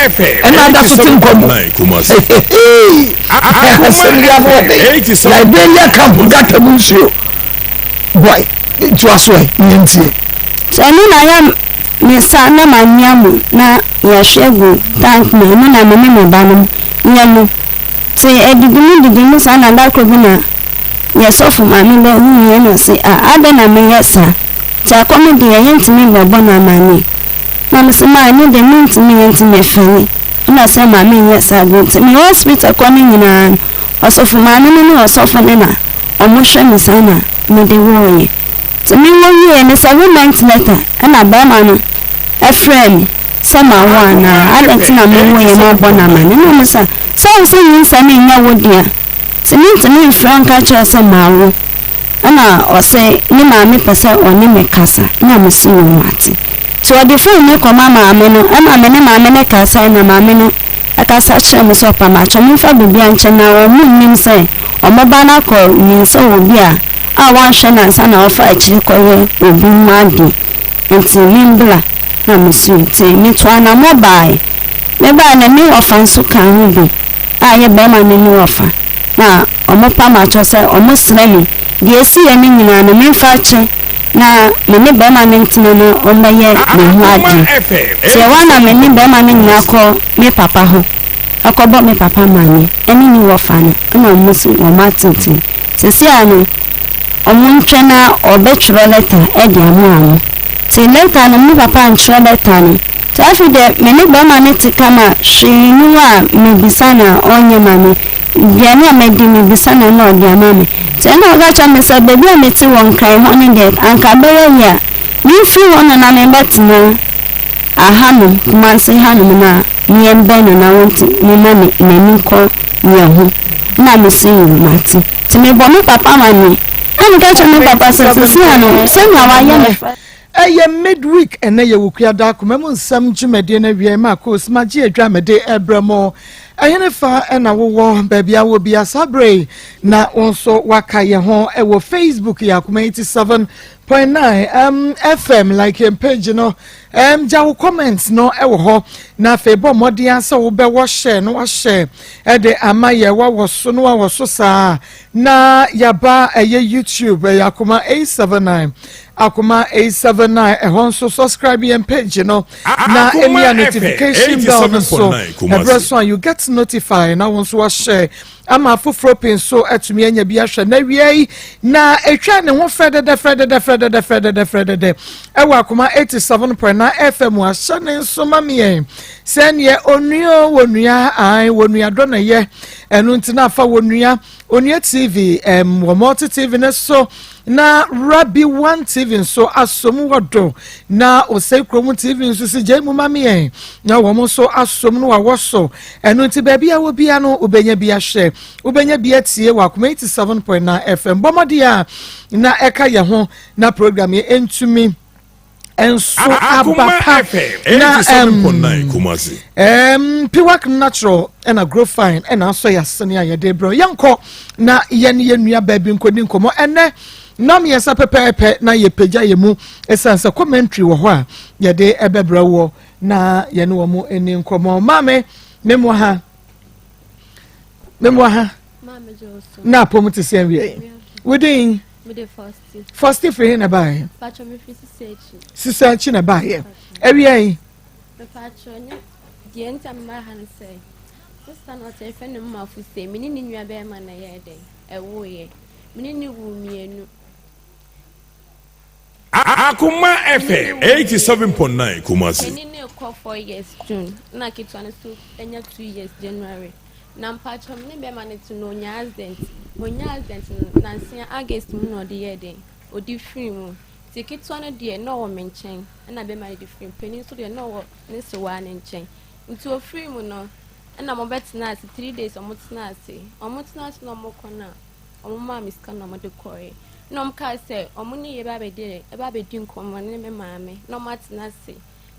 Ɛna ada so te nkwa mu. Asɛm yi ano ɔden. Liberia camp gata mu nsuo. Boy, toa so ɛ, yɛntie. Sɛ ɛno na yɛ me sa na manoa mu na yɛahwie agu tank mu ɛno na me ne me ba no yɛnom. Nti ɛdidi mu didi mu saa na da koro bi na yɛ sɔfo maame bɛ hu yɛn na ɔse ah adɛn na meyɛ saa nti akɔm de yɛn yɛntumi mmɛbɔ no amaneɛ. Na mese maa ɛno deɛ mentumi nyɛ nti mefɛle ɛna ɔsɛ ma menyɛ saa bio nti me hospital kɔ no nyinaa no ɔsɔfo maame no ne ɔsɔfo no na ɔmo hwɛ me saa na mede wɔɔyɛ nti me wɔ wieɛ no 7 months later ɛna bɛɛma no ɛfrɛɛ me sɛ mawo anaa adɛn nti na mewoeɛ mabɔ no amane na mese sɛ wo sɛ nyinsɛn no nyɛ wo dea nti mentumi mfrɛ wo nka kyerɛ wo sɛ mawo ɛna ɔse ne maame pɛ sɛ ɔne me kasa na mese yoo mate. Nti ɔde fon no kɔma maame no ɛma me ne maame no kasae na maame no kasa kyerɛɛ me sɛ ɔpamakyɛw memfa biribiara nkyɛ na wɔn nnim sɛ wɔn ba no akɔ nyinsɛn wɔ obi a a wanhwɛ no ansa na ɔfa akyiri kɔyɛ obi ho adeɛ nti membra na mesui nti metuu anamɔ baae mebae no me wɔfa nso kaa ho bi a ɛyɛ barima no ne wɔfa na wɔpamakyɛw sɛ wɔsrɛ me deɛ ɛsiiɛ no nyinaa no memfa kyɛ na me ne barima no ntena na ɔmmɛyɛ me ho adeɛ. Nti ɛhɔ ara na me ne barima no nyinaa kɔ me papa hɔ kɔbɔ me papa amaneɛ ɛne ne wɔfa no ɛna wɔn nso wɔn atete. Seesei ara no wɔn ntwɛn na ɔbɛtwerɛ lɛta de ama wɔn. Nti lɛta no me papa antwerɛ lɛta no. Nti afei deɛ me ne barima no te kama hwee nni hɔ a mebisa no a ɔnyɛ ma me. Aduane a madi, mebisa no a na ɔde ama me. Nti ɛnna ɔka kyerɛɛ me sɛ baabi a mete wɔ Nkran hɔ no deɛ, anka ɛbɛyɛ yie a memfiri hɔ no na memmɛtena ahanom, Kumasi hanom na meɛmbɛn no na ɔnti memma m'ani nkɔ yɛn ho. Ɛnna mese yoo, mate. Nti mebɔ me papa amanneɛ. Ɛnna meka kyerɛɛ me papa sɛ seesei ano, sɛnea wayɛ me. Ɛyɛ midweek ɛnɛ yɛ Wukuada akoma mu nsɛm dwumadie no awiei ma Koos magye adwa mede ɛbrɛ mo. Ɛhene fa ɛna wowɔ baabi a wɔ bia saa berɛ yi na wo nso waka yɛ ho ɛwɔ Facebook yɛ akoma 87.9 um, FM like yɛn page no um, gya wo comments no ɛwɔ hɔ na afei bɔ mmɔden sɛ wobɛwɔ hyɛ no wahyɛ ɛde ama yɛ wawɔ so no wawɔ so saa na yaba ɛyɛ YouTube ɛyɛ akoma 879 akoma 879 ɛhɔ nso subscribe yɛn page no na emia notification bell no so ɛbrɛ so a you get notified na wɔn nso wahyɛ ama afoforɔ pii nso atumi anya bi ahwɛ na wia yi na etwa ne ho frɛdɛdɛ frɛdɛdɛ frɛdɛdɛ frɛdɛdɛ frɛdɛdɛ ɛwɔ akoma 87.9 FM ahyɛ ne nso ma miɛn sɛneɛ onua wɔ nua an wɔ nua dɔ na yɛ ɛno nti na afa wɔ nua onua TV wɔ Multi TV ne so na Rabi One TV nso asom wɔ do na Osei Kurom TV nso si gye mu ma miɛn na wɔn nso asom no wawɔ so ɛno nti baabi a wɔ bia no wobɛnya bi ahwɛ wobɛnya bi atie wɔ akoma 87.9 FM bɔmmɔde a na ɛka yɛn ho na program yi ntumi nso aba pa na Piwak Natural ɛna Grow Fine ɛna asɔ yɛ asene a yɛde brɛ yɛnkɔ na yɛne yɛn nua baabi nkɔdi nkɔmmɔ ɛnɛ na 3 pɛpɛɛpɛ na yɛpagya yɛ mu ɛsiane sɛ commentary wɔ hɔ a yɛde ɛbɛbrɛ wɔ na yɛne wɔn ani nkɔmmɔ. Maame, memmɔ ha, memmɔ ha na apɔm te sɛ nwie wodin Fɔsti firi he na baeɛ? Sisa akyi na baeɛ. Awia yi. Deɛ nti a mema ha no sɛ sista no ɔtɛ fɛ no mmafo se me ne ne nua bɛrima na ɛyɛ dɛn ɛwoeɛ me ne ne wu 2. Akoma FM 87.9 Kumasi. Panin no rekɔ 4 years June na ketewa no nso anya 2 years January. Na mpakyɛw me ne bɛrima no te no onya accident. Onya accident no nansia August mu na ɔde yɛɛ dɛn ɔde firi mu. Nti ketewa no deɛ na ɔwɔ me nkyɛn ɛna bɛrima no de firi mu. Panin nso deɛ na ɔwɔ ne sewaa ne nkyɛn. Nti ofiri mu no ɛna wɔbɛtena ase 3 days wɔn tena ase wɔn tena ase na wɔn kɔ no a wɔn maa me sika na wɔn de kɔɛ. Na wɔn kaa sɛ wɔn ne yɛ ba abɛdi ɛba abɛdi nkɔmmɔ ne me maame na wɔn atena ase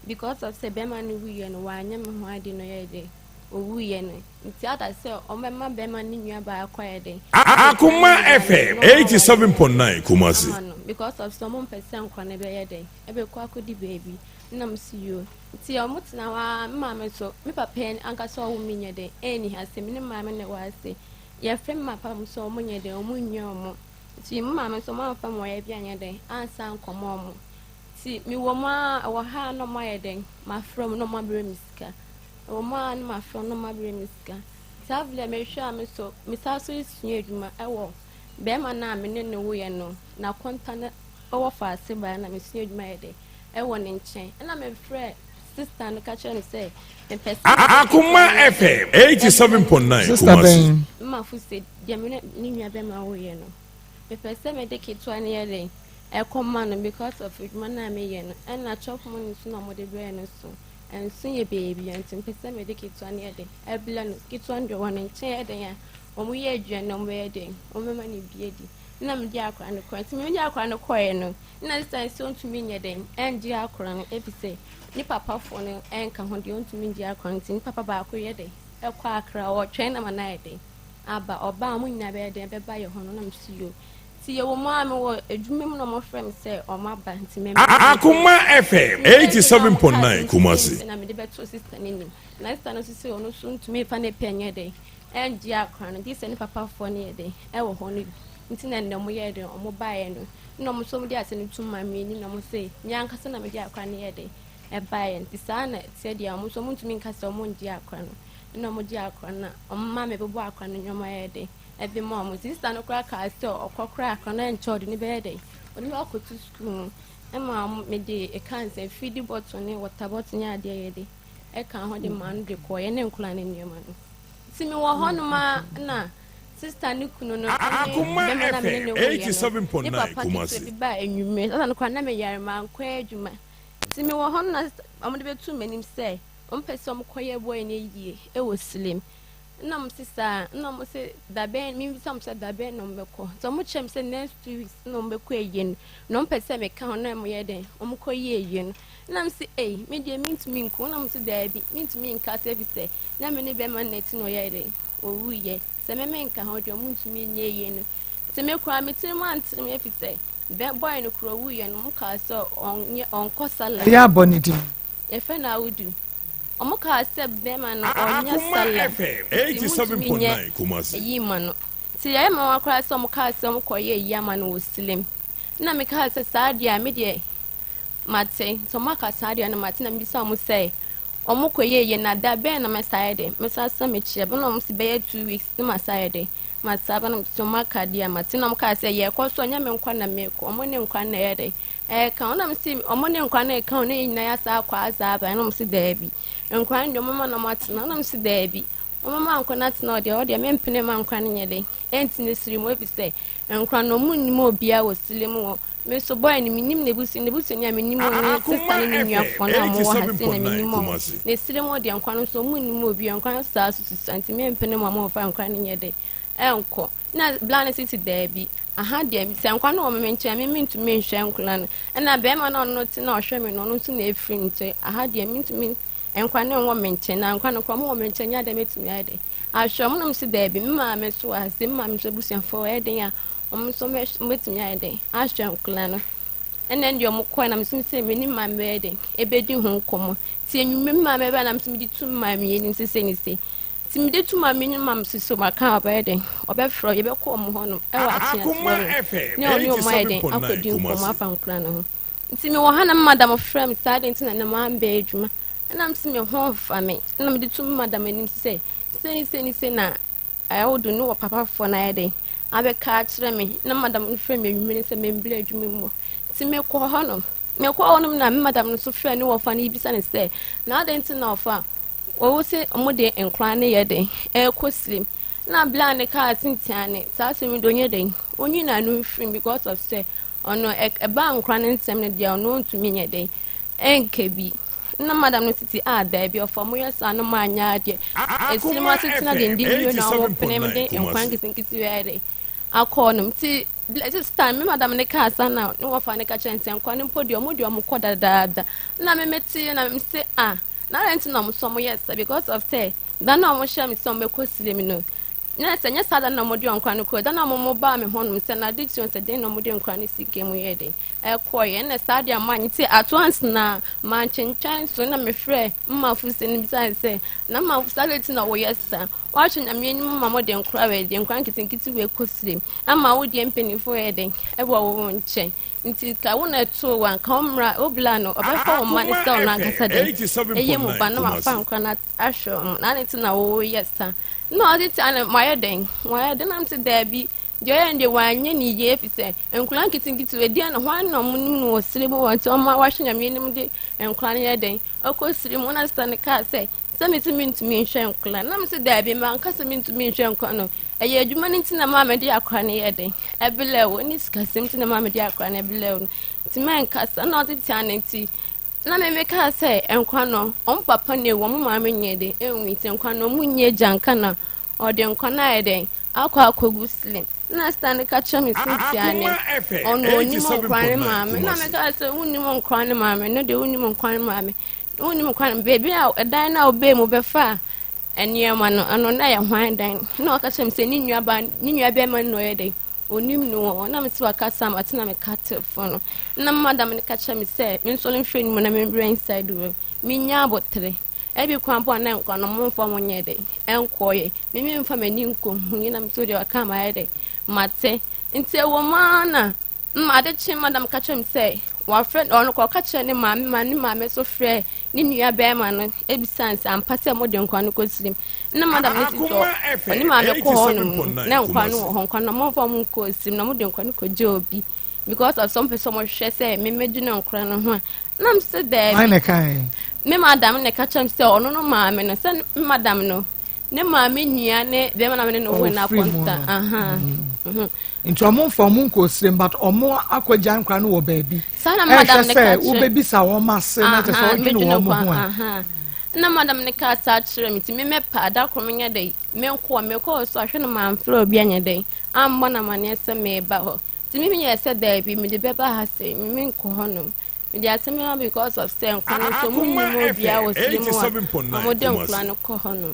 because of sɛ bɛrima no wuyɛ no wanyɛ me ho ade no yɛ de. Owuiɛ no nti ada sɛ ɔmɛma bɛrima ne nua baako ayɛ dɛn. Akoma FM 87.9 Kumasi. Ama no because of sɛ ɔmo mpɛ sɛ nkwa no bɛyɛ dɛn ɛbɛkɔ akɔdi baabi nam si yo. Nti ɔmo tena hɔ a, me maame so, me papa ankasa ɔwo me nyɛ dɛn ɛnni ha sɛ me ne maame na ɛwɔ ase. Yɛfrɛ me papa mo sɛ ɔmo nyɛ dɛn ɔmo nyɛ ɔmo. Nti me maame nso ɔmo amfa mo ɔyɛ bi anyɛ dɛn ansa nkɔmɔ ɔmo. Nti mewɔ mu a ɛwɔ ha na ɔmo ayɛ dɛn mafrɛ ɔmo na ɔmo abrɛ me sika. Ɛwɔ mu a na mafrɛ ɔmo na ɔmo abrɛ me sika. Saa afei deɛ mehwɛ a, me so mesan so sua adwuma ɛwɔ bɛrima no a me ne no woyɛ no n'akonta no ɛwɔ faase baa na mesua adwuma yɛ dɛn ɛwɔ ne nkyɛn. Ɛna mefrɛ sister no ka kyerɛ no sɛ mepɛ sɛ Akoma FM 87.9 Sister Kumasi. bɛn? Mmafo sɛ deɛ me ne ne nua bɛrima woyɛ no, mepɛ sɛ mede ketewa no yɛ dɛn ɛkɔma no because of adwuma no a meyɛ no, ɛna chop money nso na ɔmode brɛ no so ɛnso yɛ beebi, nti mepɛ sɛ mede ketewa no yɛ dɛn ɛbrɛ no. Ketewa no deɛ, wɔ ne nkyɛn yɛ dɛn a ɔmo yɛ aduane na ɔmo bɛyɛ dɛn ɔmo bɛma no bi adi. Na mede akora no kɔɛ, nti mede akora no kɔɛ no, na sister sɛ ɔntumi nyɛ dɛn ɛngye akora no efi sɛ ne papafoɔ no ɛnka ho deɛ ɔntumi ngye akora no. Nti ne papa baako yɛ dɛn ɛkɔ akra, ɔtwɛn na ma no ayɛ dɛn aba. Ɔbaa, ɔmo nyinaa bɛyɛ dɛn bɛba yɛ hɔ no. Na mesi yo, nti yɛwɔ mu a mewɔ adwuma mu na ɔmɔfrɛ me sɛ ɔmo aba, nti mɛ Akoma FM 87.9 Kumasi. Na mede bɛto sister no anim na sister no nso sɛ ɔno nso ntumi fa ne pɛ nyɛ dɛn ɛngye akora no gye sɛ ne papafoɔ no yɛ dɛn ɛwɔ hɔ no bi. Nti na nnɛ ɔmo yɛ dɛn ɔmo baeɛ no, na ɔmo nso ɔmo de ase no tum ma me ani na ɔmo sɛ me ankasa na mede akora no yɛ dɛn ɛbaeɛ. Nti saa na ɛteɛ deɛ, ɔmo nso ɔmo ntumi nka sɛ ɔmo ngye akora no. Ɛna ɔmo gye akora no na ɔmo ma me bobɔ akora no nneɛma yɛ dɛn ɛde ma ɔmo. Sister no koraa kaa sɛ ɔkɔ koraa, akora no ɛnkyɛ ɔde ne bɛyɛ dɛn ɔde ne akɔto sukuu mu. Ɛma ɔmo mede ɛka nsɛm feed bottle ne water bottle ne adeɛ yɛ de ɛka ho de ma no de kɔɔ ne nkora ne nneɛma no. Nti mewɔ hɔnom a na sister ne kunu no ɛne Akoma bɛrima na mene ne FM woyɛ no ne 87.9 papa ketewa Kumasi. bi baa anwummerɛ sasa no koraa na meyare mankɔ adwuma. Nti mewɔ hɔ no na ɔmode bɛtu m'anim sɛ ɔmpɛ sɛ ɔmkɔyɛ boy no yie ɛwɔ Silem. Na ɔmo se saa, na ɔmo se dabɛn, mebisa ɔmo sɛ dabɛn na ɔmo bɛkɔ, nti ɔmo kyerɛ me sɛ next 2 weeks na ɔmo bɛkɔ ayie no, na ɔmo pɛ sɛ meka ho na ɔmo yɛ dɛn ɔmo kɔ yie ayie no. Na mo se ei, me deɛ mentumi nko. Na mo se daabi, mentumi nka sɛ ebi sɛ na me ne bɛrima no n'akyi na ɔyɛ dɛn owuyɛ sɛ me menka ho deɛ, ɔmo ntumi nyɛ yie no. Nti me koraa me tiri mu antere me efi sɛ bɛ boy no koro owuyɛ no, ɔmo kaa sɛ ɔnyɛ ɔnkɔ sala. Ɛyɛ abɔ ne din. Yɛfrɛ no Awudu. Ɔmo kaa sɛ bɛrima no ɔnyɛ Akoma sala FM nti muntumi nyɛ 87.9 Kumasi. eyi ma no. Nti yɛyɛ ma wa koraa sɛ ɔmo kaa sɛ ɔmo kɔyɛ eyi ama no wɔ Silem. Na mekaa sɛ saa deɛ a, me deɛ mate. Nti ɔmo aka saa deɛ no mate. Na mebisa ɔmo sɛ ɔmo kɔyɛ eyi na da bɛn na mɛsa yɛ de mɛsa sa m'akyi ɛbɛn, na ɔmo si bɛyɛ 2 weeks na masa yɛ de masa ba. Na nti ɔmo aka deɛ mate. Na ɔmo kaa sɛ yɛkɔ so, ɔnyɛ me nkwa na mekɔ, ɔmo ne nkwa na ɛyɛ de ɛka. Ɔnam si ɔmo ne nkwa na ɛka ɔno yɛ nyinaa yɛasa akɔ asa aba. Ɛna ɔmo si daabi, nkwa no deɛ ɔmo ma na ɔmo atena. Ɔnam si daabi, ɔmo ma nkwa no atena, ɔdeɛ mempene ma nkwa no nyɛ de ɛnti ne siri mu efi sɛ nkwa no ɔmo nnim obiara wɔ sile mu wɔ me nso boy no menim n'ebusu ni a menim ɔne sister ne ne nuafoɔ no a ɔmo wɔ ha se na menim ɔmo. Na esire mu deɛ, nkwa no nso ɔmo nnim obiara, nkwa no saa so susua, nti mempene ma ɔmo mfa nkwa no nyɛ de ɛnkɔ. Na bla no sisi daabi, aha deɛ sɛ nkwa no wɔ me nkyɛn, me mentumi nhwɛ nkwa no, ɛna bɛrima no a ɔno te na ɔhwɛ me no, ɔno nso na efiri nkyɛn aha deɛ mentumi nkwa no nwɔ me nkyɛn, na nkwa no koraa ɔmo wɔ me nkyɛn nyɛ adeɛ mɛtumi ayɛ de ahwɛ ɔmo. Nam si daabi, me maame so wɔ ha sɛ me maame nso abusuafoɔ ɛyɛ den a ɔmo nso mɛtumi ayɛ den ahwɛ nkwa no. Ɛna deɛ ɔmo kɔɛ na mesɛ sɛ me ne maame bɛyɛ den ebedi ho nkɔmɔ. Ti enyimire me maame bɛyɛ na mesɛ mede tu maame anim sɛ ne se nti mede tu maame anim ma mesɛ so maka a ɔbɛyɛ den ɔbɛfrɛ yɛbɛkɔ ɔmo hɔ nom ɛwɔ Akoma akyeaseɛ FM ne ɔne ɔmo ayɛ den 87.9 akɔdi nkɔmɔ Kumasi. afa nkora no ho. Nti mewɔ ha na me madam frɛ me saa de nti na ne maa mbɛ adwuma. Ɛna mese me ho mfa me, ɛna mede tu me madam anim sɛ sɛni sɛni sɛ na ɛwodo ne wɔ papafoɔ no ayɛ den abɛka akyerɛ me. Na madam no frɛ me anwumere sɛ membrɛ adwuma mu hɔ. Nti mekɔ hɔ nom, mekɔ hɔ nom na me madam no nso frɛ ne wɔfa no ebisa ne sɛ na adɛn nti na ɔfa wɔwɔ sɛ ɔmo de nkora ne yɛ den ɛrekɔ sirim. Na bla ne kaa sentia ne saa asɛm yi de onyɛ den onyi n'ano mfirim because of sɛ ɔno ɛbaa nkora ne nsɛm no deɛ, ɔno ntumi nyɛ den ɛnka bi. Na madam no tete a daabi, ɔfa mo yɛ saa no ma anya adeɛ esirim Akoma asetena FM denden wie na ɔmo pene me de nkwan 87.9 Kumasi. nketenkete wie ayɛ de akɔ nom. Nti sister me madam ne kaa sa na ne wɔfa ne ka kyerɛ nsɛ nkwa ne mpo deɛ ɔmo kɔ dadaada. Na me mete na me se ah, na adɛn nti na ɔmo so ɔmo yɛ sa because of sɛ Da no a wɔhyɛɛ me sɛ wɔbɛkɔ sire mu no, na sɛ nyɛ saa da no na wɔde nkora no kɔɛ. Da no a wɔn baa me hɔnom sɛ na ade kye sɛ den na wɔde nkora no sika mu yɛ den ɛkɔeɛ. Ɛna saa deɛ manyɛ nti at once na mantwentwɛn so na mefrɛ mmafo sɛ no bisae sɛ na mmafo saa de ti na wɔyɛ saa. Wɔahwɛ Nyame anim ma mode nkora wɔ deɛ nkora nketenkete wɔ ɛkɔ sire mu ama wo deɛ mpanimfoɔ yɛ den ɛwɔ wo nkyɛn. Nti ka wo na ɛtoo wo anka wo mmra wo bla no ɔbɛfa wo mma no sɛ ɔno ankasa den ɛyɛ mu ba na wafa nkora no ahwɛ wɔn na ne ti na wɔyɛ sa na ɔde ti ana mayɛ dɛn mayɛ dɛn nam te daabi deɛ ɔyɛ no deɛ wanyɛ ne yie efi sɛ nkora nketenkete wɔ edi na hwan na ɔmo nim no wɔ siri mu wɔn ti ɔmo wahwɛ Nyame anim de nkora no yɛ dɛn ɔkɔ siri mu na sista no kaa sɛ sɛ me ti mi ntumi nhwɛ nkora na me sɛ daabi ma nka sɛ mi ntumi nhwɛ nkora no ɛyɛ adwuma no nti na maa me de akora no yɛ dɛn ɛbilɛ wo ne sikasɛm nti na maa me de akora no ɛbilɛ wo no nti mɛnkasa na ɔde ti ana nti Na me mekaa sɛ, Nkwa no, wɔn papa na ewu, wɔn maame nyɛ dɛn enwui, nti nkwa no wɔn nyɛ agya nka na ɔde nkwa no ayɛ dɛn akɔ akɔgu slim. Na sista no ka kyerɛ me sɛ tia ne ɔno onim nkwa ne maame. Na mekaa sɛ wonnim nkwa ne maame no deɛ wonnim nkwa ne maame. Wonnim nkwa ne beebi a ɛdan no a wobɛɛ mu bɛfa nneɛma no ɛno na ɛyɛ hwan dan. Na ɔka kyerɛ me sɛ ne nua ba ne nua bɛrima no na ɔyɛ dɛn Onim no wɔ hɔ na mese wakasa a mate na meka telefon no na madam no ka kyerɛ me sɛ mensɔre mfiri no mu na membrɛ inside room menya abotere ebi kwan po a na nkwa no momfa mo nyɛ dɛ ɛnkɔɔyɛ me memfa m'ani nkɔhu yi na mese wodeɛ waka mayɛ dɛ mate nti ɛwɔ mu ara na ma ade kye madam ka kyerɛ me sɛ wafrɛ ɔno kɔ ɔka kyerɛ ne maame ma ne maame nso frɛ ne nua bɛrima no ebisa sɛ ampa sɛ mode nkwa no kɔ tirim na madam no si sɛ ɔne maame kɔ hɔ nom na nkwa no wɔ hɔ nkwa no ɔmfa ɔmo nkɔ tirim na ɔmo de nkwa no kɔ gye obi because of some pɛ sɛ ɔmo hwɛ sɛ memɛdwene nkwa no ho a na m sɛ daabi me madam na ɛka kyerɛ m sɛ ɔno no maame no sɛ me madam no ne maame nua ne bɛrima na me ne no wɔ na akɔnta mhm. nti ɔmo nfa ɔmo nkɔ osirem but ɔmo akɔgya nkora no wɔ baabi ɛhwɛ sɛ wobɛbisa wɔn ase na kyɛ sɛ ɔdwene wɔn ho a na madam ne kaa saa kyerɛ me nti me mɛpa ada koro menyɛ dɛ menkɔ mekɔɔ so ahwɛ no mamfrɛ obi anyɛ dɛ ammɔ no amanneɛ sɛ meba hɔ nti me meyɛ sɛ daabi mede bɛba ha sɛ me menkɔ hɔnom mede asɛm yi because of sɛ nkwa no nso ɔmo nnim obiara wɔ sie mu a ɔmo de nkora no kɔ hɔnom.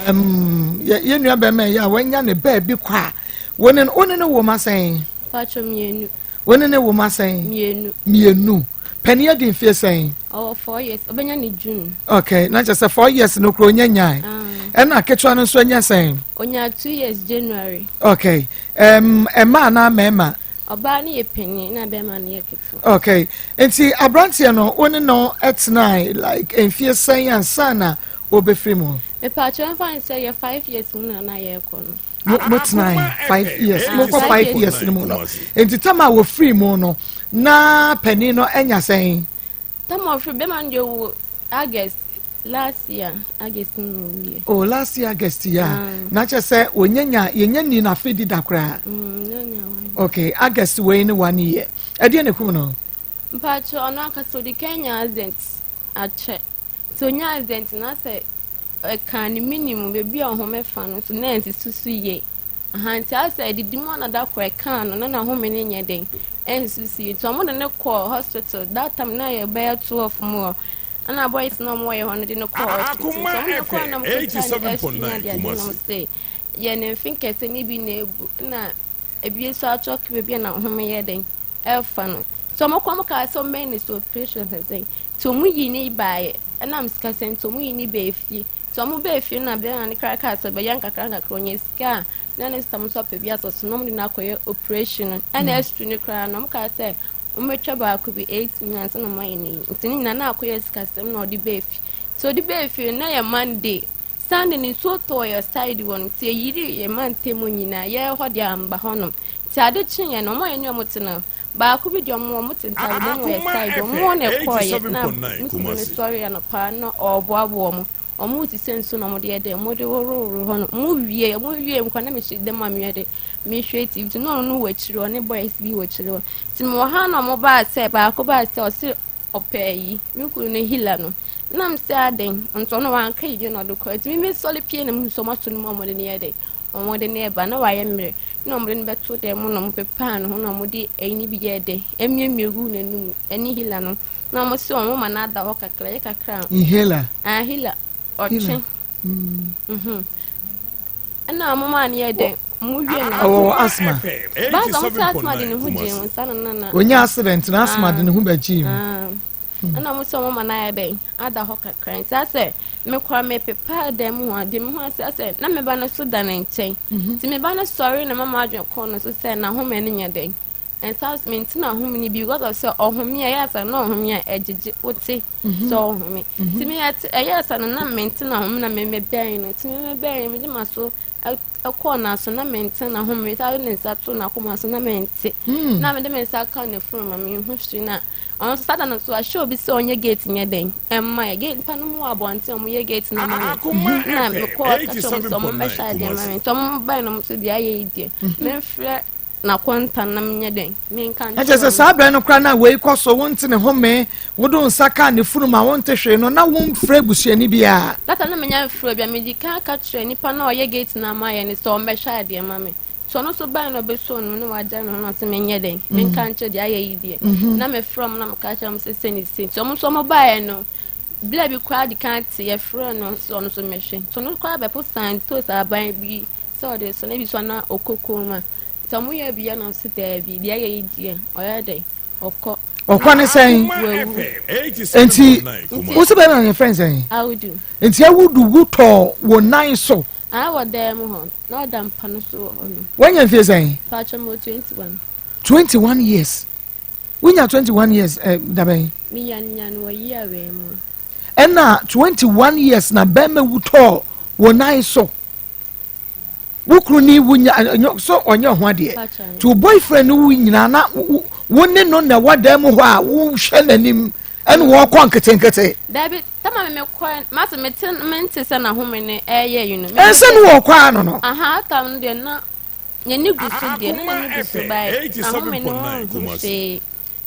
Yɛn nua bɛrima yi a wanya ne baabi kɔ a wɔne no wɔne no wɔ mu asɛn. Patro mmienu. Wɔne ne wɔ mu asɛn. Mmienu. Mmienu. Panin adi mfie sɛn. Ɔwɔ 4 years, ɔbɛnya ne June. Okay, na kyerɛ sɛ 4 years no kuro onya nyae. Ah. Ɛna ketewa no nso anya sɛn. Onya 2 years January. Okay, ɛma anaa mɛɛma. Ɔbaa no yɛ panyin na bɛrima no yɛ ketewa. Okay, nti aberanteɛ no wo ne no tenae like mfie sɛn ansa na wɔbɛfiri mu? Mepatwa mfa n sɛ yɛ 5 years mu na na yɛrekɔ no. Mo tenae 5 years, mo kɔ 5 years no mu no, nti tam a wɔfiri mu no na panin no anya sɛn? Tam a wɔfiri bɛrima no deɛ wo August last year August no na owie. Oh, last year August ya. Na kyerɛ sɛ wɔnya nya yɛnya ni na afei di da koraa. Okay, August wei ne one year. Ɛdeɛ na ekum no? Mpakyɛ ɔno ankasa odi kan nya accident akyɛ. Nti onya accident na sɛ ɛka ne minimum beebi a ɔhome fa no so na ɛnsisi so yie. Aha nti asɛ ɛdidi mu anada kɔ ɛka no na n'ahome no nyɛ den ɛnsisi yie. Nti ɔmo de no kɔɔ hospital that time na yɛ bɛyɛ 12 mu hɔ. Ɛna boys na ɔmo wɔyɛ hɔ no de no kɔɔ hospital. Nti ɔmo de kɔɔ na ɔmo kɔtwa ne x-ray ne adeade na ɔmo sɛ yɛ ne mfe nkɛse ne bi na ebu na ebi nso atɔke beebi a n'ahome yɛ den ɛfa no. Nti ɔmo kɔ ɔmo kaa sɛ ɔmo bɛyɛ ne so operation sɛ sɛn. Nti ɔmo yi ne baeɛ ɛnam sika sɛ nti ɔmo yi ne baa fie. Nti ɔmo baa fie no na bɛrima no kra kaa sɛ ɔbɛyɛ nkakra nkakra ɔnya sika a na ne sista mo nso apɛ bi asɔ so na ɔmo de no akɔyɛ operation no. Ɛna x-ray no koraa no ɔmo kaa sɛ ɔmo bɛtwa baako bi 8 million ansa na ɔmo ayɛ ne yi. Nti ne nyinaa na akɔyɛ sikasɛm na ɔde baa fie. Nti ɔde baa fie no na yɛ Monday. Sunday no nsuo tɔɔ yɛ side hɔ no nti eyiri yɛ mantam mu nyinaa yɛ hɔ de amba hɔnom. Nti ade kyeeɛ no ɔmo a yɛne ɔmo te no baako bi deɛ ɔmo te ntaade mu wɔ yɛ side ɔmo wɔ na ɛkɔɔyɛ na me kunu no sɔre anɔpa na ɔɔboaboa ɔmo. Ɔmo sisɛ nsuo na ɔmo de yɛ dɛ ɔmo de woroworo hɔ no. Ɔmo wie nkwa na mehyɛ dɛm a meyɛ dɛ mehwɛ TV nti na ɔno no wɔ akyire hɔ ne boys bi wɔ akyire hɔ. Nti mewɔ ha na ɔmo baa sɛ baako baa sɛ ɔse ɔpɛ ayi me kunu no hila no nam sɛ aden nti ɔno wanka yi na ɔde kɔ nti me sɔre pie na mehu sɛ ɔmo ato no mu a ɔmo de no yɛ dɛ. Wɔde no reba na wayɛ mmerɛ na wɔde no bɛto dan mu na wɔpepaa ne ho na wɔde ayi no bi yɛɛ dɛ emiamia guu n'anum ɛne hila no na wɔn si wɔn ma no ada hɔ kakra yɛ kakra. Inhaler. Ah hila ɔtwe. Mhm. Ɛna wɔn maa no yɛ dɛ wɔn wie no. Ɔwɔ asthma. Baasa wɔn sɛ asthma de ne ho gyee mu nsa no nana. Onye accident na asthma de ne ho bɛ gyee mu. Ɛna ɔmo sɛ ɔmo ma no ayɛ dɛn ada hɔ kakra nti asɛ mekora mepepa dan mu hɔ de me ho ase asɛ na me ba no so da ne nkyɛn mhm. nti me ba no sɔre na mama adwene kɔɔ no so sɛ n'ahome no nyɛ dɛn nsa mente n'ahome no bi because of sɛ ɔhome a ɛyɛ asa na ɔhome a ɛgyegye wote mhm. sɛ ɔhome mhm. nti meyɛ ɛyɛ asa no na mente n'ahome na memebɛn no nti memebɛn mede ma so ɛkɔɔ n'aso na mente n'ahome saa de ne nsa to n'akoma so na mente hmm. na mede me nsa ka ne funu ma mehu hwee na Ɔno nso Satan nso ahyɛ obi sɛ ɔnyɛ gate nyɛ dɛn ɛmma yɛ gate nipa no mu wɔ abɔnten ɔmo yɛ gate na ma me na mekɔ ɔka kyerɛ ɔmo sɛ ɔmo mbɛhwɛ adeɛ ma me nti ɔmo bae na ɔmo sɛ deɛ ayɛ yi deɛ memfrɛ n'akɔnta na menyɛ dɛn menka nkyerɛ Ɛkyɛ sɛ saa berɛ no koraa na wei kɔ so wonte ne home wode wo nsa ka ne funu ma wonte hwee no na womfrɛ busuani biara. Data na menya mfrɛ obi a medi kan ka kyerɛ nipa na ɔyɛ gate na ama yɛ ne sɛ ɔmbɛhwɛ adeɛ ma me. Nti ɔno nso bae na ɔbɛsoo no mu na wagyae ne ho na ɔse menyɛ dɛn mm. menka nkyerɛ deɛ ayɛ yi deɛ mm-hmm. na mefrɛ ɔmo na meka kyerɛ ɔmo sɛ sɛ ne se nti ɔmo nso ɔmo baeɛ no bla bi koraa de kan te yɛfrɛ no sɛ ɔno nso mɛhwɛ nti ɔno koraa bɛpo san toos aban bi sɛ ɔde so na ebi so na ɔkɔ kurom a nti ɔmo yɛ bi yɛ no nso daabi deɛ ayɛ yi deɛ ɔyɛ dɛn ɔkɔ ɔkɔ ne sɛn nti wosi bɛrɛ na ne fɛn sɛn awudu nti awudu wutɔ wɔ nan so Ah wɔ dan mu hɔ na ɔda mpa no so wɔ hɔ no. Wanya mfie sɛn? Paatwa mo 21. 21 years. Wonya 21 years eh, dabɛn? Menya nya no wɔ year wei mu. Ɛna 21 years na bɛrima wu tɔɔ wɔ nan so. Wo kunu ni wo nya so ɔnyɛ ho adeɛ. To boyfriend no wo nyinaa na wo ne no na ɛwɔ dan mu hɔ a wohwɛ n'anim ɛna wɔkɔ nketenkete. Dabi Tama me mekɔɛ mase mete mente sɛ n'ahome no ɛyɛ yi no. Ɛnsɛ no wɔ kɔ ano no. Aha tam no deɛ na n'ani gu so deɛ na n'ani gu so bae n'ahome no ho hwee.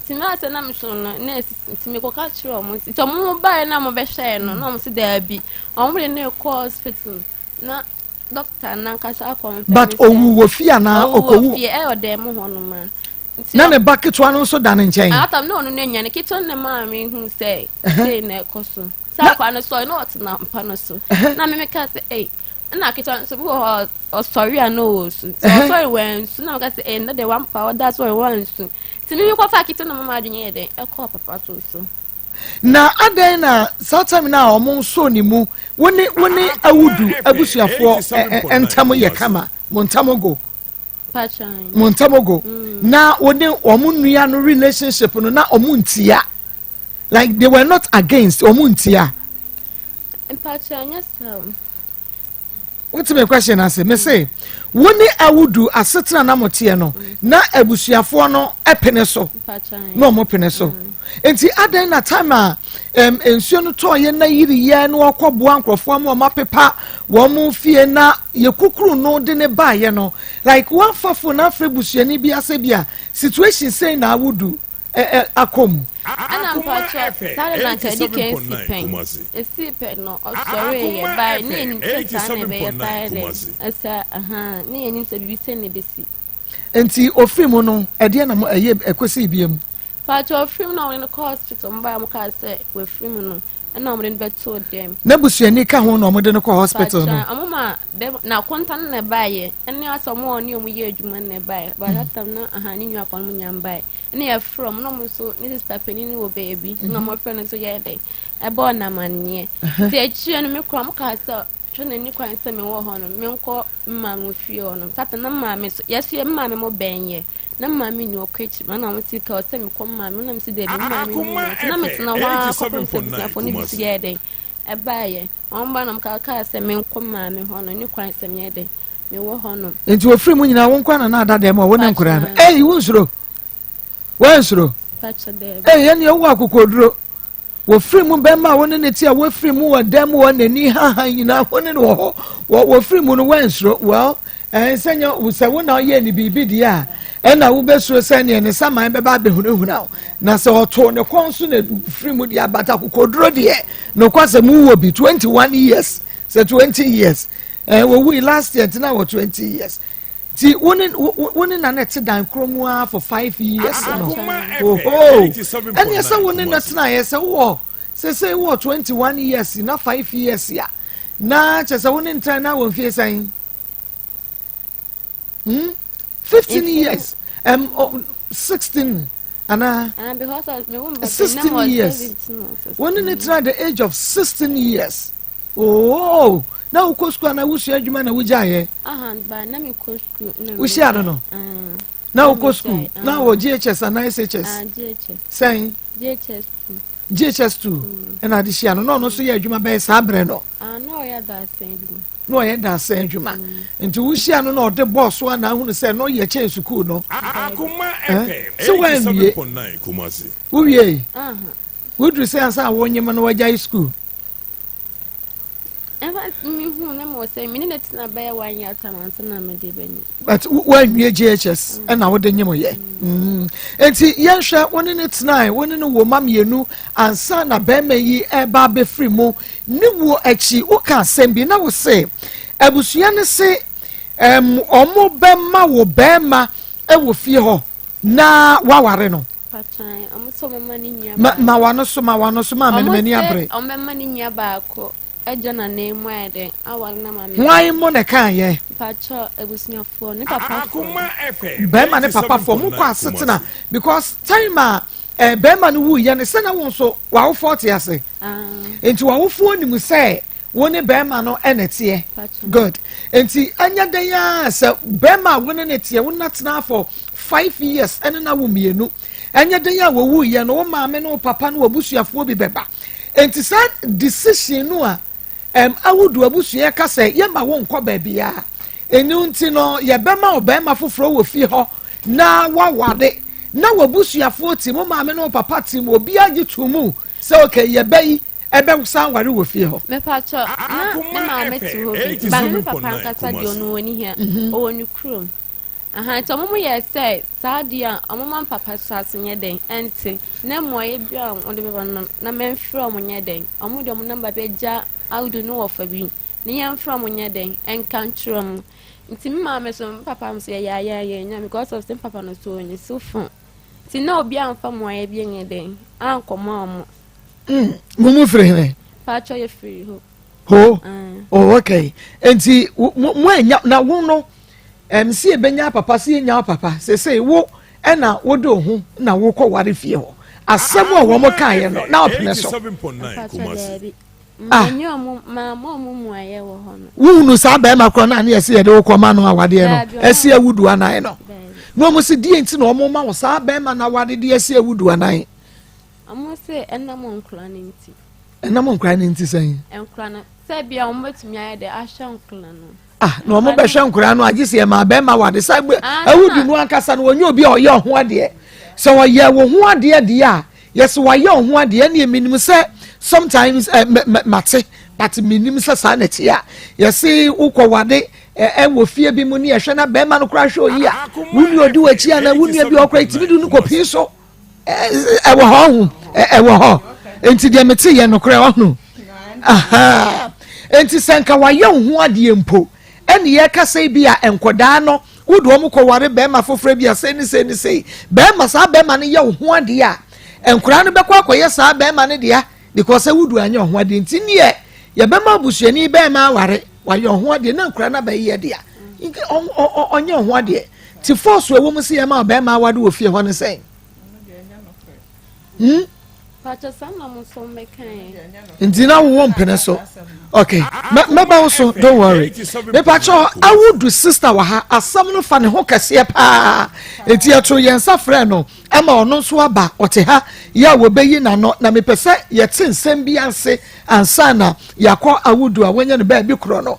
Nti me asɛ na meso no na esisi nti mekɔka kyerɛ ɔmo nti ɔmo bae na ɔmo bɛhwɛɛ no na ɔmo se daabi ɔmo de no kɔ hospital na dɔkta nankasa akɔ. But owu wɔ fie anaa okowu? Owu wɔ fie ɛwɔ dan mu hɔ nom a. na ne ba ketewa no nso da ne nkyɛn. Atam na ɔno no anya ne ketewa no na maame hu sɛ sei na ɛkɔ so. Sɛ akwa no sɔre na ɔtena mpa no so. Na meme ka sɛ ei ɛna ketewa no so bi wɔ hɔ ɔsɔre a na ɔwɔ su. Nti ɔsɔre wansu na meka sɛ ei nnɛ deɛ wampa ɔda sɔre wansu. Nti meme kɔfa ketewa na mama adwene yɛ dɛn ɛkɔɔ papa so so. Na adɛn na saa time no a wɔn nsɔɔ ne mu wo ne wo ne awudu abusuafoɔ ntam yɛ kama mo ntam go. mo ntam go mm. na wo ne wɔn nua no relationship no na wɔn ntia like they were not against wɔn ntia. wote me question ase me se wo ne awudu asetena na mo teɛ no na abusuafoɔ no pene so na wɔn pene so. Mm. Nti adɛn na time a um, nsuo no tɔɔyɛ na yiriyɛ na wɔkɔboa nkurɔfoɔ ama wɔn apepa wɔn fie na yɛkukuru no de ne baayɛ no like wɔafa phone afrɛ busuani bi asɛ bi a situation sei na awodu ɛ akɔ mu. Ɛna mpakyɛ saa de na nka ɛdi kan si pɛn esi pɛn no ɔsɔre yɛ bae ne yɛnim sɛ saa na ɛbɛyɛ saa yɛ dɛ ɛsɛ ahan ne yɛnim sɛ biribi sɛ na ɛbɛsi. Nti ofiri mu no ɛdeɛ na mo ɛyɛ ɛkɔsi biem. Paatwa ofiri mu na wɔde no kɔ hospital wɔn baeɛ wɔn kaa sɛ wafiri mu no ɛna wɔde no bɛtoo dɛm. N'abusuani ka ho na wɔde no kɔ hospital no. Paatwa wɔn ma bɛ na akonta no na ɛbaeɛ ɛne asɛ wɔn a wɔne wɔn yɛ adwuma no na ɛbaeɛ but that time na aha ne nua kɔn mo nya mbaeɛ ɛna yɛfrɛ wɔn na wɔn nso ne sista panin no wɔ baabi na wɔn frɛ no nso yɛ dɛ ɛbɔɔ n'amanneɛ nti akyire no me kora wɔn kaa sɛ hwɛ n'ani kwan sɛ mewɔ hɔ no menkɔ mma mo fie hɔ no sata na maame so yɛso yɛ maame mo bɛn yɛ na maame ni ɔkɔ akyiri ma na wɔn si ka ɔsɛ mekɔ maame na mesi dɛbi maame ni hɔ nti na metena hɔ ara kɔpem sɛ abusuafoɔ no bi so yɛɛ dɛn ɛbaayɛ wɔn ba na wɔn kaa sɛ menkɔ maame hɔ no ne kwan sɛ meyɛ dɛn mewɔ hɔ no. Nti ofiri mu nyinaa wo nkwa na na ada dɛm a wo ne nkora no ei wo nsuro wɔnsuro ei ɛne ɛwɔ akokoduro. Wɔfiri mu bɛma a wo ne ne te a wɔafiri mu wɔ dan mu wɔ n'ani hahan nyinaa wo ne no wɔ hɔ wɔ wɔfiri mu no wɔansuro well ɛn sɛ nyɛ sɛ wo na ɔyɛ ne biribi deɛ a ɛna wobɛsuro sɛ neɛ ne saman bɛba abɛhunahuna wo na sɛ ɔtoo ne kɔn so na firi mu deɛ abata kokoduro deɛ nokwasɛm wowɔ bi 21 years sɛ 20 years. Eh, wɔwui last year nti na wɔ 20 years. Nti wo ne wo ne na na ɛte dan koro mu ara for 5 years no. Oho! Ɛneɛ sɛ wo ne no tenaeɛ sɛ wowɔ sese wowɔ 21 years na 5 years a na kyɛ sɛ wo ne ntena na wɔ mfie sɛn? 15 years, oh, 16 anaa 16 years. Wo ne ne tena the age of 16 years. Oh, na wokɔ sukuu anaa wosua adwuma na wogyaeɛ? Wohyia no, na wokɔ sukuu na wɔ JHS anaa SHS? Sɛn? JHS 2 ɛna ade hyia no na ɔno nso yɛ adwuma bɛyɛ saa berɛ no na ɔyɛ daasɛn adwuma. Nti wohyia no na ɔde bɔɔ so ana ahunu sɛ na ɔyɛ kyɛn sukuu no sɛ woanwie. Wowie woduru sɛ ansa a wonyem no wagyae sukuu. Ɛfa mehu na mewɔ sɛ mene ne tena bɛyɛ one year time ansa na mede bɛnyim. But woanwie JHS ɛna wode nyem yɛ. Nti yɛnhwɛ, wo ne ne tenae, wo ne no wɔ ma mmienu ansa na bɛrima yi ɛba abɛfiri mu. Ne wuo akyi woka asɛm bi na wo se abusua no se ɔmo bɛma wo bɛrima ɛwɔ fie hɔ na waware no. Ma wano so, ma wano so, ma mene m'ani abere. Ɔmo bɛma ne nua baako agya n'anan mu ayɛ dɛn aware na maame. Hwan mo na ɛka yɛ? Mpakyɛ, abusuafoɔ ne papafoɔ. Bɛrima ne papafoɔ mo kɔ asetena because time a bɛrima no wu yɛ no sɛ na wo nso w'awofoɔ te ase, nti w'awofoɔ nim sɛ wo ne bɛrima no ɛna teɛ. Good. Nti ɛnyɛ dɛn a sɛ bɛrima a wo ne ne teɛ, wo na tena for 5 years ɛne na wo mmienu, ɛnyɛ dɛn a wɔwu yɛ no, wo maame ne wo papa ne w'abusuafoɔ bi bɛba. Nti saa decision no a Awudu abusua ka sɛ yɛma wo nkɔ baabi a ɛnu nti no yɛbɛma wo bɛrima foforɔ wɔ fie hɔ na waware na w'abusuafoɔ ti mo maame ne wo papa ti mu obiara gye to mu sɛ okay, yɛbɛyi ɛbɛsan ware wɔ fie hɔ. Mepatɔ, na ne maame te hɔ bi ba ne papa ankasa deɛ ɔno wɔ ne hia ɔwɔ ne kurom aha. Nti ɔmo mo yɛ sɛ saa deɛ a ɔmo ma papa so ase nyɛ dɛn ɛnte na mmuayɛ bi a ɔde bɛba no na mɛmfrɛ ɔmo nyɛ dɛn. Ɔmo de ɔmo number bɛgya Awudu ne wɔfa bi ne yɛmfrɛ ɔmo nyɛ dɛn ɛnka nkyerɛ ɔmo. Nti me maame so me papa so yɛyɛ ayɛ ayɛ nya because of sɛ me papa no so ɔnyi so fo nti na obi amfa mmuayɛ bi nyɛ dɛn ankɔma ɔmo. Mo mu firi hene? Paatwa, yɛ firi hɔ. Ho. Oh, okay. Nti mo anya na wo no si ebenya papa si enya papa sese wo ɛna wode wo ho na wokɔ ware fie hɔ. Asɛm a wɔn kaeɛ no na ɔpene so? Ah, wohunu saa bɛrima korɔ no a ne yɛsɛ yɛde wo kɔma no awadeɛ no ɛsi awudu anan no na wɔn si die nti na wɔn ma wo saa bɛrima no awade de ɛsi awudu anan? Ɔmo sɛ ɛnam nkora no nti. Ɛnam nkora no nti sɛn? Nkora no sɛ bia ɔmo bɛtumi ayɛ dɛ ahwɛ nkora no. Ah, na ɔmo bɛhwɛ nkora no agye sɛ ɛma bɛrima wade sa awudu no ankasa no wɔnyɛ obi a ɔyɛ ɔho adeɛ. Sɛ ɔyɛ wo ho adeɛ deɛ a yɛsɛ wayɛ ɔho adeɛ ɛne menim sɛ sometimes mɛ mɛ mate, but menim sɛ saa na ɛte a yɛse wokɔ wade ɛwɔ fie bi mu ne yɛhwɛ na bɛrima no koraa hwɛ oyi a wo nua odi w'akyi anaa wo nua bi ɔkora etimi du no kɔ pii so. Ɛwɔ hɔ ho, ɛwɔ hɔ. Nti deɛ mete yɛ nokorɛ ɔho. Nti sɛ nka wayɛ wo ho adeɛ mpo ɛne yɛka sɛ bi a nkɔdaa no wode wɔn kɔware bɛrima foforɔ bi a sei ne sei ne sei bɛrima, saa bɛrima no yɛ wo ho adeɛ a nkɔdaa no bɛkɔ akɔyɛ saa bɛrima no dea because sɛ wodu anyɛ wo ho adeɛ. Nti neɛ yɛbɛma abusuani bɛrima aware wayɛ wo ho adeɛ na nkɔdaa no abɛyɛ dea, ɔnyɛ wo ho adeɛ. Ti force ɛwɔ mu sɛ yɛma bɛrima awade wɔ fie hɔ ne sɛn? Nti na wowɔ mpene so. Okay, mɛba wo so, don't worry. Mepakyɛ, Awudu sister wɔ ha, asɛm no fa ne ho kɛseɛ paa nti yɛto yɛn nsa frɛ no ama ɔno nso aba. Ɔte ha yɛ a wɔbɛyi n'ano na mepɛ sɛ yɛte nsɛm bi ase ansa na yɛakɔ Awudu a wɔanya no baabi korɔ no.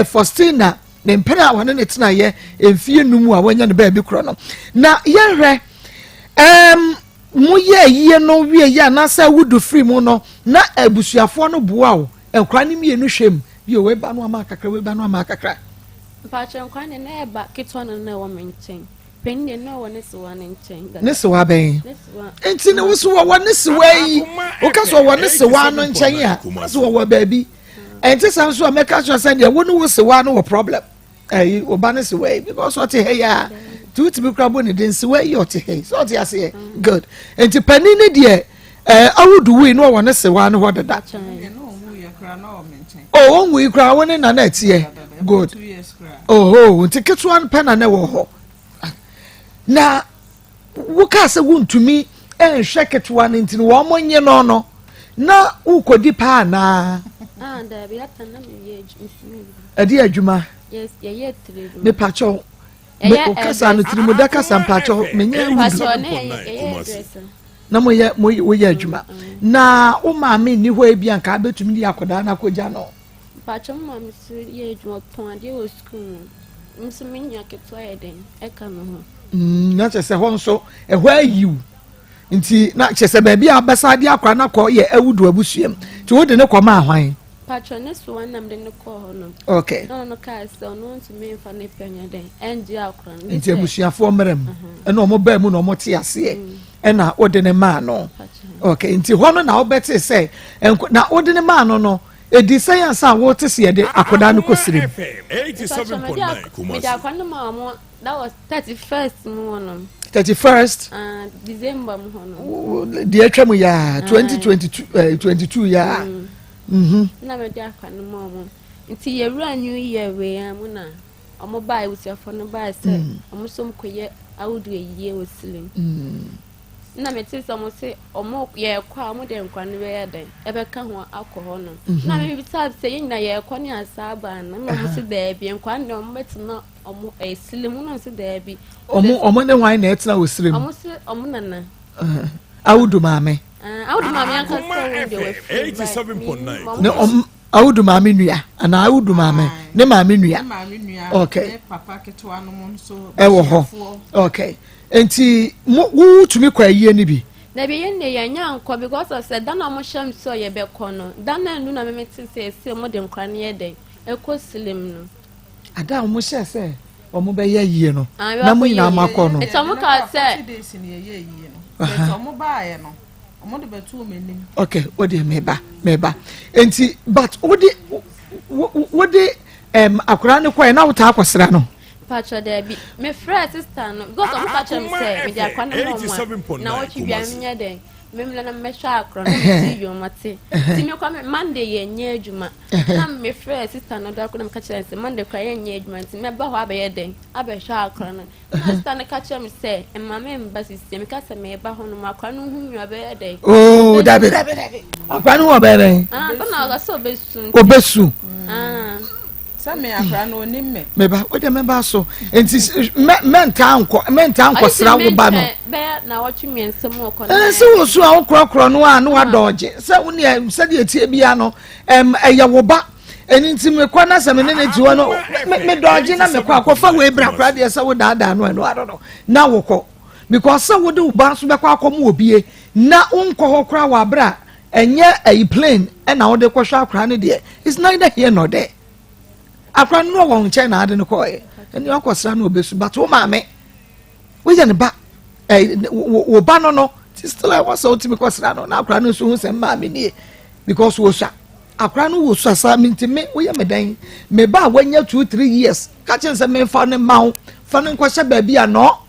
Faustina ne mpene a wɔne ne tenaeɛ mfie 5 a wɔanya no baabi korɔ no na yɛhwɛ moyɛ ayie no wie yɛ anaasɛ Awudu firi mu no na abusuafoɔ no boa wo nkora no mmienu hwɛ mu bio, wei ba no ama kakra, wei ba no ama kakra? Mpakyɛ, nkwa ne na ɛba ketewa no na ɛwɔ me nkyɛn, panyin deɛ na ɔwɔ ne sewa ne nkyɛn. Ne sewa bɛn? Nti ne wo so wɔwɔ ne sewa yi, woka sɛ ɔwɔ ne sewa no nkyɛn a sɛ wɔwɔ baabi. Ɛnte saa nso a mɛka kyerɛ sɛ deɛ wo ne wo sewa no wɔ problem. Ɛyi wo ba ne sewa yi because ɔte ha yi a nti wotumi kura bɔ ne din sewa yi ɔte ha yi sɛ ɔte aseɛ mm. good. Nti panin ne deɛ ɛɛ awudu wui no ɔwɔ ne sewa no hɔ deda. O oh, wɔn wui koraa wo ne nana ɛteɛ good. Oho nti ketewa no pɛ na ne wɔ hɔ na. Wokaa sɛ wontumi nhwɛ ketewa no nti no wɔn nye no no na wokɔdi paa anaa? Ah, daabi, ata na meyɛ adwuma. Ɛde adwuma? Yes, yɛyɛ tiri adwuma. Mepakyɛw, me kasa no tiri mu da kasa mpakyɛw menyɛ awudu. Na moyɛ moyɛ adwuma. Na wo maame nni hɔ ebi anka abɛtumi de akwadaa no akɔgya no. Mpakyɛw me maame nso yɛ adwuma ɔtɔn adeɛ wɔ sukuu mu. Me nso me nua ketewa yɛ dɛn ɛka me ho. Mm, na kyerɛ sɛ hɔ nso ɛhɔ ayiw nti na kyerɛ sɛ baabi a bɛsa de akora no akɔ yɛ awudu abusua mu nti wode ne kɔ maa hwan? Patrɔ ne so wɔn nam de ne kɔɔ hɔ no. Okay. Na ɔno kaa sɛ ɔno ntumi nfa ne pɛ nyɛ dɛn ɛngye akora no. Nti abusuafoɔ mmerɛ mu ɛna wɔn baa mu na wɔn te aseɛ mm. ɛna wode ne maa no. Okay, nti hɔ no na wobɛte sɛ na wode ne maa no no Edi sɛn ansa a wote sɛ yɛde akwadaa no kɔ srem? Mede akwadaa no maa wɔn that was 31st mu hɔ nom. 31st. Ah, December mu hɔ nom. Deɛ atwa mu yaa 2022 eh, 22 yaa. Mm. Mhm. Na mede akwadaa no maa wɔn. Nti yɛwura New Year wei mu na wɔn baa abusuafoɔ no baa sɛ wɔn nso kɔyɛ awudu ayie wɔ Silim. Mm. Nna metsee sɛ wɔse wɔn yɛrekɔ a wɔde nkwa no bɛyɛ dɛn ɛbɛka ho akɔ hɔ nom. Mhm. Na mebisaa sɛ yɛn nyinaa yɛrekɔ ne asaa aba ana? Na wɔn se daabi nkwa no deɛ wɔn bɛtena wɔn esile mu na wɔn se daabi. Wɔn wɔn ne hwan na ɛtena wɔ sire mu? Wɔn se wɔn nana. Awudu maame. Awudu maame ankasa wɔn deɛ wɔafiri ba. Ne wɔn Awudu maame nua anaa Awudu maame ne maame nua. Okay. Ɛwɔ hɔ. Okay. Nti mo wo tumi kɔ ayie no bi? Dabi yɛn deɛ yɛn nya nkɔ because of sɛ da na ɔmo hyɛ me sɛ yɛ bɛ kɔ no da na ndu na me me te sɛ ese ɔmo de nkora no yɛ dɛn ɛkɔ silim no. Ada a ɔmo hyɛ sɛ ɔmo bɛ yɛ ayie no na mo nyinaa mo akɔ no. Nti ɔmo kaa sɛ. Forty days na yɛyɛ ayie no but ɔmo baa yɛ no ɔmo de bɛ too m'anim. Okay o deɛ meba meba nti but wo de wo de ɛm akora no kɔ yɛ na wo taa kɔ sra no. Patrɔ daabi me frɛ sister no because ɔmo ka kyerɛ me sɛ mede akora no ma ɔmo a na wɔtwe bia menyɛ dɛn memla na mɛhwɛ akora no mete yom mate nti mekɔ me Monday yɛ nyɛ adwuma na me frɛ sister no da ko na meka kyerɛ sɛ Monday kora yɛ nyɛ adwuma nti mɛba hɔ abɛyɛ dɛn abɛhwɛ akora no na sister no ka kyerɛ me sɛ mma me mba sisi meka sɛ meba hɔ no ma akora no hu mi ɔbɛyɛ dɛn. Oo dabi dabi dabi akora no hu ɔbɛyɛ dɛn. Ah, na ɔka sɛ ɔbɛsu. Ɔbɛsu. Ah. Sɛ me akora no onim me. Meba wo de meba so nti mɛ mɛntaa nkɔ mɛntaa nkɔ sra wo ba no. Bɛyɛ na wɔtwe mmiɛnsa mu ɔkɔ. Ɛɛ sɛ wɔ so a wokorɔkorɔ no a na wadɔɔgye sɛ wo nea sɛdeɛ tie bia no ɛm ɛyɛ wo ba ɛni nti mekɔ na sɛ me ne ne te hɔ no me me dɔɔgye na mekɔ akɔfa wei bra kora deɛ sɛ wo daadaa no ɛno ano no na wokɔ because sɛ wode wo ba nso bɛkɔ akɔm wɔ bie na wonkɔ hɔ koraa wɔ abere a Ɛnyɛ ɛyi plane ɛna wode kɔhwɛ akora no deɛ it's neither here nor there akora no wɔ nkyɛn na ade no kɔɛ ɛne ɔkɔsra no ɔbɛsu but wo maame woyɛ ne ba ɛɛ wo ba no no ti still ɛwɔ sɛ wotumi kɔsra no na akora no nso ho sɛ maame nie because wɔsua akora no wɔ sua saa mi nti me woyɛ me dɛn me ba a wanya 2, 3 years ka kyɛn sɛ memfa ne ma wo fa no nkɔhyɛ baabi a no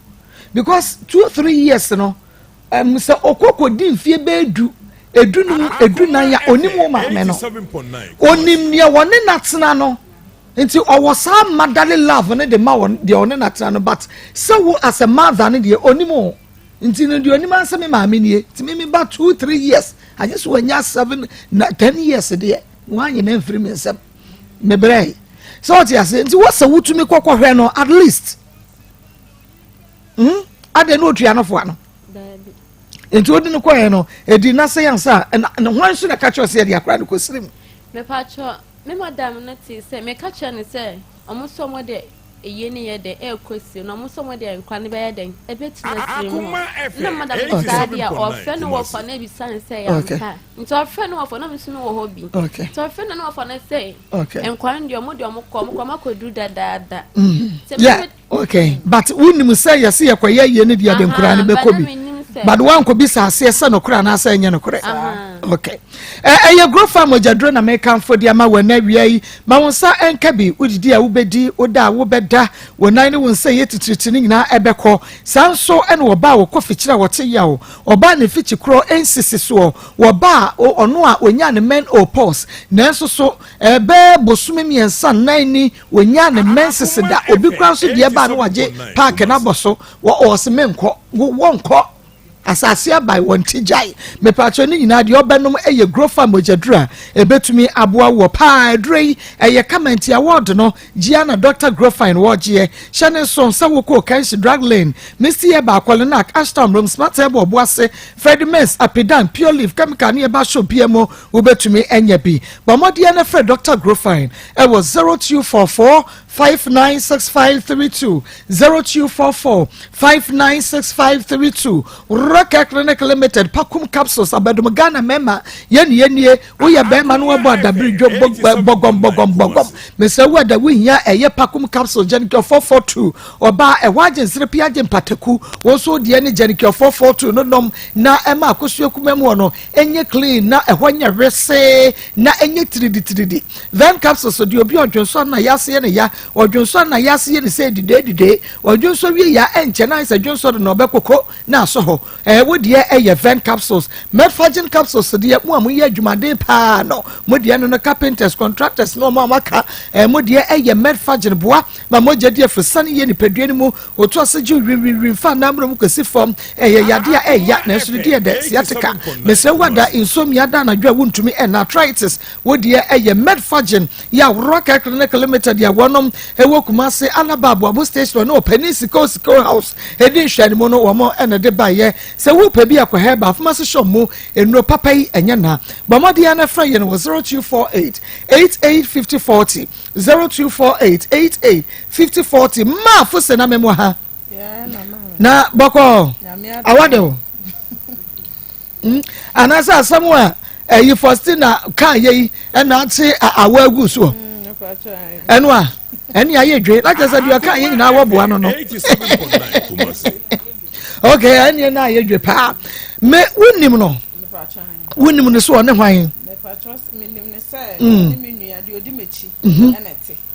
because 2, 3 years no. Ɛm sɛ ɔkɔ kɔdi mfeɛ bɛyɛ du, edunum, edunan a, onim wo maame no. Onim nea wɔne no atena no. Nti ɔwɔ saa motherly love no de ma wɔn deɛ ɔne no atena no but sɛ wo as a mother no deɛ onim o. Nti no deɛ onim ara sɛ me maame nie. Nti me me ba 2, 3 years agye sɛ wanya 7 na 10 years deɛ wɔanye no amfiri me nsam. Me brɛ. Sɛ ɔte ase nti wɔ sɛ wotumi kɔkɔhwɛ no at least. Hmm? Adɛn na otua no foa no? Nti odi no kɔɛ no, edi na sɛ yansa na ne hwan so na ka kyerɛ sɛ yɛde akora no kɔsiri mu. Mepakyɛ me madam no te sɛ meka kyerɛ no sɛ ɔmo sɛ ɔmo de eyie ne yɛ dɛ ɛrekɔ sie na ɔmo sɛ ɔmo de nkwa no bɛyɛ dɛn ɛbɛtena siri mu hɔ na madam no saa deɛ ɔfrɛ no wɔfa no ebisa no sɛ yɛampa nti ɔfrɛ no wɔfa no nso wɔ hɔ bi nti ɔfrɛ no no wɔfa no sɛ nkwa no deɛ ɔmo de ɔmo kɔ ɔmo kɔ ɔmo akɔduru dadaada. Mm. Okay, but wonim sɛ yɛse yɛkɔyɛ yie no deɛ de nkoraa no bɛkɔ bi but woankɔbisa aseɛ sɛ nokorɛ anaasɛ ɛnyɛ nokorɛ. Okay. Ɛyɛ Grofa mogyaduro na mekamfo de ama wɔ ɛnɛ awia yi. Ma wo nsa nka bi, wodidi a wobɛdi, woda a wobɛda, wo nan ne wo nsa ɛyɛ titiritii no nyinaa ɛbɛkɔ. Saa nso ɛna ɔbaa a wɔkɔ fikyiri a wɔte yaw, ɔbaa ne mfikyi korɔ ɛnsisi soɔ, wɔbaa ɔno a ɔnyaa ne men o pause, nanso so ɛbɛɛ bosome mmiɛnsa nnan ni ɔnyaa ne menses da, obi koraa nso deɛ ɛbaa no wagye paake no abɔ so, wɔ ɔse menkɔ, wɔnkɔ. Asase abae wɔn ti gyae. Mepaakyɛw ne nyinaa deɛ ɔbɛnom yɛ Grofa mogyaduru a ɛbɛtumi aboa woɔ paa. Aduro yi ɛyɛ kama nti award no gyea na Doctor Grofine wɔgyeɛ. Hyɛ ne nso sɛ wokɔ Okanshi Drug Lane, Misty Herbal, Kɔlenak, Ashtown, Rome Smart Herbal, Obuase, Freddie Mens, Apidan, Pure Leaf, Chemical ne Herbal Shop biara mu wobɛtumi anya bi. Bɔ mmɔden na frɛ Doctor Grofine ɛwɔ 0244 596532 0244 596532 Rocker Clinic Limited Pakum Capsules Abɛdom Ghana mɛma yɛne yɛnie woyɛ bɛrima no wabɔ adabere dwo bɔgɔm bɔgɔm bɔgɔm mesɛ wo ada wohia ɛyɛ Pakum Capsules Genicure 442 ɔbaa ɛhɔ agye nsere pia agye mpataku wo nso deɛ ne Genicure 442 no nom na ɛma akosua kuma mu no ɛnyɛ clean na ɛhɔ nyɛ wesee na ɛnyɛ tiridi-tiridi. Then capsules deɛ obi ɔdwonsɔ na yase yɛ ne ya, ɔdwonsɔ na yase yɛ ne sɛ edide edide, ɔdwonsɔ wie ya ɛnkyɛ na ayɛ sɛ dwonsɔ de na ɔbɛkoko na asɔ hɔ. Ɛɛ wo deɛ ɛyɛ Ven capsules. Medfagin capsules deɛ mo a mo yɛ adwumaden paa no, mo deɛ no no carpenters, contractors na ɔmo a waka ɛɛ mo deɛ ɛyɛ Medfagin boa ma mogya di afusane yɛ nipadua no mu otu ase gye wiwiwi fa anammerɛ mu kɔsi fam ɛyɛ yadeɛ a ɛya nanso ne deɛ dɛ sciatica mesrɛ wo ada insomnia da anadwo a wontumi ɛna arthritis wo deɛ ɛyɛ Medfagin yɛ aworɔ Care Clinic Limited yɛ wɔnom ɛwɔ Kumase Alaba Aboabo station ne ɔpanin Sika Sika House ɛdi nhwɛanimu no wɔn ɛna de baeɛ sɛ wopɛ bi akɔ herbal pharmacy shop mu nnuro papa yi ɛnyɛ na bɔ mmɔden na frɛ yɛn wɔ 0248 88 50 40 0248 88 50 40 mmaa fo sɛ na mɛmo ha na bɔkɔ awade o anaasɛ asɛm a ɛyi Faustina kaa yɛ yi ɛna ate awa agu soɔ ɛno a ɛne ayɛ dwe na kyerɛ sɛ deɛ ɔka yɛ nyinaa wɔboa no no ok ɛneɛ na ayɛ dwe paa me wonim no wonim no so ɔne hwan.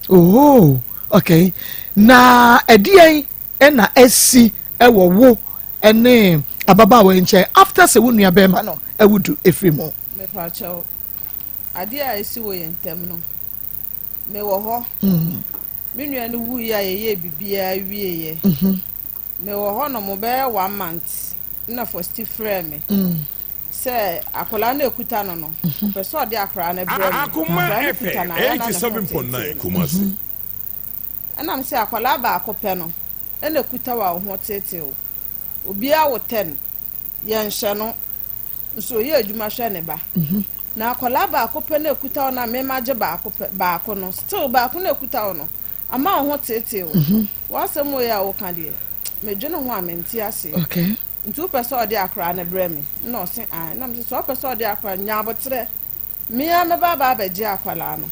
Oh, okay. Na ɛdeɛn ɛna ɛsi ɛwɔ wo ɛne ababaawa nkyɛn after sɛ wo nua bɛrima no ɛwudu efiri mu. Mepakyɛw, adeɛ a esi wɔ yɛn ntam no, mewɔ hɔ. Me nua no wuiɛ a yɛyɛ biribiara wieɛ. Mewɔ hɔ no mo bɛyɛ one month na Fosti frɛ me sɛ akwadaa no ekuta no no ɔpɛ sɛ ɔde akwadaa no brɛ me. Akoma Akwadaa no kuta FM no ayɛ na ne ho 87.9 tete no. Kumasi. Ɛnam sɛ akwadaa baako pɛ no ɛna ekuta wɔ a ho tete o, obiara wɔ 10 yɛnhyɛ no nso oyɛ adwuma hwɛ ne ba na akwadaa baako pɛ na ekuta wo na mmarima gye baako pɛ baako no still baako na ekuta wo no ama wo ho tete o. Wɔasɛm wo yɛ a woka deɛ medwene ho a mente aseɛ. Nti wopɛ sɛ ɔde akwadaa no brɛ me na ɔse ae na mesɛ sɛ ɔpɛ sɛ ɔde akwadaa no nya abotrɛ mmea mɛba aba abɛgye akwadaa no.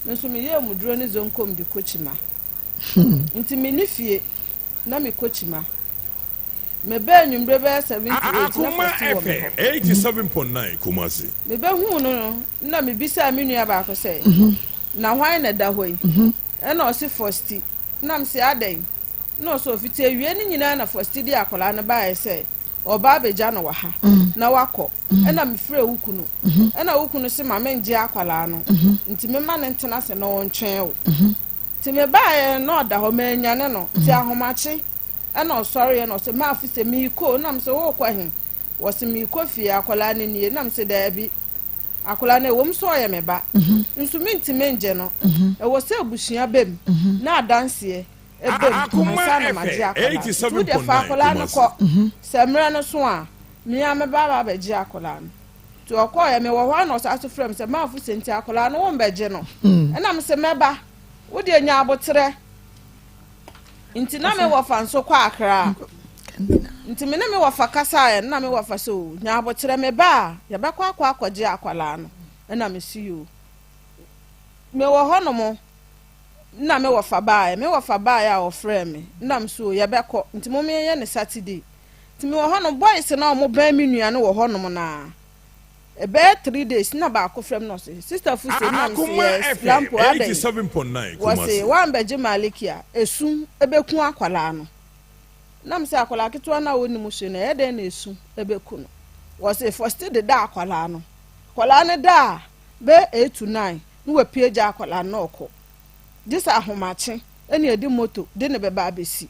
Me nso meyɛɛ muduro ne zonkom de kɔ kyima nti me ne fie na mekɔ kyima mebɛɛ anwummerɛ bɛyɛ 7 to 8 na Akoma Fosti wɔ me FM hɔ. 87.9 Kumasi. Mebɛhuu no no na mebisaa me nua baako sɛ na hwan na da hɔ yi, ɛna ɔse Fosti nam sɛ adɛn na ɔsɛ ɔfiti awie no nyinaa na Fosti de akwadaa no baeɛ sɛ ɔba abɛgya no wɔ ha na wakɔ, ɛna mefrɛ wo kunu ɛna wo kunu se ma mengye akwadaa no nti mema ne ntena ase na ɔntwɛn wo. Nti mebaeɛ na ɔda hɔ manyane no nti ahomakye ɛna ɔsɔreɛ na ɔsɛ maafo sɛ meekɔ nam sɛ wokɔ he wɔse meekɔ fie akwadaa no nie nam sɛ daabi akwadaa no ɛwɔ mu sɛ ɔyɛ me ba nso mentumi ngye no ɛwɔ sɛ abusua bɛm na adanseɛ ɛbɛm Akoma ansa na magye FM akwadaa no nti wodeɛ fa 87.9 akwadaa no Kumasi. kɔ sɛ mmerɛ no so a mmea mɛba aba abɛgye akwadaa no. Nti ɔkɔɔyɛ mewɔ hɔ a na ɔsan so frɛ me sɛ maafo sɛ nti akwadaa no wombɛgye no ɛna me sɛ mɛba wodeɛ nya aboterɛ. Nti na me wɔfa nso kɔ Akra nti me ne me wɔfa kasaeɛ na me wɔfa sɛ o nya aboterɛ me ba a yɛbɛkɔ akɔ akɔgye akwadaa no ɛna me si o mewɔ hɔ nom na me wɔfa baeɛ me wɔfa baeɛ a ɔfrɛ me na me so o yɛbɛkɔ nti mo yɛnyɛ ne Saturday. Nti mewɔ hɔ nom boys na ɔmo bɛn me nua no wɔ hɔ nom naa. Ɛbɛyɛ 3 days na baako frɛ me na ɔse, "Sister Fuse," na mese, Akoma "Yes." FM Lampo adɛn? 87.9 Wɔse Kumasi. woambɛgye Maliki a, esu ɛbɛku akwadaa no. Na mese, akwadaa ketewa no a wɔnim hwee no, ɛyɛ dɛn na esu ɛbɛku no? Wɔse first de da akwadaa no. Akwadaa no da a, bɛyɛ 8 to 9 na wapue gya akwadaa no na ɔkɔ. Gye sɛ ahomakye ɛna ɛde moto de ne bɛba abɛsi.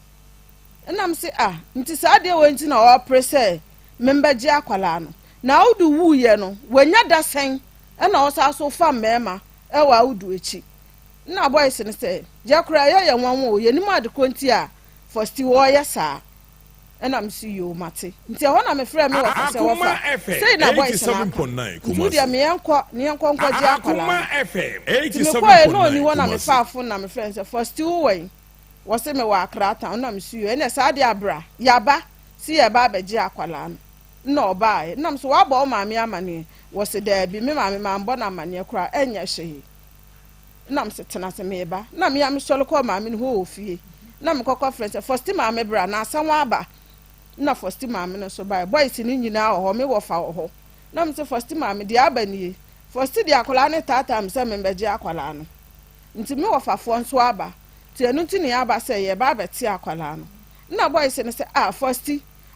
Ɛna mese, ah, nti saa adeɛ wɔ nti na ɔrepere sɛ membɛgye akwadaa no. Na Audu wuiɛ no, wanya da sɛn ɛna ɔsan so fa mmarima ɛwɔ Audu akyi? Na boys no sɛ, yɛ koraa ɛyɛ yɛn nwanwa o, yɛnim ade korɔ nti a first wɔreyɛ saa. Ɛna mese, yoo, mate. Nti ɛhɔ na mefrɛ me wɔfa sɛ, Akoma wɔfa, FM sei na boys no aka. 87.9 Nti wo deɛ Kumasi. me yɛnkɔ ne yɛnkɔ nkɔgye akwadaa Akoma no. FM Nti mekɔɛ na ɔni 87.9 hɔ na Kumasi. mefaa phone na mefrɛ no sɛ, "First wowɔ yi?" Wɔse mewɔ Accra town. Na mese, yoo, ɛnɛ saa deɛ abra yaba si yɛba abɛgye akwadaa no. Na ɔbaeɛ nam so, "Wabɔ wo maame amanneɛ?" Wɔse daabi, me maame mambɔ no amanneɛ koraa, ɛnyɛ hwee. Nam sɛ tena ase, meba. Na mea mesɔre kɔɔ maame no hɔ wɔ fie na mekɔkɔ frɛ sɛ, "First maame, bra na asa wɔn aba." Na first maame no nso baeɛ. Boys no nyinaa wɔ hɔ, me wɔfa wɔ hɔ. Na me sɛ, "First maame, deɛ aba nie. First deɛ, akwadaa no taataa me sɛ membɛgye akwadaa no, nti me wɔfafoɔ nso aba, nti ɛno nti ne yɛaba sɛ yɛba abɛte akwadaa no." Na boys no sɛ, "Ah, first,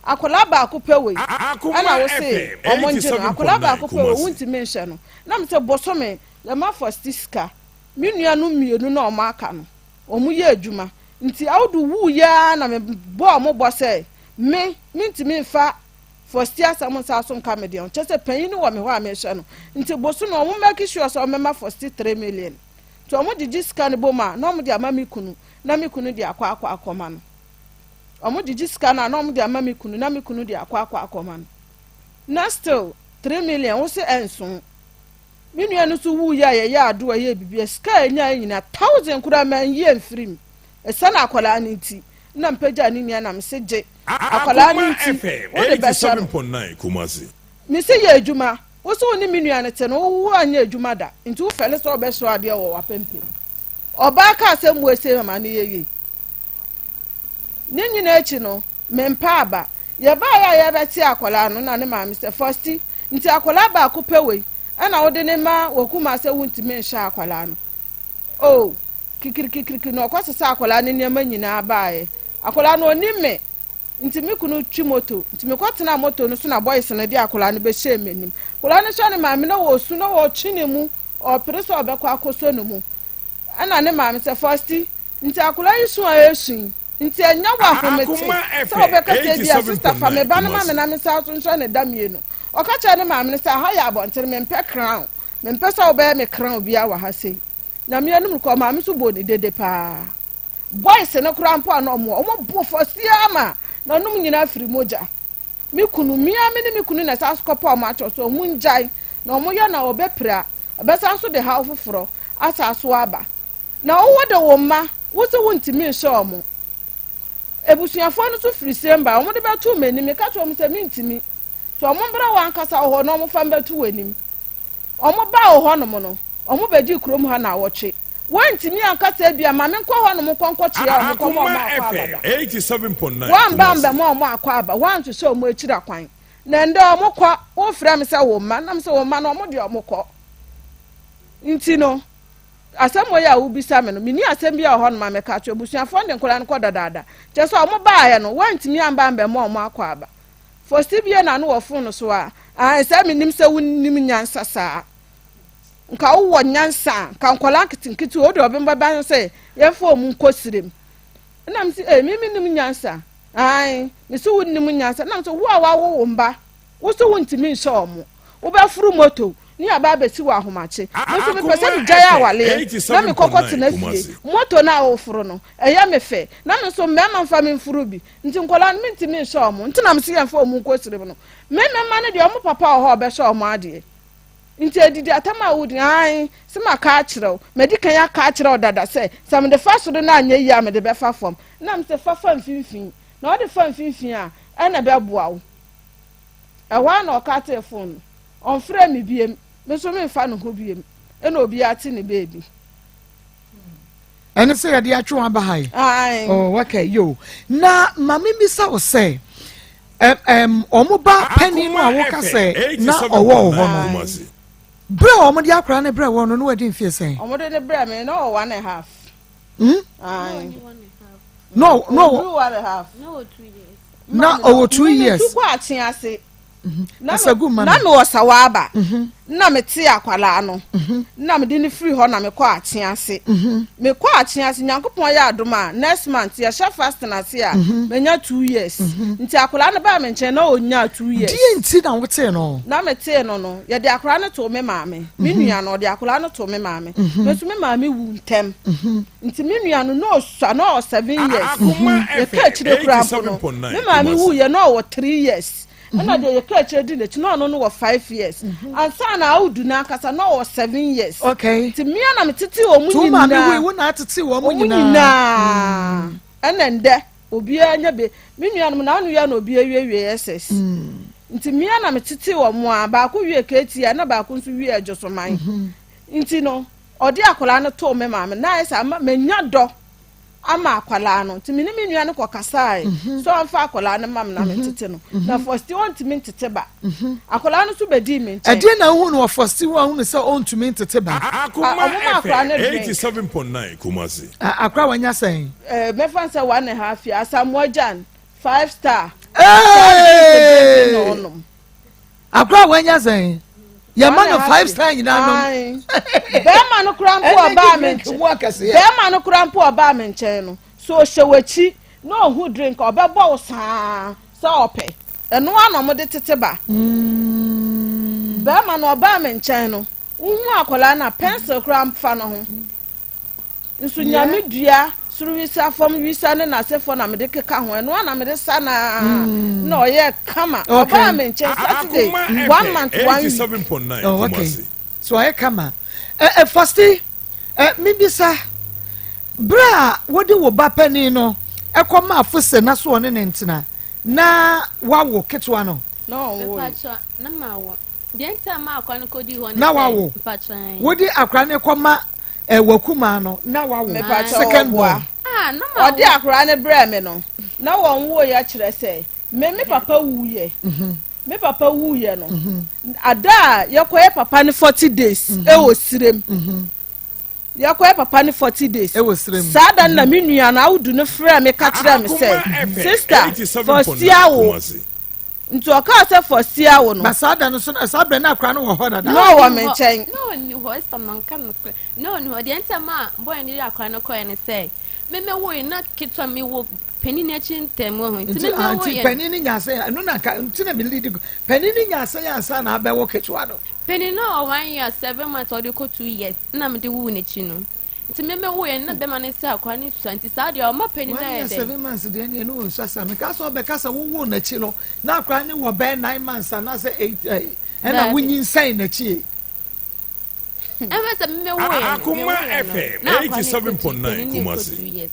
akwadaa baako pɛ wei Akoma ɛna wo se FM ɔmo ngye no? Akwadaa 87.9 baako pɛ wei, Kumasi. wontumi nhyɛ no?" Na me sɛ, bosome yɛma first sika, me nuanom mmienu na ɔmo aka no, ɔmo yɛ adwuma. Nti Audu wuu yaa na me bɔ ɔmo bɔ sɛ me mentumi nfa first asɛm nsa so nka me deɛ kyɛ sɛ panyin no wɔ me hɔ a mehwɛ no. Nti bosome ɔmo make sure sɛ ɔmɛma first 3 million. Nti ɔmo gyegye sika no bom a, na ɔmo de ama me kunu na me kunu de akɔ akɔma no. Ɔmo gyegye sika no a, na ɔmo de ama me kunu na me kunu de akɔ akɔma no. Na still 3 million wo se ɛnso. Me nua no nso wu yɛ a yɛyɛ ado a yɛ bibia, sika a ɛnya yɛ nyinaa, 1,000 koraa ma nyi mfiri mu. Ɛsɛn akwadaa no nti na mpagya ne nua na me se gye akwadaa no Akoma nti FM wode bɛhyɛ no. 87.9 Kumasi. Me se yɛ adwuma, wo so wo ne me nua no te no, wo anyɛ adwuma da, nti wo fɛle sɛ wobɛsoa adeɛ wɔ w'apempem. Ɔbaa kaa sɛ mmu ese ma no yɛ yie. Ne nyinaa akyi no, mempa aba. Yɛbaeɛ a yɛbɛte akwadaa no, na ne maame sɛ, "First, nti akwadaa baako pɛ wei ɛna wode ne ma wɔkuma sɛ wontumi nhyɛ akwadaa no?" Oh, kikirikikiriki na ɔkɔ sesa akwadaa no nneɛma nyinaa baeɛ. Akwadaa no onim me, nti me kunu twi moto, nti mekɔtena moto no so na boys no de akwadaa no bɛhyɛɛ m'anim. Akwadaa no hyɛ ne maame na wɔsu na wɔtwe ne mu, ɔpere sɛ ɔbɛkɔ akɔsɔ ne mu. Ɛna ne maame sɛ, "First, nti akwadaa yi su a ɛsu yi nti ɛnyɛ wɔ ahomete Akoma sɛ FM wɔbɛka sɛ bi a sister fa me 87.9 ba no ma me Kumasi. na me nsa so nhyɛ ne da mmienu?" Ɔka kyerɛ ne maame no sɛ, aha yɛ abɔntene, mempɛ crown, mempɛ sɛ wobɛyɛ me crown biara wɔ ha sei. Na mmienu kɔ maame nso bɔ ne dede paa. Boys no koraa mpo a na ɔmo bɔ fɔsia ama na ɔnom nyinaa firi mogya. Me kunu mmea, me ne me kunu na ɛsan so kɔpɔ ɔmo akyɛw sɛ ɔmo ngyae na ɔmo yɛ na ɔbɛpira, ɛbɛsan so de haw foforɔ asa so aba. Na wowɔ de wo mma, wo sɛ wontumi nhyɛ ɔmo. Ebusuafoɔ no nso firi sɛm ba, ɔmo de bɛto wɔn anim. Meka kyerɛ ɔmo sɛ mentumi sɛ ɔmo mbra wɔn ankasa wɔ hɔ na ɔmo fa mbɛto wɔn anim. Ɔmo ba wɔ hɔnom no, ɔmo bɛdi kurom ha na awɔtwe. Wɔntumi ankasa bi a maame nkɔ hɔnom nkɔ nkɔkyea ɔmo nkɔmɔ ɔmo Akoma akɔ FM abada. 87.9 Wɔn ba Kumasi. mbɛma ɔmo akɔ aba, wɔn nhyehyɛ ɔmo akyiri akwan. Na ndɛ ɔmo kɔ, wɔfrɛ me sɛ wɔn mma nam sɛ wɔn mma no, ɔmo deɛ ɔmo kɔ. Nti no asɛm wɔ yi a wobisa me no, menni asɛm bi a wɔ hɔnom a mɛka akyerɛ abusuafoɔ. De nkɔla no kɔ dadaada kyerɛ sɛ ɔmo baeɛ no, wɔntumi amba mbɛma ɔmo akɔ aba. Fosti bie na no wɔ phone so a ae sɛ menim sɛ wonim nyansa saa. Nka wowɔ nyansa a, nka nkɔla nketenkete wode ɔbɛba no sɛ yɛmfa ɔmo nkɔ sirem. Ɛnam sɛ ee, me menim nyansa. Ae, mesi wonim nyansa nam sɛ wo a wawo wo mba, wo so wontumi nhyɛ ɔmo. Wobɛforo moto ne aba abɛsi wɔ ahomakye. Me nso mepɛ sɛ Akoma megyae FM awaleɛ na mekɔkɔ 87.9 tena fie. Kumasi. Moto no a woforo no, ɛyɛ me fɛ, na me nso mmarima mfa me mforo bi. Nti nkɔla no mentumi nhyɛ ɔmo, nti na mese yɛmfa ɔmo nkɔ sirim no. Me mema no deɛ, ɔmo papa wɔ hɔ a ɔbɛhyɛ ɔmo adeɛ. Nti adidi atam a wodi ae sɛ maka akyerɛ wo, madi kan aka akyerɛ wo dada sɛ sɛ mede fa soro no anyɛ yie a, mede bɛfa fam. Na mesɛ fa mfimfini, na ɔde fa mfimfini a, ɛna ɛbɛboa wo. Ɛhɔ a na ɔka tee phone no, ɔmfrɛ me biem, me nso memfa ne ho biem. Ɛna obiara te ne beebi. Ɛne sɛ yɛde atwe wɔn aba ha yi. Ae. Oh, okay, yo. Na maame bisa wo sɛ, Ɛm wɔn ba panin no a woka sɛ na ɔwɔ wɔ hɔ no, berɛ a wɔde akwadaa no brɛ wɔ no, na wadi mfeɛ sɛn? Wɔde no brɛ me na ɔwɔ one and half. Hmm? No, no. One and half. Na ɔwɔ 2 years. Metu kɔ akye ase. Na na mewɔ sawaaba. Na mete akwadaa no. Na mede no firi hɔ na mekɔ akye ase. Mekɔ akye ase, Nyankopɔn yɛ adom a, next month yɛhyɛ fasting ase a, menya 2 years. Nti akwadaa no baa me nkyɛn na ɔnya 2 years. Deɛ nti na wotee no? Na metee no, yɛde akwadaa no too me maame. Me nua no, ɔde akwadaa no too me maame. Me nso me maame wu ntɛm. Nti me nua no na ɔsua na ɔwɔ 7 years. Yɛka akyire koraa mpo no, me maame wu yɛ na ɔwɔ 3 years. Ɛna deɛ yɛka akyire di n'akyi na ɔno no wɔ 5 years. Ansa na awudu n'ankasa na ɔwɔ 7 years. Nti mmea na metete wɔn nyinaa. Maame wu wo na atete wɔn nyinaa. Wɔn nyinaa. Ɛna ndɛ obiara nya be me nuanom na ano yɛ na obi awiewie SS. Nti mmea na metete wɔn a baako wie keeti a na baako nso wie adwosoman. Nti no ɔde akwadaa no too me maame na ayɛ sɛ ama menya dɔ ama akwadaa no, nti me ne me nua no kɔ kasae sɛ ɔmfa akwadaa no ma me na me tete no, na first ɔntumi ntete ba. Akwadaa no nso bɛdii me nkyɛn. Ɛdeɛ na wohu no wɔ first wo ahunu sɛ ɔntumi ntete ba? Akoma Ɔmo ma akwadaa no FM drink. 87.9 Kumasi. Akora wanya sɛn? Mɛfa sɛ one and a half year, Asamoah Gyan Five Star. Hey! Na ɔnom. Akora wanya sɛn? Yɛma no Five Star nyinaa nom. Bɛrima no kora mpo ɔbaa me nkyɛn, bɛrima no kora mpo ɔbaa me nkyɛn no so, ɔhyɛ w'akyi na ɔhu drink a, ɔbɛbɔ wo saa sɛ ɔpɛ. Ɛno ara na ɔmode tete ba. Bɛrima no ɔbaa me nkyɛn no, wohu akwadaa no a, pencil koraa mfa no ho nso. Nyame dua soro wisa, fam wisa ne n'asefoɔ na mede keka ho. Ɛno ara na mede sa naa na ɔyɛ kama. Ɔbaa me nkyɛn Saturday, Akoma one FM month 1 week. 87.9 Oh, okay. Kumasi. So ayɛ kama. Ɛ fasti ɛ mibisa, bere a wode wo ba panin no ɛkɔ ma afo na so ɔne ne ntena na wawo ketewa no? Na ɔnwo yi. Mpatsɔ, na ma wo deɛ nti a ma akwa no kɔdi hɔ ne Na sɛ, wawo. Mpatsɔ ɛn. Wode akora no kɔ ma ɛ wakuma no na wawo Mepakyɛ second ɔboa. born? Ah, na ma Ɔde wo. akwaraa no brɛ me no na wɔn wo yɛ, kyerɛ sɛ me papa wuyɛ, me papa wuyɛ no, ada a yɛkɔyɛ papa no 40 days ɛwɔ sirem, yɛkɔyɛ papa no 40 days Ɛwɔ sirem. Saa da no na me nua no awudu no frɛ me ka kyerɛ me Akoma sɛ, FM sister, 87.9 Fɔsi awo. Kumasi. Nti ɔkaa sɛ Fɔsi awo no. Ba saa da no so na saa berɛ na akora no wɔ hɔ dada? Na ɔwɔ me nkyɛn. Na ɔni hɔ ɛsɛ ma nka no korɛ, na ɔni hɔ. Deɛ nti a ma boy no yɛ akora no kɔɛ ne sɛ meme wo yi na ketewa mi wo panin n'akyi ntɛm wɔ ho nti Nti meme ah, wo nti yɛ panin no nya asɛn ɛno na nka nti na me lead panin no nya asɛn ansa na abɛwo ketewa no? Panin no ɔwɔ 1 year 7 months, ɔde kɔ 2 years na mede wo n'akyi no, nti meme wo yɛ na bɛma no sɛ akora no sua, nti saa deɛ ɔma panin no one ayɛ year dɛ 7 months deɛ ne ɛno wɔ nsu asa. Meka sɛ ɔbɛka sɛ wowoo n'akyi no na akora ne wɔ bɛyɛ 9 months anaasɛ 8 ɛna Daabi. wonyinsɛn n'akyi. Ɛfɛ sɛ meme wo yɛ no Akoma me wo yɛ no FM na akora no kɔ 87.9 panin no kɔ Kumasi. 2 years.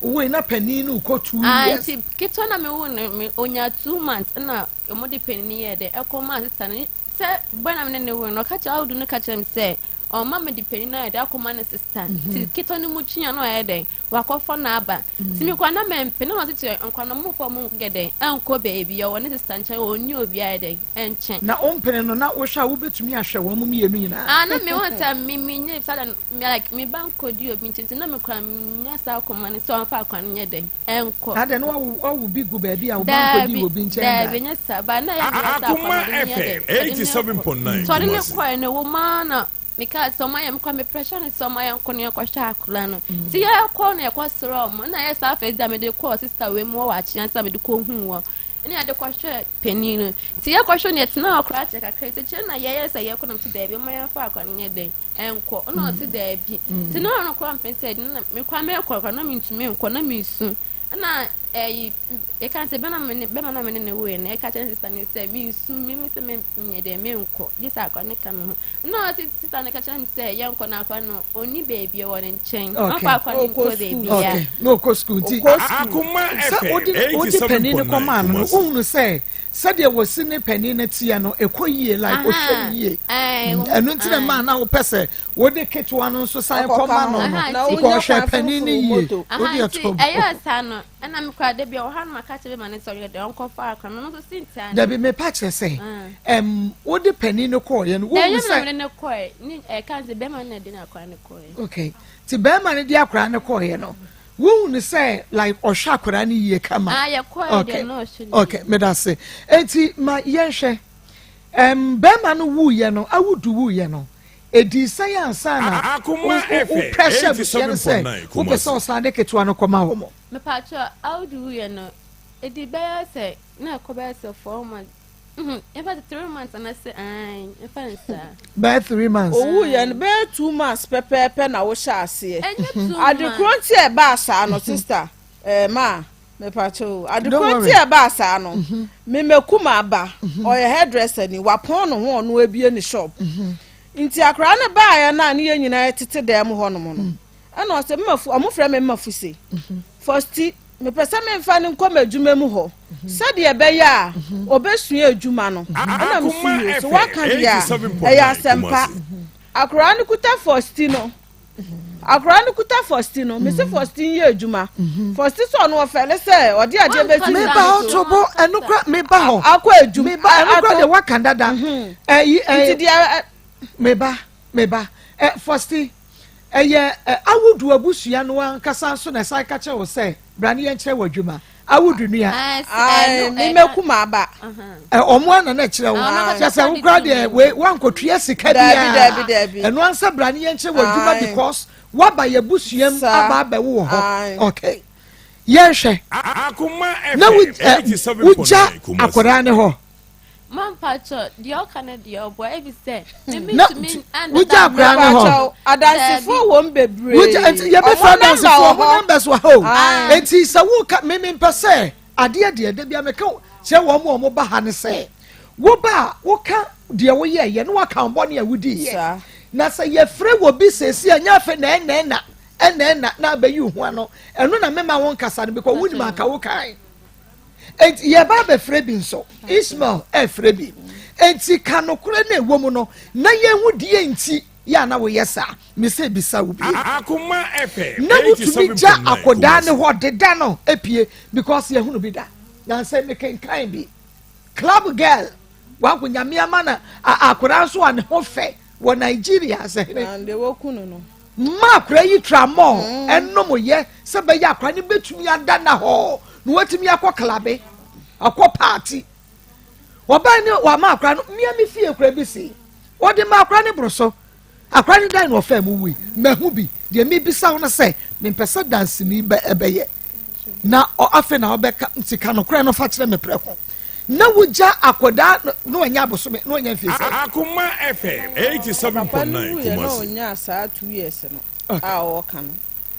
Wowoi na panin no kɔ 2 Ah, years. nti ketewa na mewo no, me onya 2 months na ɔmo de panin no yɛ dɛ ɛkɔ maa sister no sɛ bɔ na me ne ne wo no, ɔka kyerɛ awudu no ka kyerɛ me sɛ ɔma me de panin no ayɛ dɛ akɔma ne sister, nti ketewa no mu twia na ɔyɛ dɛ wakɔfɔ n'aba, nti mi kɔ na mɛmpɛ na ɔte kyerɛ nkwa na ɔmo fɔ ɔmo yɛ dɛ ɛnkɔ beebi, ɔwɔ ne sister nkyɛn, ɔnni obi ayɛ dɛ ɛnkyɛn. Na wompene no na wohwɛ a wobɛtumi ahwɛ wɔn mmienu nyinaa? Ah, na me wɔn sɛ me nye saa da no, me like me ba nkɔdi obi nkyɛn, nti na me kora me nya saa akɔma no sɛ ɔmfa akwa no nyɛ dɛ ɛnkɔ. Adɛ no wawo bi gu baabi a wo ba nkɔdi Daabi. obi nkyɛn da? Daabi, nyɛ saa ba na yɛ mi saa Akoma akwa no de ne yɛ dɛ FM ɛde ne kɔ. 87.9 Sɛ ɔde ne Kumasi. kɔɛ no wo maa na meka sɛ ɔma yɛ mekɔ me pressure no sɛ ɔma yɛ nkɔ no yɛkɔhwɛ akora no, nti yɛkɔ no yɛkɔ serɛ ɔmo na yɛ saa afei da mede kɔɔ sister wei mu wɔ akyea sɛ mede kɔ hu wɔ ɛne yɛde kɔhwɛ panin no, nti yɛkɔhwɛ no yɛtena hɔ koraa kyɛ kakra, nti kyerɛ na yɛyɛ sɛ yɛkɔ no, nti daabi, ɔma yɛmfa akora no nyɛ dɛn ɛnkɔ, ɛna ɔte daabi, nti na ɔno koraa mpɛ sɛ na mekɔ mekɔ koraa na mentumi nkɔ na mesu, ɛna ɛyi yɛka sɛ bɛma me ne bɛma na me ne ne woyɛ no, yɛka kyerɛ sister no sɛ mensu mimi sɛ menyɛ dɛ menkɔ gye sɛ akora no ka me ho, na ɔte sister no ka kyerɛ me sɛ yɛnkɔ na akora no ɔnni baabi, ɛwɔ ne nkyɛn, ɔmfa akora no nkɔ baabi a. Na ɔkɔ sukuu nti Akoma sɛ wode FM wode panin no kɔmaa no no, 87.9 wohunu sɛ sɛdeɛ wɔsi ne panin no teɛ no ɛkɔ yie, like ɔhwɛ no yie, ɛno nti na maa na wopɛ sɛ wode ketewa no nso san kɔma no no Aha, because ɔhwɛ panin no yie, wode nti ɛto ɛyɛ saa no. Ɛna me koraa da bi ɔwɔ ha no maka kyerɛ bɛma no sɛ ɔyɛ dɛ ɔnkɔfa akora no nso si ntia. Dabi mepa kyerɛ sɛ ɛm wode panin no kɔɔyɛ no wohu sɛ. Ɛyɛ mi na no kɔɛ ne ɛka sɛ bɛrima no na ɛde akora no kɔɛ. Okay ti bɛrima no de akora no kɔɔyɛ no wohu no sɛ like ɔhwɛ akora no yie kama. Ah yɛ kɔɛ deɛ na ɔhwɛ no yie. Okay meda se eti ma yɛnhwɛ ɛm bɛrima no wuiɛ no awudu wuiɛ no. Edii sɛn ansa na wo wo pressure abusua no sɛ wopɛ sɛ ɔsan de ketewa no kɔma wɔn? Mepakyɛw, Audu wuiɛ no, edii bɛyɛ sɛ na ɛkɔ bɛyɛ sɛ 4 months, mhm, in fact 3 months anaasɛ ae, mfa no saa. Bɛyɛ 3 months. Owuiɛ no, bɛyɛ 2 months pɛpɛɛpɛ na wohyɛ aseɛ. Ɛnyɛ 2 Ade months. korɔ nti a ɛbaa saa no, sister, eh, ma, mepakyɛw o, ade Don't korɔ worry. nti a ɛbaa saa no, me mɛku m'aba, ɔyɛ hairdresser ni, wapɔn ne ho ɔno abue ne shop. Nti akwadaa no baeɛ no a ne yɛn nyinaa tete dan mu hɔnom no, ɛna ɔsɛ mmafu, ɔmo frɛ me mmafuse. First, mepɛ sɛ memfa no nkɔ m'adwuma mu hɔ sɛdeɛ ɛbɛyɛ a ɔbɛsua adwuma no. Ɛna mesu yie so waka deɛ a ɛyɛ asɛmpa. Akwadaa no kuta first no, akwadaa no kuta first no, mese first nyɛ adwuma. First sɛ ɔno ɔfɛle sɛ ɔde adeɛ bɛsi ne Meba ti hɔ so. tobo ɛno kora meba hɔ. Akɔ adwuma. Meba ɛno kora deɛ waka dada. Ɛyi Nti ɛyi deɛ meba meba ɛ first ɛyɛ ɛ awudu abusua no ankasa nso na ɛsan ka kyerɛ wo sɛ bra ne yɛnkyerɛ wɔ adwuma awudu nua. Ae, me mɛku m'aba. Ɛ ɔmo ana na ɛkyerɛ wo kyerɛ sɛ wo kora deɛ wei wankɔtua sika Daabi, daabi, biara daabi. ɛno ansa bra ne yɛnkyerɛ wɔ adwuma Ae. because waba yɛ busua mu Saa. aba abɛwo wɔ hɔ Ae. okay yɛnhwɛ na wo ɛ wogya akwadaa ne hɔ Mampakyɛw, deɛ ɔka no deɛ ɔboa ebi sɛ mimi na ntumi wogya akwadaa ne hɔ Mepakyɛw, adansefoɔ wɔ mu bebree. wogya nti yɛbɛfa Ɔmo number adansefoɔ wɔ ɔmo hɔ. numbers wɔ ha o Ae. nti sɛ woka mimi mpɛ sɛ adeɛ deɛ da bia meka kyerɛ wɔn a wɔn ba ha ne sɛ woba a woka deɛ woyɛ yɛ ne waka wɔn bɔne a wodi yɛ Saa. na sɛ yɛfrɛ wɔ bi sɛsi a nyɛ afei na ɛnɛ na ɛnɛ na na abɛyi wo ho ano ɛno na mema wo nkasa no because wonim anka wo kan enti yɛba abɛfrɛ bi nso Ismail ɛfrɛ bi enti ka nokorɛ no ɛwɔ mu no na yɛhu deɛ nti yɛ a na woyɛ saa mesɛ bisa wo bie Akoma FM na wotumi gya 87.9 akɔdaa ne Kumasi. hɔ deda no epie because yɛhunu bi da nansɛ mekenkan bi club girl wanko nyame ama na akwadaa nso a ne ho fɛ wɔ Nigeria sɛ hene Na deɛ wɔku no no. mma akwadaa yi tramol ɛnom yɛ sɛ bɛyɛ akwadaa no bɛtumi ada na hɔ na watumi akɔ club akɔ party ɔbaa ne wama akwadaa no mmea mi fie akwadaa bi si wɔde ma akwadaa no boro so akwadaa no dan na ɔfɛ mu wui mɛhu bi deɛ mebisa wo no sɛ mempɛ sɛ danseni bɛ ɛbɛyɛ na ɔ afei na ɔbɛka sika nokorɛ no fa kyerɛ me prɛko na wogya akwadaa no na wanya abosome na wanya mfie sɛ Akoma FM Papa no 87.9 wuiɛ na Kumasi. ɔnyaa saa 2 years no Okay. a ɔɔka no.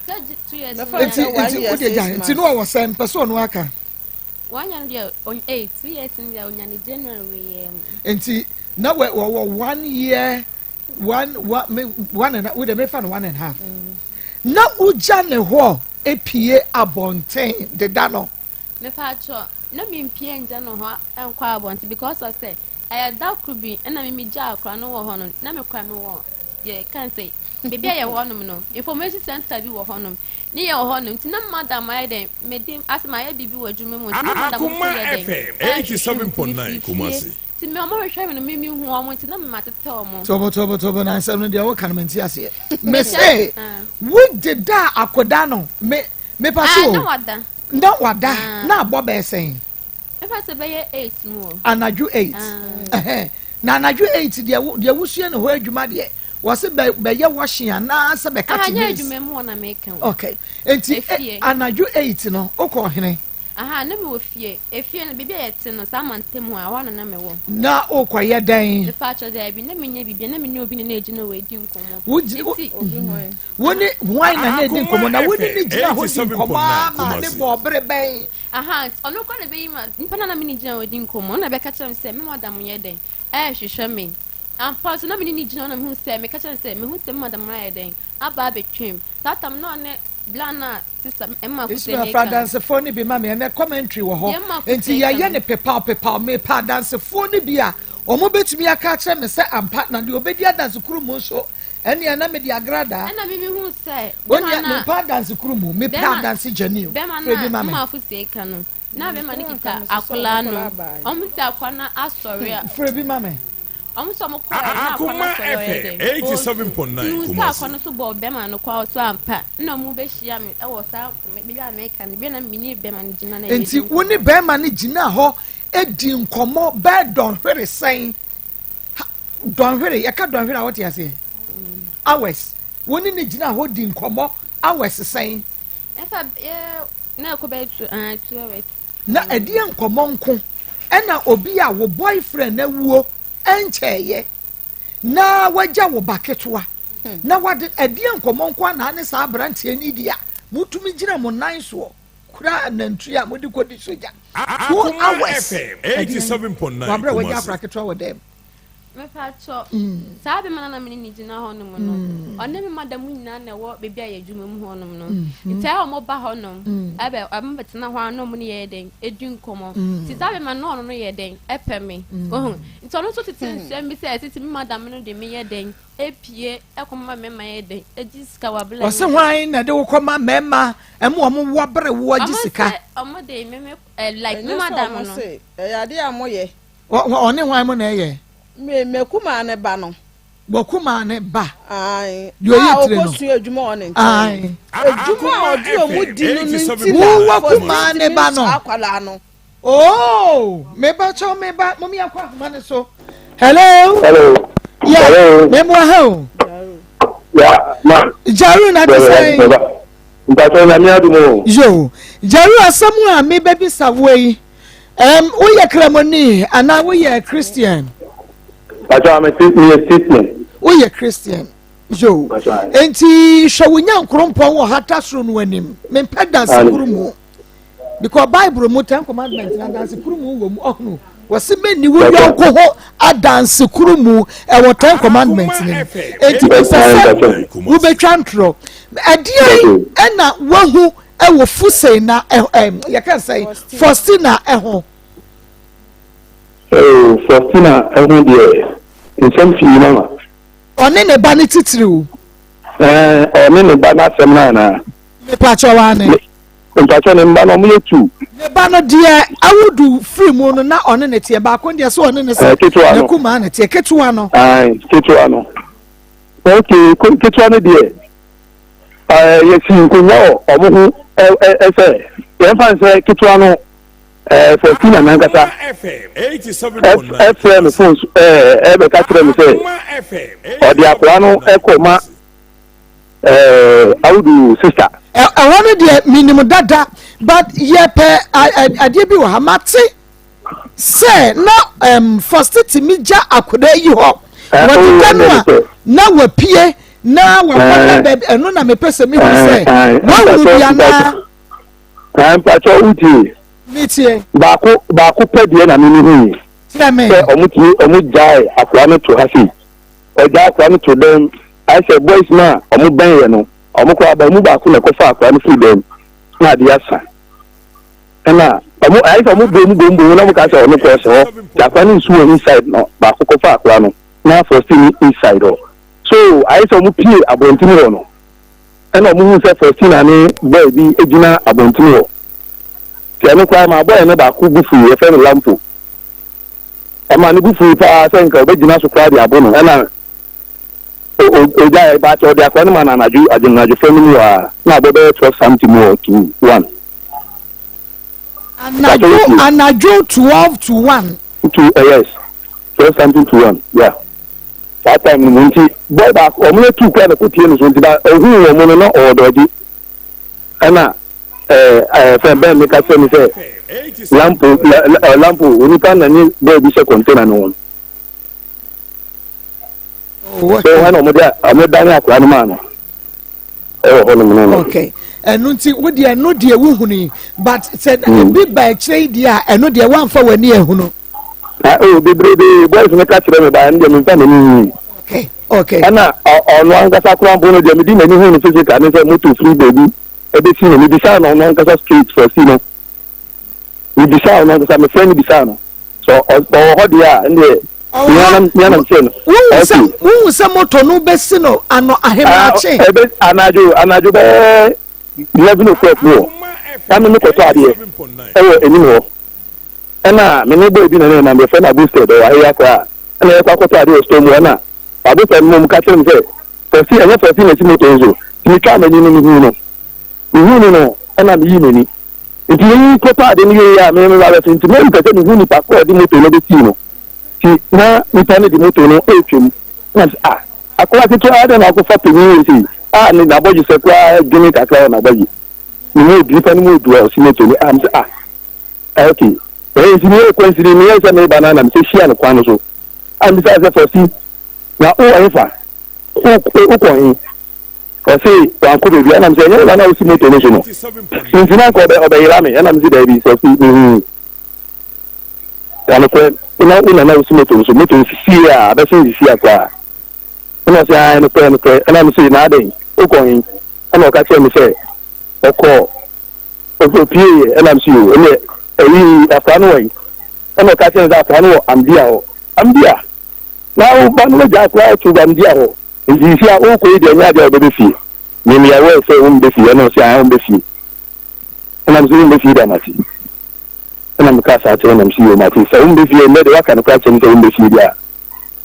Sɛ 2 years Mɛfa no no nti sɛ one nti year, wode 6 gya nti months. ne wɔwɔ sɛ mpɛ sɛ ɔno aka wanya no deɛ 2 years no deɛ onya ne January yɛ mu. Nti na wɔwɔ one year one one me one and wode mefa no one and half na wogya ne hɔ epie abɔnten deda no. Mepakyɛw, na mempie ngya no hɔ nkɔ abɔnten because of sɛ ɛyɛ da koro bi ɛna mimi gya akora no wɔ hɔ no na mekora me wɔ yɛ kan sɛ beebi a yɛwɔ hɔnom no information center bi wɔ hɔnom ne yɛ wɔ hɔnom nti na madam ayɛ dɛn mede asɛ mayɛ biribi wɔ adwuma mu nti na madam nso Akoma yɛ dɛn FM ɛhwehwɛ me nti 87.9 mefiri fie Kumasi. nti me ɔmo hwehwɛ me no mimi hu ɔmo nti na mema tetɛ ɔmo. Tobo tobo tobo na nsɛm no deɛ woka no mente aseɛ mese wode da akɔda no me mepa Ah, so na o wada. Na wada. Ah. Na abɔ bɛɛ sɛn? Mefa sɛ bɛyɛ 8 mu o. Anadwo 8. Ah. Ɛhɛn. Na anadwo 8 deɛ wo deɛ wosua ne hɔ adwuma deɛ wɔse bɛ bɛyɛ washing anaasɛ bɛka Ah, te nyɛ maize. adwuma mu hɔ na meka o. Okay, nti Efie. anadwo 8 no wokɔ ɔhene? Aha, na mewɔ fie. Efie no, baabi a yɛte no, saa mantam hɔ a, ɛhɔ na na mewɔ. Na wokɔyɛ dɛn? Mepa kyɛw, daabi, na menyɛ biribi, na me ne obi na na egyina hɔ edi nkɔmmɔ. Wogyi- Nti, Obi hwan? Wo ne hwan na na edi nkɔmmɔ? Na wo ne ne gyina hɔ di nkɔmmɔ ama ne Kumasi. bɔ ɔbere bɛn? Aha, nti ɔno kora na ɛbɛyi ma nipa na na me ne gyina hɔ di nkɔmmɔ. Ɔno na ɛbɛka kyerɛ me sɛ me madam yɛ dɛn ɛrehwehwɛ me. Ampa so na me ne ne gyina hɔ na mehu sɛ meka kyerɛ no sɛ mehu sɛ me madam ayɛ dɛn aba abɛtwam. Saa tam na ɔne bla na sister Emma Kuse Ismail ne fa ka. adansefoɔ no bi ma me ɛnɛ commentary wɔ hɔ Yɛn ma Kuse nti ka yɛyɛ no. ne pepaw pepaw mepa adansefoɔ no bi a wɔn bɛtumi aka akyerɛ me sɛ ampa na deɛ ɔbɛdi adanse koro mu nso. Ɛnneɛ na mede agradaa. Ɛna me mehuu sɛ Wo bɛma deɛ no a mempɛ adanse koro mu, mepɛ bɛma adanse gyani o. bɛma no Frɛ bi a ma me. mma afosie ka no na bɛma no Nkwadaa kita nka mesesa akwadaa ɔmo no nkwadaa baa yi. ɔmo ti akwadaa no asɔre a Frɛ bi ma me. ɔmo sɛ ɔmo kɔɛ na akwadaa no Akoma asɔre ɔyɛ FM dɛ ɔɔsu 87.9 nti mehu sɛ Kumasi. akwadaa no so bɔɔ bɛma no kɔ so ampa na ɔmo bɛhyia me ɛwɔ saa baabi a meka no bi na me ne bɛma no gyina na Nti yɛdi wo ne nkɔmmɔ. bɛrima no gyina hɔ di nkɔmmɔ bɛɛ dɔnhwere sɛn? Ha, dɔnhwere, yɛka dɔnhwere a wote aseɛ? Hours. Wo ne ne gyina hɔ di nkɔmmɔ hours sɛn? Ɛfa yɛ na ɛkɔ bɛyɛ 2 hours. Na ɛdeɛ nkɔmmɔ nko ɛna obi a wo boyfriend awuo ɛnkyɛɛyɛ na wagya wo ba ketewa na wade ɛdeɛ nkɔmmɔ nko a ne saa aberanteɛ no di a motumi gyina mo nan soɔ kura nantwi a mode kɔdi sogya 2 Akoma hours FM ɛdeɛ 87.9 wabrɛ wagya Kumasi. akora ketewa wɔ dɛm. Mepa kyɛw, saa bɛma no na me ne ne gyina hɔnom no, ɔne me madam nyinaa na ɛwɔ baabi a yɛ adwuma mu hɔnom no. Nti ayɛ ɔmo ba hɔnom ɛbɛ ɔmo bɛtena hɔ a na ɔmo ne yɛ dɛn edi nkɔmmɔ. Nti saa bɛma no ɔno no yɛ dɛn ɛpɛ me ohun. Nti ɔno nso tete nsɛm bi sɛ ɛtete me madam no de me yɛ dɛn epie ɛkɔma mɛma yɛ dɛn egye sika wɔ abela. Ɔsɛ hwan na de wo kɔma mmarima ɛmo ɔmo wɔbere wo agye Ɔmo sika? sɛ ɔmo de me me ɛ like me Ɛnyɛ sɛ madam ɔmo no. se ɛyɛ adeɛ a moyɛ. Ɔne hwan mo na ɛyɛ? Me mekumaa ne ba no. Wɔkumaa ne ba. Ae. Deɛ ɔyi A tire no. ɔkɔsua adwuma wɔ ne nkyɛn. Ae. Adwuma a ɔde ɔmo di no no nti Wo na wakumaa ne ba no. saa akwadaa no. Oh, meba kyɛw meba mo mi akɔ ahoma ne so. Hello. Hello. Yeah, Hello. memu aha o. Ya, ma. Jaru na te sɛn? Mpatsɔ Nyame adum o. Yo, Jaru, asɛm a mebɛbisa wo yi, woyɛ Kramoni anaa woyɛ Christian? Mpatsɔ ame ti mi yɛ Christian. Woyɛ Christian. Yo, Mpatsɔ. enti hwɛ wo nyankorompɔn wɔ hata soro no anim. Mempɛ danse koro mu. Because Bible mu Ten Commandments na danse koro mu wɔ mu ɔhono. Wɔsi mɛni wo yɔnko ho adanse koro mu ɛwɔ Ten Commandments ne mu. Enti mepɛ sɛ wobɛtwa ntorɔ. Ɛdeɛn ɛna wahu ɛwɔ Fusei na ɛ ɛ yɛka sɛn Faustina ɛho? Oh, Faustina ɛho deɛ nsɛm pii mama. Ɔne ne ba ne titiriw. Ɛɛ ɔne ne ba n'asɛm no anaa? Mepakyɛw ane. Mpatsɔ ne mba no ɔmo yɛ two. Ne ba no deɛ awudu firi mu no na ɔne ne teɛ, baako deɛ sɛ ɔne ne sɛ Ɛɛ ketewa no. ne kumaa ne teɛ, ketewa no. Ayi ketewa no. Okay, ketewa no deɛ ɛɛ yɛsi nkonnwa wɔ ɔmo ho ɛ ɛ ɛsɛ yɛn fa nsɛ ketewa no ɛɛ Faustina nankasa Akoma FM 87.9 ɛfrɛ me Kumasi. phone so ɛɛ ɛbɛka kyerɛ me sɛ Akoma FM ɔde akwadaa no 87.9 ɛkɔ ma Kumasi. Awudu sister. Ɛhɔ no deɛ minim dada, but yɛpɛ adeɛ bi wɔ ha. Mate sɛ na Faustina tumi gya akwadaa yi hɔ wɔde da no a na wapue na wakɔda baabi. Ɛno na mepɛ sɛ mehu sɛ wahunu bi anaa. Mpatsɔ wutie. Metie. Baako baako pɛ deɛ na mimi hu yi. Kyerɛ me. Sɛ ɔmo tumi ɔmo gyae akwadaa no to ha sei, ɔgyae akwadaa no to dɛm ayɛ sɛ boys no a ɔmo bɛn yɛ no ɔmo koraa ba ɔmo baako na ɛkɔfa akwadaa no firi dɛm na adeɛ asa ɛna ɔmo ayɛ sɛ ɔmo bom bom bom na ɔmo ka sɛ ɔno kɔ ɔhyɛ hɔ nti akwadaa no nsu wɔ inside na baako kɔfa akwadaa no na Faustin ni inside hɔ so ayɛ sɛ ɔmo pie abɔnten hɔ no ɛna ɔmo hu sɛ Faustina ne boy bi gyina abɔnten hɔ nti ɛno koraa ma boy no baako bu fui, yɛfrɛ no Lampo, ɔma ne bu fui paa sɛ nka ɔbɛgyina so koraa de abo no ɛna ogya bakyɛ ɔde akwadaa no ma no anadwo anadwofoɔ no mu hɔ a na abɔ bɛyɛ 12 something mu hɔ to 1. Anadwo 12 to 1? To yes, 12 something to 1, yeah, saa time no mu. Nti boy baako ɔmo yɛ two koraa na kò tie no so nti ba ohun wɔn no na ɔwɔ dɔgye ɛna ɛɛ ɛɛ fɛn bɛn mi ka kyerɛ mi sɛ Lampo ɛ Lampo onipa na ne boy bi hyɛ container no ho so ɛna ɔmo de ɔmo dan akwadaa no maa no ɛwɔ hɔ nom no. Okay, ɛno nti wo deɛ ɛno deɛ wohunu yi, but sɛ ebi ba akyire yi deɛ a ɛno deɛ woamfa w'ani ehunu? Ah, oh, bebrebe boys no ka kyerɛ me ba ɛno deɛ memfa m'ani hu. Ɛna ɔno ankasa koraa mpo no deɛ mede m'ani hu no physical ne sɛ moto firi baabi ɛbɛsi no mebisaa no ɔno ankasa straight for si no mebisaa ɔno ankasa mefrɛ no bisaa no sɛ ɔwɔ hɔ deɛ a ɛndeɛ. Mea na mekyerɛ no. Wohu sɛ wohu sɛ moto no bɛsi no ano ahemakye. Ɛbɛ anadwo bɛyɛ 11 o'clock mu wɔ na me mekɔtɔ adeɛ ɛwɔ anim hɔ, ɛna me ne boy bi na ne nam, yɛfrɛ no Abosted, ɔwɔ ha yi akora, ɛna yɛkɔ akɔtɔ adeɛ wɔ store mu, ɛna Abosted no mu ka kyerɛ me sɛ fɔsi ɛnyɛ fɔsi na esi moto nso, nti metwa m'ani no mehu no ɛna meyi m'ani, nti yɛyi kɔtɔ ade no yie a me ba bɛso, nti mempɛ sɛ mehu nipa ko a ɔde moto no bɛsii no, nti na nipa no de moto no ɛretwam na sɛ ah, akɔla ketewa adɛn na akɔfa panyin wɔ sei a ne n'abɔgye sɛ koraa dwene kakra wɔ n'abɔgye ne mu odu, nipa no mu odu a ɔsi moto no a, sɛ ah, ok, ɛyɛ, nti meyɛ kwansini meyɛ sɛ meba no anam sɛ hyia no kwan no so a, mbisa sɛ, "Fɔsi, na wowɔ hefa? Wokɔ he?" Ɔse wankɔ baabi. Ɛnam sɛ ɛnyɛ na wosi moto no so no nti na nka ɔbɛyera me. Ɛnam sɛ daabi, fɔsi, mehu anokorɛ na wo nana wosi moto no so, moto no sisie a abɛsen sisi a koraa. Ɛna ɔsɛ ae, nokorɛ nokorɛ. Ɛnam sɛ na adɛn, wokɔ he? Ɛna ɔka kyerɛ me sɛ ɔkɔ opie yɛ. Ɛnam sɛ o, ɛnɛ ɛyi akora no wɔ yi. Ɛna ɔka kyerɛ me sɛ akora no wɔ Amdia hɔ. Amdia na woba no wagya akora ato Amdia hɔ, nti si a wokɔ yi deɛ, ɛnyɛ adeɛ a wɔbɛbɛ fie. Memeyɛwɔ sɛ wombɛ fie. Ɛna ɔsɛ ae, wombɛ fie. Ɛnam sɛ wombɛ fie da mate. Ɛna meka saa kyerɛ nam sɛ yɛ mate sɛ wombɛ fie nnɛ de, waka no kora kyerɛ me sɛ wombɛ fie deɛ a,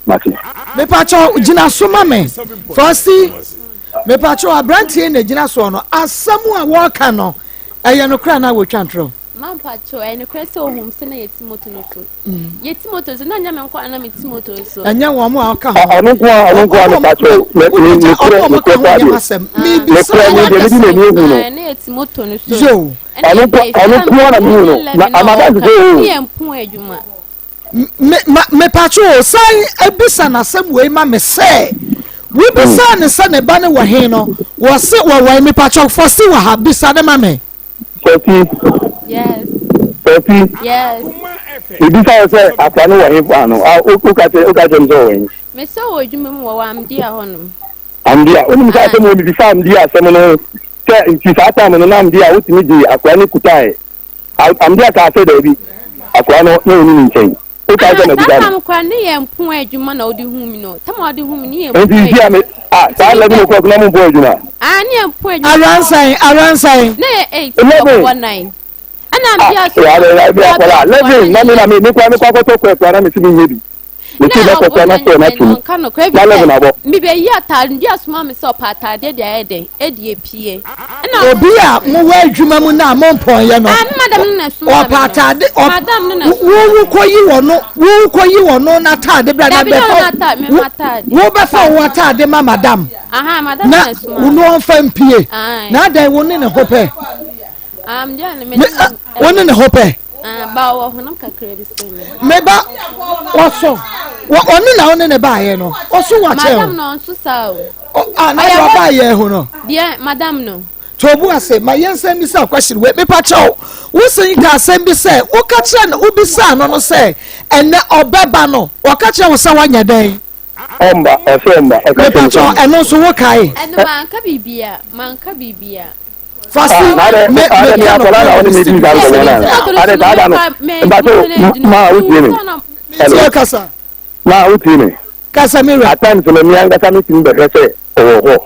mate. Mepakyɛw, gyina so ma me, Fɔsi. Mepakyɛw, aberanteɛ na gyina soɔ no, asɛm a wɔreka no, ɛyɛ nokorɛ anaa wɔtwa ntorɔ? Mampakyɛw, ɛyɛ nokorɛ sɛ ohun sɛ na yɛti moto no so. Yɛti moto so na nyɛ me nko na meti moto so. Ɛnyɛ wɔn mo a ɔka ho. Ɔno nko a, ɔno nko a, mepakyɛw, mekorɛ mekorɛ paa deɛ, mekorɛ me deɛ medi m'ani ehu no. Na yɛti moto no so. Yo. Ɔno nko, ɔno nko a na mehu no na amada sɛ o. Ne yɛ mpo adwuma. Mepatwo o, san ebisa n'asɛm wei ma me sɛ wobisa ne sɛ ne ba ne wɔ he no, wɔse wɔwɔ. Mepatwo, Fɔsi wɔ ha, bisa ne ma me. Fɔsi. Yes. Fɔsi. Yes. Ebisa wɔ sɛ akwa no wɔ he fa no a, woka kyerɛ me sɛ wɔ he? Mesɛ wɔ adwuma mu wɔ Amdia hɔnom. Amdia, wonim sɛ asɛm wɔ mebisa Amdia asɛm no sɛ nti saa time no na Amdia wotumi gye akwa no kutae. Amdia kaa sɛ daabi, akwa no na ɔni ne nkyɛn. Wokae sɛ mabisa no. No tam kora ne yɛ mpo adwuma na wode hu mi no, tam a wode hu mi ne yɛ mpo. Nti nti a me ah, saa 11 o'clock na mo mpo adwuma. Ah, ne yɛ mpo adwuma. Aransan aransan. Ne yɛ 8 11 ɔbɔ 9 ɛna Amdia so. Ah, ya ya akɔla 11 na me na me kɔ me kɔ akɔtɔ kɔ ɛkura na me si mi nye bi. Me si bɛ kɔ na sɛ na tum na 11 abɔ. Mi bɛ yi ataade, ndi asoma mi sɛ ɔpɛ ataade de ayɛ dɛ ɛde epie. Obi a mo wɔ adwuma mu na mo mpɔn yɛ no. Ah, madam no na soma. Ɔpɛ ataade. Madam no na soma. Wo kɔ yi wɔ no, wo kɔ yi wɔ no n'ataade bra na bɛfa wo bɛfa wo ataade ma madam. Aha, madam na na soma. Wo no ɔnfa mpie. Na adan wo ne ne ho pɛ. Wo ne ne ho pɛ. Ba wɔ honam kakra bi sɛ me. Meba wɔso ɔne na wo ne ne baayɛ no, ɔso wakyɛ o. Madam no ɔnso saa o. Ah, na deɛ ɔbaayɛ ho no. Deɛ madam no. To obu ase ma yɛn nsɛm bi sɛ question wei, mepa kyɛw, wosan ka asɛm bi sɛ woka kyerɛ no, wobisaa no sɛ ɛnɛ ɔbɛba no, ɔka kyerɛ wo sɛ wanyɛ dɛn? Ɔmba, ɔsɛ ɔmba, ɔka kyerɛ me sɛ. Mepa kyɛw, ɛno nso wokae? Ɛno manka biribiara, manka biribiara. Fasi me me ka no kora wɔ studio. Ade saa da no mbato ma wotie me. Tie kasa. Ma wotie me. Kasa mi wura. At times no, mi ankasa mi tumi bɛhwɛ sɛ ɔwɔ hɔ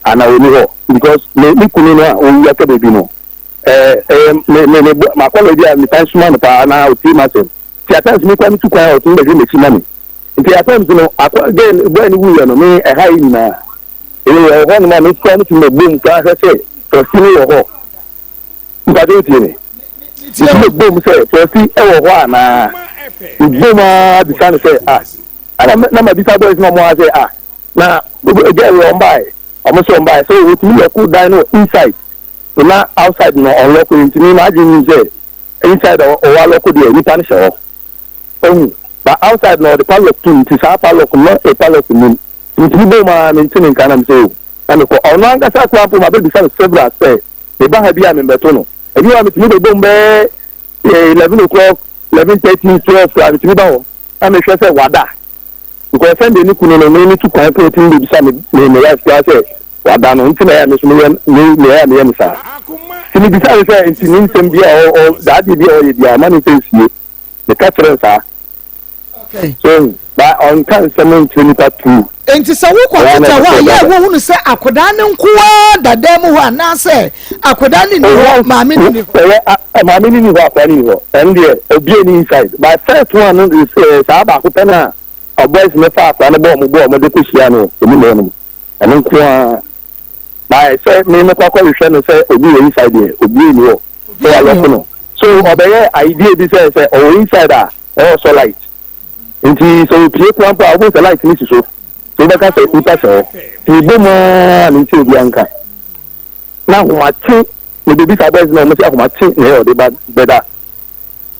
ana ɔni hɔ, because me kunu no a ɔwu aka baabi no, ɛɛ ɛɛ me me me makɔlɔ bi a mesan suma no paa na otie ma asɛm, ti at times mi kura mi tu kwan a, ɔtumi bɛhwɛ m'akyi ma me. Nti at times no, akɔ gɛn bɔyɛ no wuyɛ no me ɛha yi nyinaa ɛyɛ wɔ hɔ nom a, me kura mi tumi bɛ bom kura hwɛ sɛ fɔsi no wɔ hɔ. Mpade otie me, metumi bɛ bom sɛ fɔsi ɛwɔ hɔ anaa, me bom aa bisa no sɛ ah, ɛna na ma bisa boys na ɔmo a sɛ ah, na gɛn wɔ ɔmo bae, ɔmo sɛ ɔmo bae sɛ otumi lock dan no inside na outside no ɔnlock. Nti mi ma adwene nim sɛ inside ɔwɔ alock deɛ, nipa no hyɛ hɔ ɔhu, but outside na ɔde padlock tum, nti saa padlock no e padlock nim. Nti mi bɔ mu a, mi nti ne nka na mi sɛ o, na mi kɔ. Ɔno ankasa kora mpo ma bɛ bisa no several sɛ mi ba ha bi a, mi mbɛto no. Ebi wa mi tumi bɛ bɔ mu bɛɛ 11 o'clock, 11:30, 12 kora mi tumi ba hɔ na mi hwɛ sɛ wada, because Sunday ne kunu no mi tu kwan koro tumi bɛ bisa mi wife kora sɛ wada no. Nti na ɛyɛ mi so mi yɛ mi yɛ mi yɛ mi saa, nti mi bisa mi sɛ nti ne nsɛm bi a ɔ ɔ daade bi a ɔyɛ bi a ɔma ne nsɛm sie, mi ka kyerɛ n saa. So. Ba ɔnka nsɛm nkyerɛ nipa tuu. Enti sɛ wokɔ tetɛ hɔ a, yɛ a wohunu sɛ akwadaa no nko ara da dan mu hɔ anaasɛ akwadaa no nni hɔ, maame no nni hɔ? Ɛyɛ maame no nni hɔ, akwadaa no nni hɔ. Ɛno deɛ obiara nni inside. But first one no eh, saa baako pɛ no a boys no fa akwadaa no bɔɔ ɔmo bɔɔ ɔmo de kɔ hyia no ɛmu hɔ nom. Ɛno nko ara. But sɛ me mekɔ akɔhwehwɛ no sɛ obi wɔ inside deɛ obiara nni hɔ. Sɛ wɔalɔko no. So ɔbɛyɛ idea bi sɛ sɛ ɔwɔ inside a ɛwɔ sɔ light. Nti sɛ opie koraa mpo a wobɛhu sɛ light no si so. Nti wobɛka sɛ nipa hyɛ hɔ. Nti mebɔ mu ara mente obiara nka. Na ahomakye mebɛbisa boys no a wɔn sɛ ahomakye na ɛyɛ ɔde ba bɛda.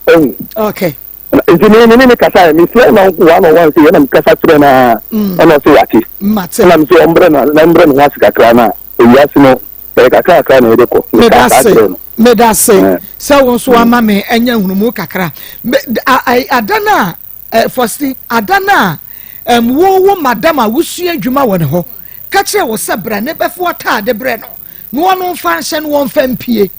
Ɛhu. Okay. Nti me me ne ne kasa yɛ mefrɛ no one on one sɛ yɛ na mekasa kyerɛ no a mm. ɛna ɔsɛ wate. Mate. Ɛna mesɛ ɔmbrɛ no na mbrɛ ne ho ase kakra na ewiase no ɛyɛ kakra kakra na yɛde kɔ. Meda ase. Meda ase sɛ wo nso wama me anya nhunumu kakra. Ada no a, Fosti, ada no a wo wo madam a wosua adwuma wɔ ne hɔ ka kyerɛ wo sɛ bra ne bɛfo ataade brɛ no na ɔno mfa nhyɛ no wɔmfa mpie.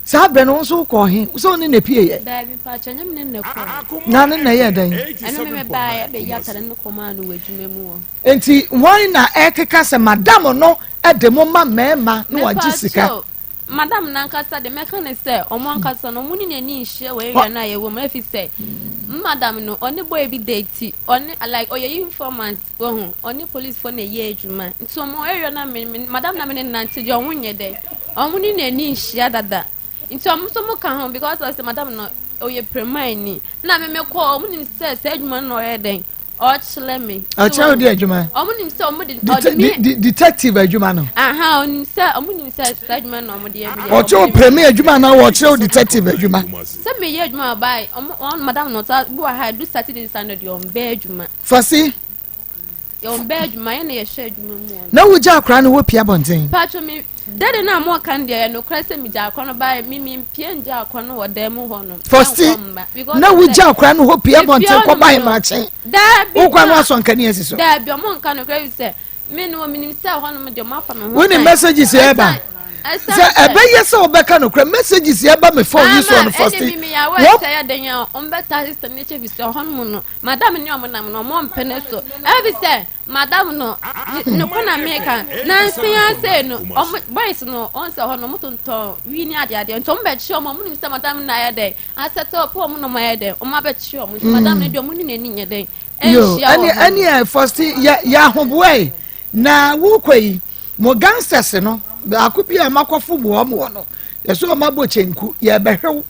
Saa berɛ no wo nso wokɔɔ he? Sɛ wo ne na pieeɛ? Daabi mpakyɛ, nyɛ me ne na kɔɔ. Na ne na yɛɛ dɛn? Ɛno me mebaeɛ bɛyi atade no kɔmaa no wɔ adwuma mu hɔ. Enti hwan na ɛkeka sɛ madam no de mo ma mmarima na wɔagye sika? Madam no ankasa de mɛka ne sɛ ɔmo ankasa no ɔmo ne n'ani nhyia wɔ area no a yɛwɔ mu efi sɛ madam no ɔne boy bi date ɔne like ɔyɛ informant wɔho ɔne policefoɔ na ɛyɛ adwuma nti ɔmo area no me madam na me ne nante deɛ ɔmo nyɛ dɛ ɔmo ne n'ani nhyia dada nti ɔmo nso mo ka ho because ɔsɛ madam no ɔyɛ premani na me me kɔ ɔmo nim sɛ saa adwuma no na ɔyɛ dɛn ɔkyerɛ me. Ɔkyerɛ wo di adwuma. Ɔmo nim sɛ ɔmo de ɔde mi. Detective adwuma no. Aha ɔnim sɛ ɔmo nim sɛ saa adwuma na ɔmo de yɛ mi. Ɔkyerɛ wo prɛmi adwuma na ɔkyerɛ wo detective adwuma. Sɛ mi yɛ adwuma ɔbaa ɔmo ɔmo madam no ɔta bi wɔ ha edu Saturday Sunday deɛ ɔmo bɛ adwuma. Fasi. Yɛ ɔmo bɛ adwuma yɛn na yɛhwɛ adwuma mu. Na wogya akora no hɔ pia bɔnten. Patro mi Dede no a mo ka no deɛ ɛyɛ nokorɛ sɛ megya akwa no baeɛ me mempie ngya akwa no wɔ dan mu hɔ nom. Fɔsti na wogya akwa no hɔ pie abɔnten kɔ ba mmakye. Daabi wokwa no asɔ nkanea si so. Daabi ɔmo nka nokorɛ bi sɛ me no menim sɛ hɔ nom deɛ ɔmo afa me ho. Wone messages yɛ ba sɛ ɛbɛyɛ sɛ wobɛka nokorɛ messages yɛ ba me phone yi soɔ no fɔsti. Ɛne mi yɛ awɛ sɛ yɛ den yɛ ɔmo bɛta system ne kyɛ fi sɛ hɔ nom no madam ne ɔmo nam no ɔmo mpene so ɛbi sɛ Madam no, ne ko na meka. Nansa yi ara sei no, ɔmo boys no, wɔn sɛ hɔ no, ɔmo tontɔn wii ne adeadeɛ. Nti ɔmo bɛkye ɔmo, ɔmo nim sɛ madam no ayɛ dɛn, asɛte ɔpɛ ɔmo na ɔmo ayɛ dɛn, ɔmo abɛkye ɔmo. Nti madam no deɛ ɔmo ne n'ani nyɛ dɛn, Yo, ɛnhyia wɔ ɛne hɔ. ɛne ɛ fɔsti yɛ yɛ ahoboa yi na wokɔ yi mo gangsters no baako bi a makɔfo mu wɔn wɔ no yɛsɛ wɔn abɔ kyenku yɛbɛhwew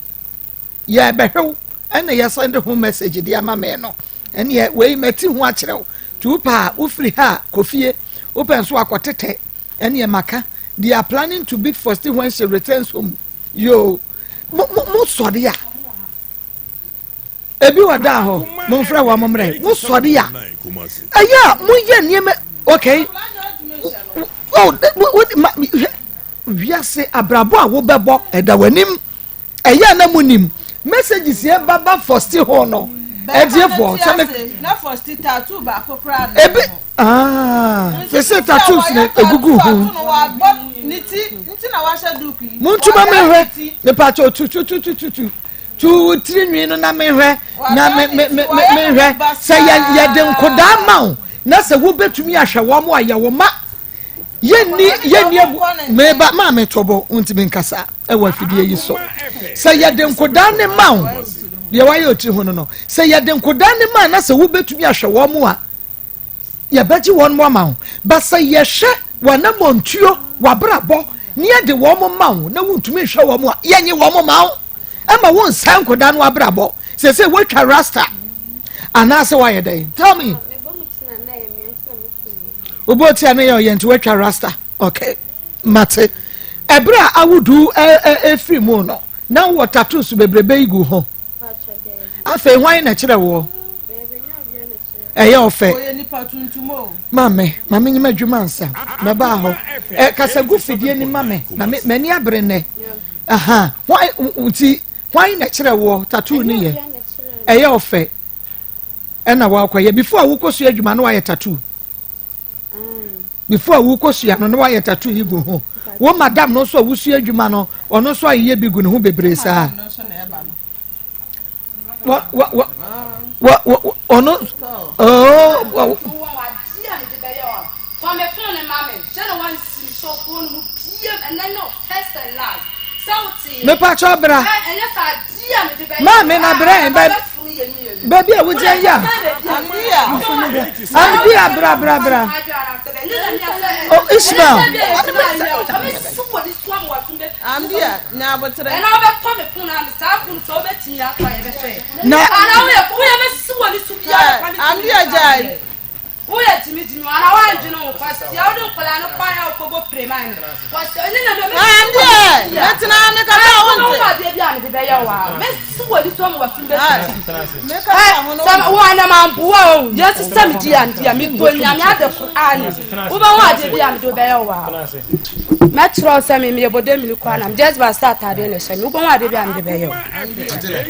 yɛbɛhwɛ wo ɛna yɛsan de ho message de ama me no ɛneɛ wei mati ho akyerɛ wo nti wopɛ a wofiri ha a kɔ fie wopɛ nso akɔtetɛ ɛneɛ maka they are planning to beat Fosti when she returns home yoo mo mo mo sɔre a ebi wɔ da hɔ mo nfrɛ wɔn mo mmerɛ mo sɔre a ɛyɛ a mo yɛ nneɛma okay oh wo ma wiase abrabɔ a wobɛbɔ ɛda w'anim. Ɛyɛ a na mo nim messages yɛ ba ba fɔsti hɔ no ɛdiefoɔ sɛ me. Na fɔsti tattoo baako koraa na ebi aa sese tattoos na egugu ho. Montuma me hwɛ mepakyɛ tututututu tu tiri nwi no na mehwɛ na me me me mehwɛ sɛ yɛ yɛde nkodaa ma wo na sɛ wobɛtumi ahwɛ wɔn a yɛ wo ma yɛnni yɛnni abu meba maa me tɔbɔ ntumi nkasa ɛwɔ afidie yi so sɛ yɛde nkodaa ne ma wo deɛ wayɛ otiri ho no no sɛ yɛde nkodaa ne ma na sɛ wobɛtumi ahwɛ wɔn mu a yɛbɛgye wɔn mu ama wo ba sɛ yɛhwɛ wɔn wabrabɔ ne yɛde wɔn ma wo na wontumi nhwɛ wɔn a yɛnye wɔn ma wo ɛma wo nsa nkodaa no abrabɔ sɛ sɛ woatwa rasta anaasɛ woayɛ dɛn tell me Wobɔ ti a na yɛ ɔyɛ nti woatwa rasta. Okay. Mate. Ɛberɛ a awodu ɛfiri mu no, na wowɔ tattoos bebrebe yi gu ho. Afei hwan na ɛkyerɛ woɔ? Ɛyɛ ɔfɛ. Maame, maame nyima adwuma ansa. Mɛbaa hɔ. Ɛ kasa gu fidie ni ma me. Na m'ani abere nnɛ. Aha. Hwan nti hwan na ɛkyerɛ woɔ tattoo ni yɛ? Ɛyɛ ɔfɛ. Ɛna wakɔyɛ before a wokɔsua adwuma na wayɛ tattoo before a wokɔsua no na wayɛ tattoo yi gu ho wo madam no nso a wosua adwuma no ɔno nso ayeyɛ bi gu ne ho bebree saa wa wa wa wa wa. Ɔno oh. Mepakyɛ bra. Maame na brɛ bɛ baabi a wogyina yi a. Amdi a bra bra bra. Oh Ishmael. Amdi a nya abotrɛ. Na. Amdi a gyae. Woyɛ gyimigyimi ana woandwene ho kwasia wode nkwadaa no kwan a wokɔbɔ pire man no kwasia ɛne na mɛ Ɛndeɛ mɛtena mekasa a wonte woma adeɛ bi a mede bɛyɛ wo a mɛsi w'ani so ama w'asom bɛsisi Mekasa ho no sɛ wo anam amboa o yɛsi sɛ medi a medi a medɔ nyame ade korane wobɛho adeɛ bi a mede wobɛyɛ wo a mɛkyerɛ wo sɛ me meyɛ bɔdɛ mini kɔ anam just ba sɛ atadeɛ na ɛhyɛ me wobɛho adeɛ bi a mede bɛyɛ wo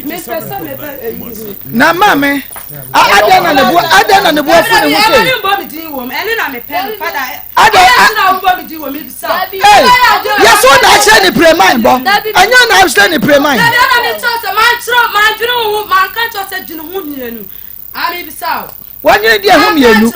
mepɛ sɛ mebɛ ɛyi Na maame adɛn na ne bo adɛn na ne bo afu ne ho sei. Adɛn ee yɛsɛ na akyerɛ ne preman bɔ ɛnyɛ na akyerɛ ne preman. Wɔnyini di ɛho mmienu.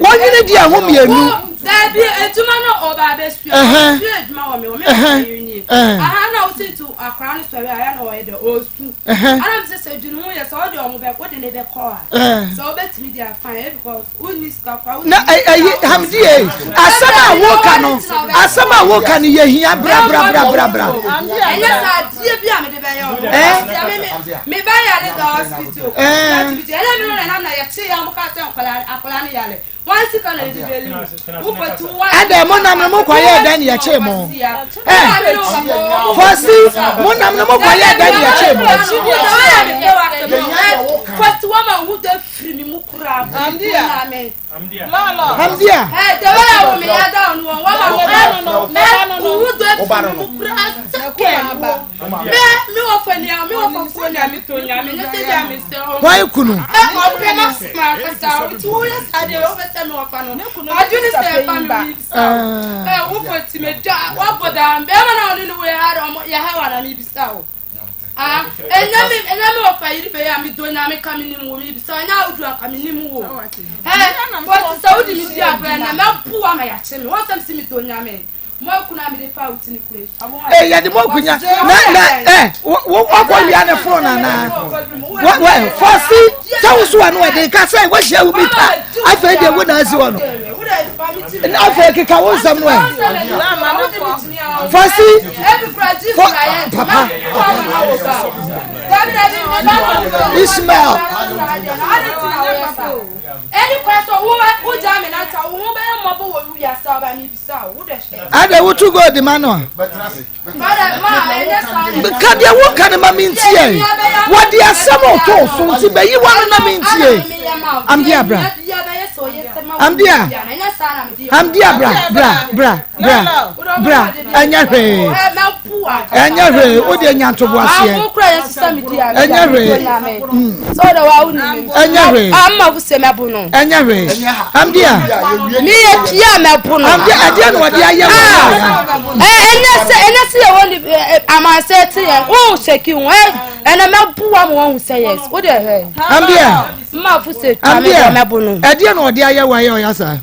Wɔnyini di ɛho mmienu. Dabi edwuma no ɔba abɛsua. Ɔsua edwuma wɔ mi wɔ mi wɔ mi ni. Aha na wosi nti akora no sɔre a ya na ɔyɛ dɛ ɔsu. Ana mi sɛ sɛ dwene ho yɛ sɛ ɔde ɔmo bɛ ɔde ne bɛ kɔ a. Sɛ ɔbɛtumi di afa yɛ because wonni sika kora. Na ɛyi Hamdi yɛ asɛm a woka no asɛm a woka no yɛ hia bra bra bra bra bra. Ɛnyɛ sɛ adeɛ bi a mede bɛyɛ ɔmo. Me ba yare da hospital. Ɛnyɛ mi no na nam na yɛkye yɛ ɔmo ka sɛ nkɔla akɔla no yare. Ɛdɛ mo nam no mo kɔ yɛ dɛn yɛ kye mo. Ɛ fɔsi mo nam no mo kɔ yɛ dɛn yɛ kye mo. Hamdia. Why kunu? Ee yɛde mo akunya na na ɛ wɔkɔ wia ne fon anaa wɔ wɔ fɔsi sɛ woso wa no ɛde ka sɛ wɔhyia wo bi ta afei deɛ wo na asi hɔ no afei keka wo nsɛm no ɛ fɔsi fɔ papa Ismael. Adɛ wotu gold ma no a ka deɛ woka no ma mentie wɔde asɛm ɔtɔ so nti bɛyi wa no na mentie amdea bra amdea amdea bra bra bra bra bra ɛnyɛ hwee ɛnyɛ hwee wo deɛ nya ntoboaseɛ ɛnyɛ hwee ɛnyɛ hwee ɛnyɛ hwee amdea meyɛ pia mɛbo no amdea ɛdeɛ na wɔde ayɛ wɔ ɛnyɛ sɛ ɛnyɛ sɛ yɛwɔ ni amansɛ te yɛn wo sɛki ho ɛnɛ mɛbo wa ma wɔn sɛ yes wo deɛ hɛ amdea mma fo sɛ twa me bɔ mɛbo no ɛdeɛ na wɔde ayɛ wɔ ayɛ ɔyɛ saa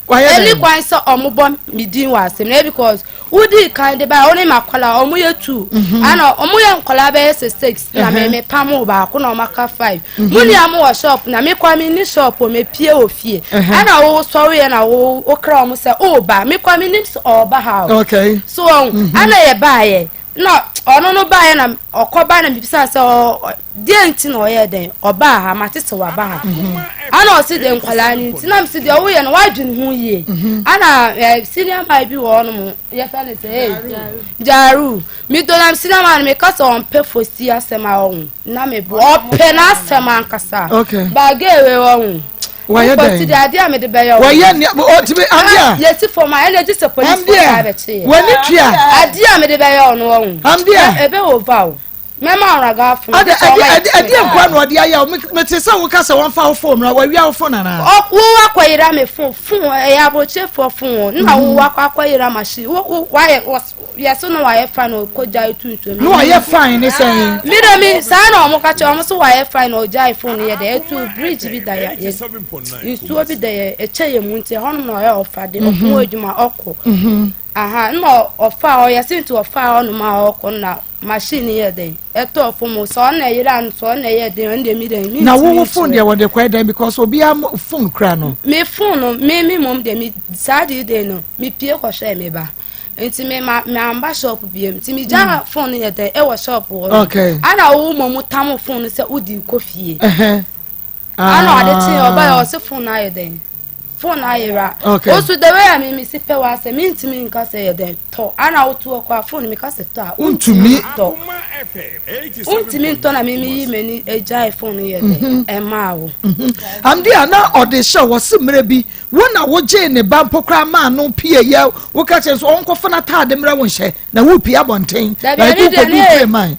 ɛni kwan sɛ ɔmo bɔ me din wɔ asɛm na because wodi kan de ba ɔne ma kɔla ɔmo yɛ two mhm. ana ɔmo yɛ nkɔla bɛyɛ sɛ six na me me pam baako na ɔmo aka five mhm. mo nua mo wɔ shop na me kɔ me ni shop o me pie wɔ fie ɛna wo sɔre yɛ na wo wo kra ɔmo sɛ ɔɔba me kɔ me nim sɛ ɔɔba ha o so ɔn mhm. ana yɛ ba yɛ na ɔno no baeɛ na ɔkɔba na mebisa sɛ deɛ nti na ɔyɛ dɛn ɔbaa ha mate sɛ waba ha mhm. ana ɔse deɛ nkwadaa no nti na mese deɛ woyɛ no woadwene ho yie mhm. ana eh, senior man bi wɔ hɔnom yɛfɛ no sɛ hey gyaru medɔ nam senior man no meka sɛ ɔmpɛ fosi asɛm a ɔho na mebo ɔpɛ n'asɛm ankasa bagewe ɔho wɔyɛ dɛn nti deɛ adeɛ a mede bɛyɛ wo wɔyɛ nea ɔtumi adeɛ a yɛsi fam a ɛna gye sɛ polisi fo saa bɛkye yɛ wɔne tua adeɛ a mede bɛyɛ wo no wɔn amdeɛ ebe wɔ va o mɛma ɔraga afo ade ade ade adeɛ nkwa na ɔde ayɛ o mete sɛ woka sɛ wɔmfa wo fon mmra wɔawia wo fon anaa wo akɔyera me fon fon ɛyɛ aburokyefoɔ fon o na wo akɔ akɔyera machine wo wo wayɛ wɔ. Yɛso no wayɛ fine ɔkɔ gyae tu nsuo mu. No wayɛ fine ne sɛn. Mi de mi saa na wɔn ka kyerɛ wɔn so wayɛ fine na ɔgyae phone yɛ dɛ etu bridge bi da yɛ nsuo bi da yɛ ɛkyɛ yɛ mu nti ɛhɔnom na ɔyɛ ɔfa de ɔko mhm. adwuma ɔkɔ. Mhm. Aha na ɔfa hɔ yɛsi nti ɔfa hɔnom a ɔkɔ na machine yɛ dɛ ɛtɔ fam sɛ ɔna ɛyera no sɛ ɔna ɛyɛ den ɔno deɛ mi dɛ mi na wowo phone deɛ wɔde kɔ ɛdɛn because obiara phone kura no. Mi phone no mi mi mom deɛ mi saa de de no mi pie kɔhwɛ mi ba. Nti me ma me amba shop biem nti me gya mm. phone yɛ dɛ ɛwɔ shop hɔ no okay. Ana wo mɔ mo tam phone sɛ wodi kɔ fie ana ɔde kye ɔba yɛ ɔse phone ayɛ dɛn phone ayera okay. Osu the way a me me si pɛ wa sɛ me ntumi nka sɛ yɛ dɛn tɔ ana wotu ɔkɔ a phone mi ka sɛ tɔ a wontumi tɔ wontumi ntɔ na me me yi m'ani agyae phone yɛ dɛn mhm. ɛmaa wo mhm. Amde a na ɔde hyɛ wɔ se mmerɛ bi Wo na wogyee ne ba mpo koraa maa no pieeɛ, woka kyerɛ no sɛ ɔnkɔfa n'ataade mmrɛ wo nhyɛ, na worepie abɔnten, Dabi, like ɛno deɛ wokɔduu ne- Breman.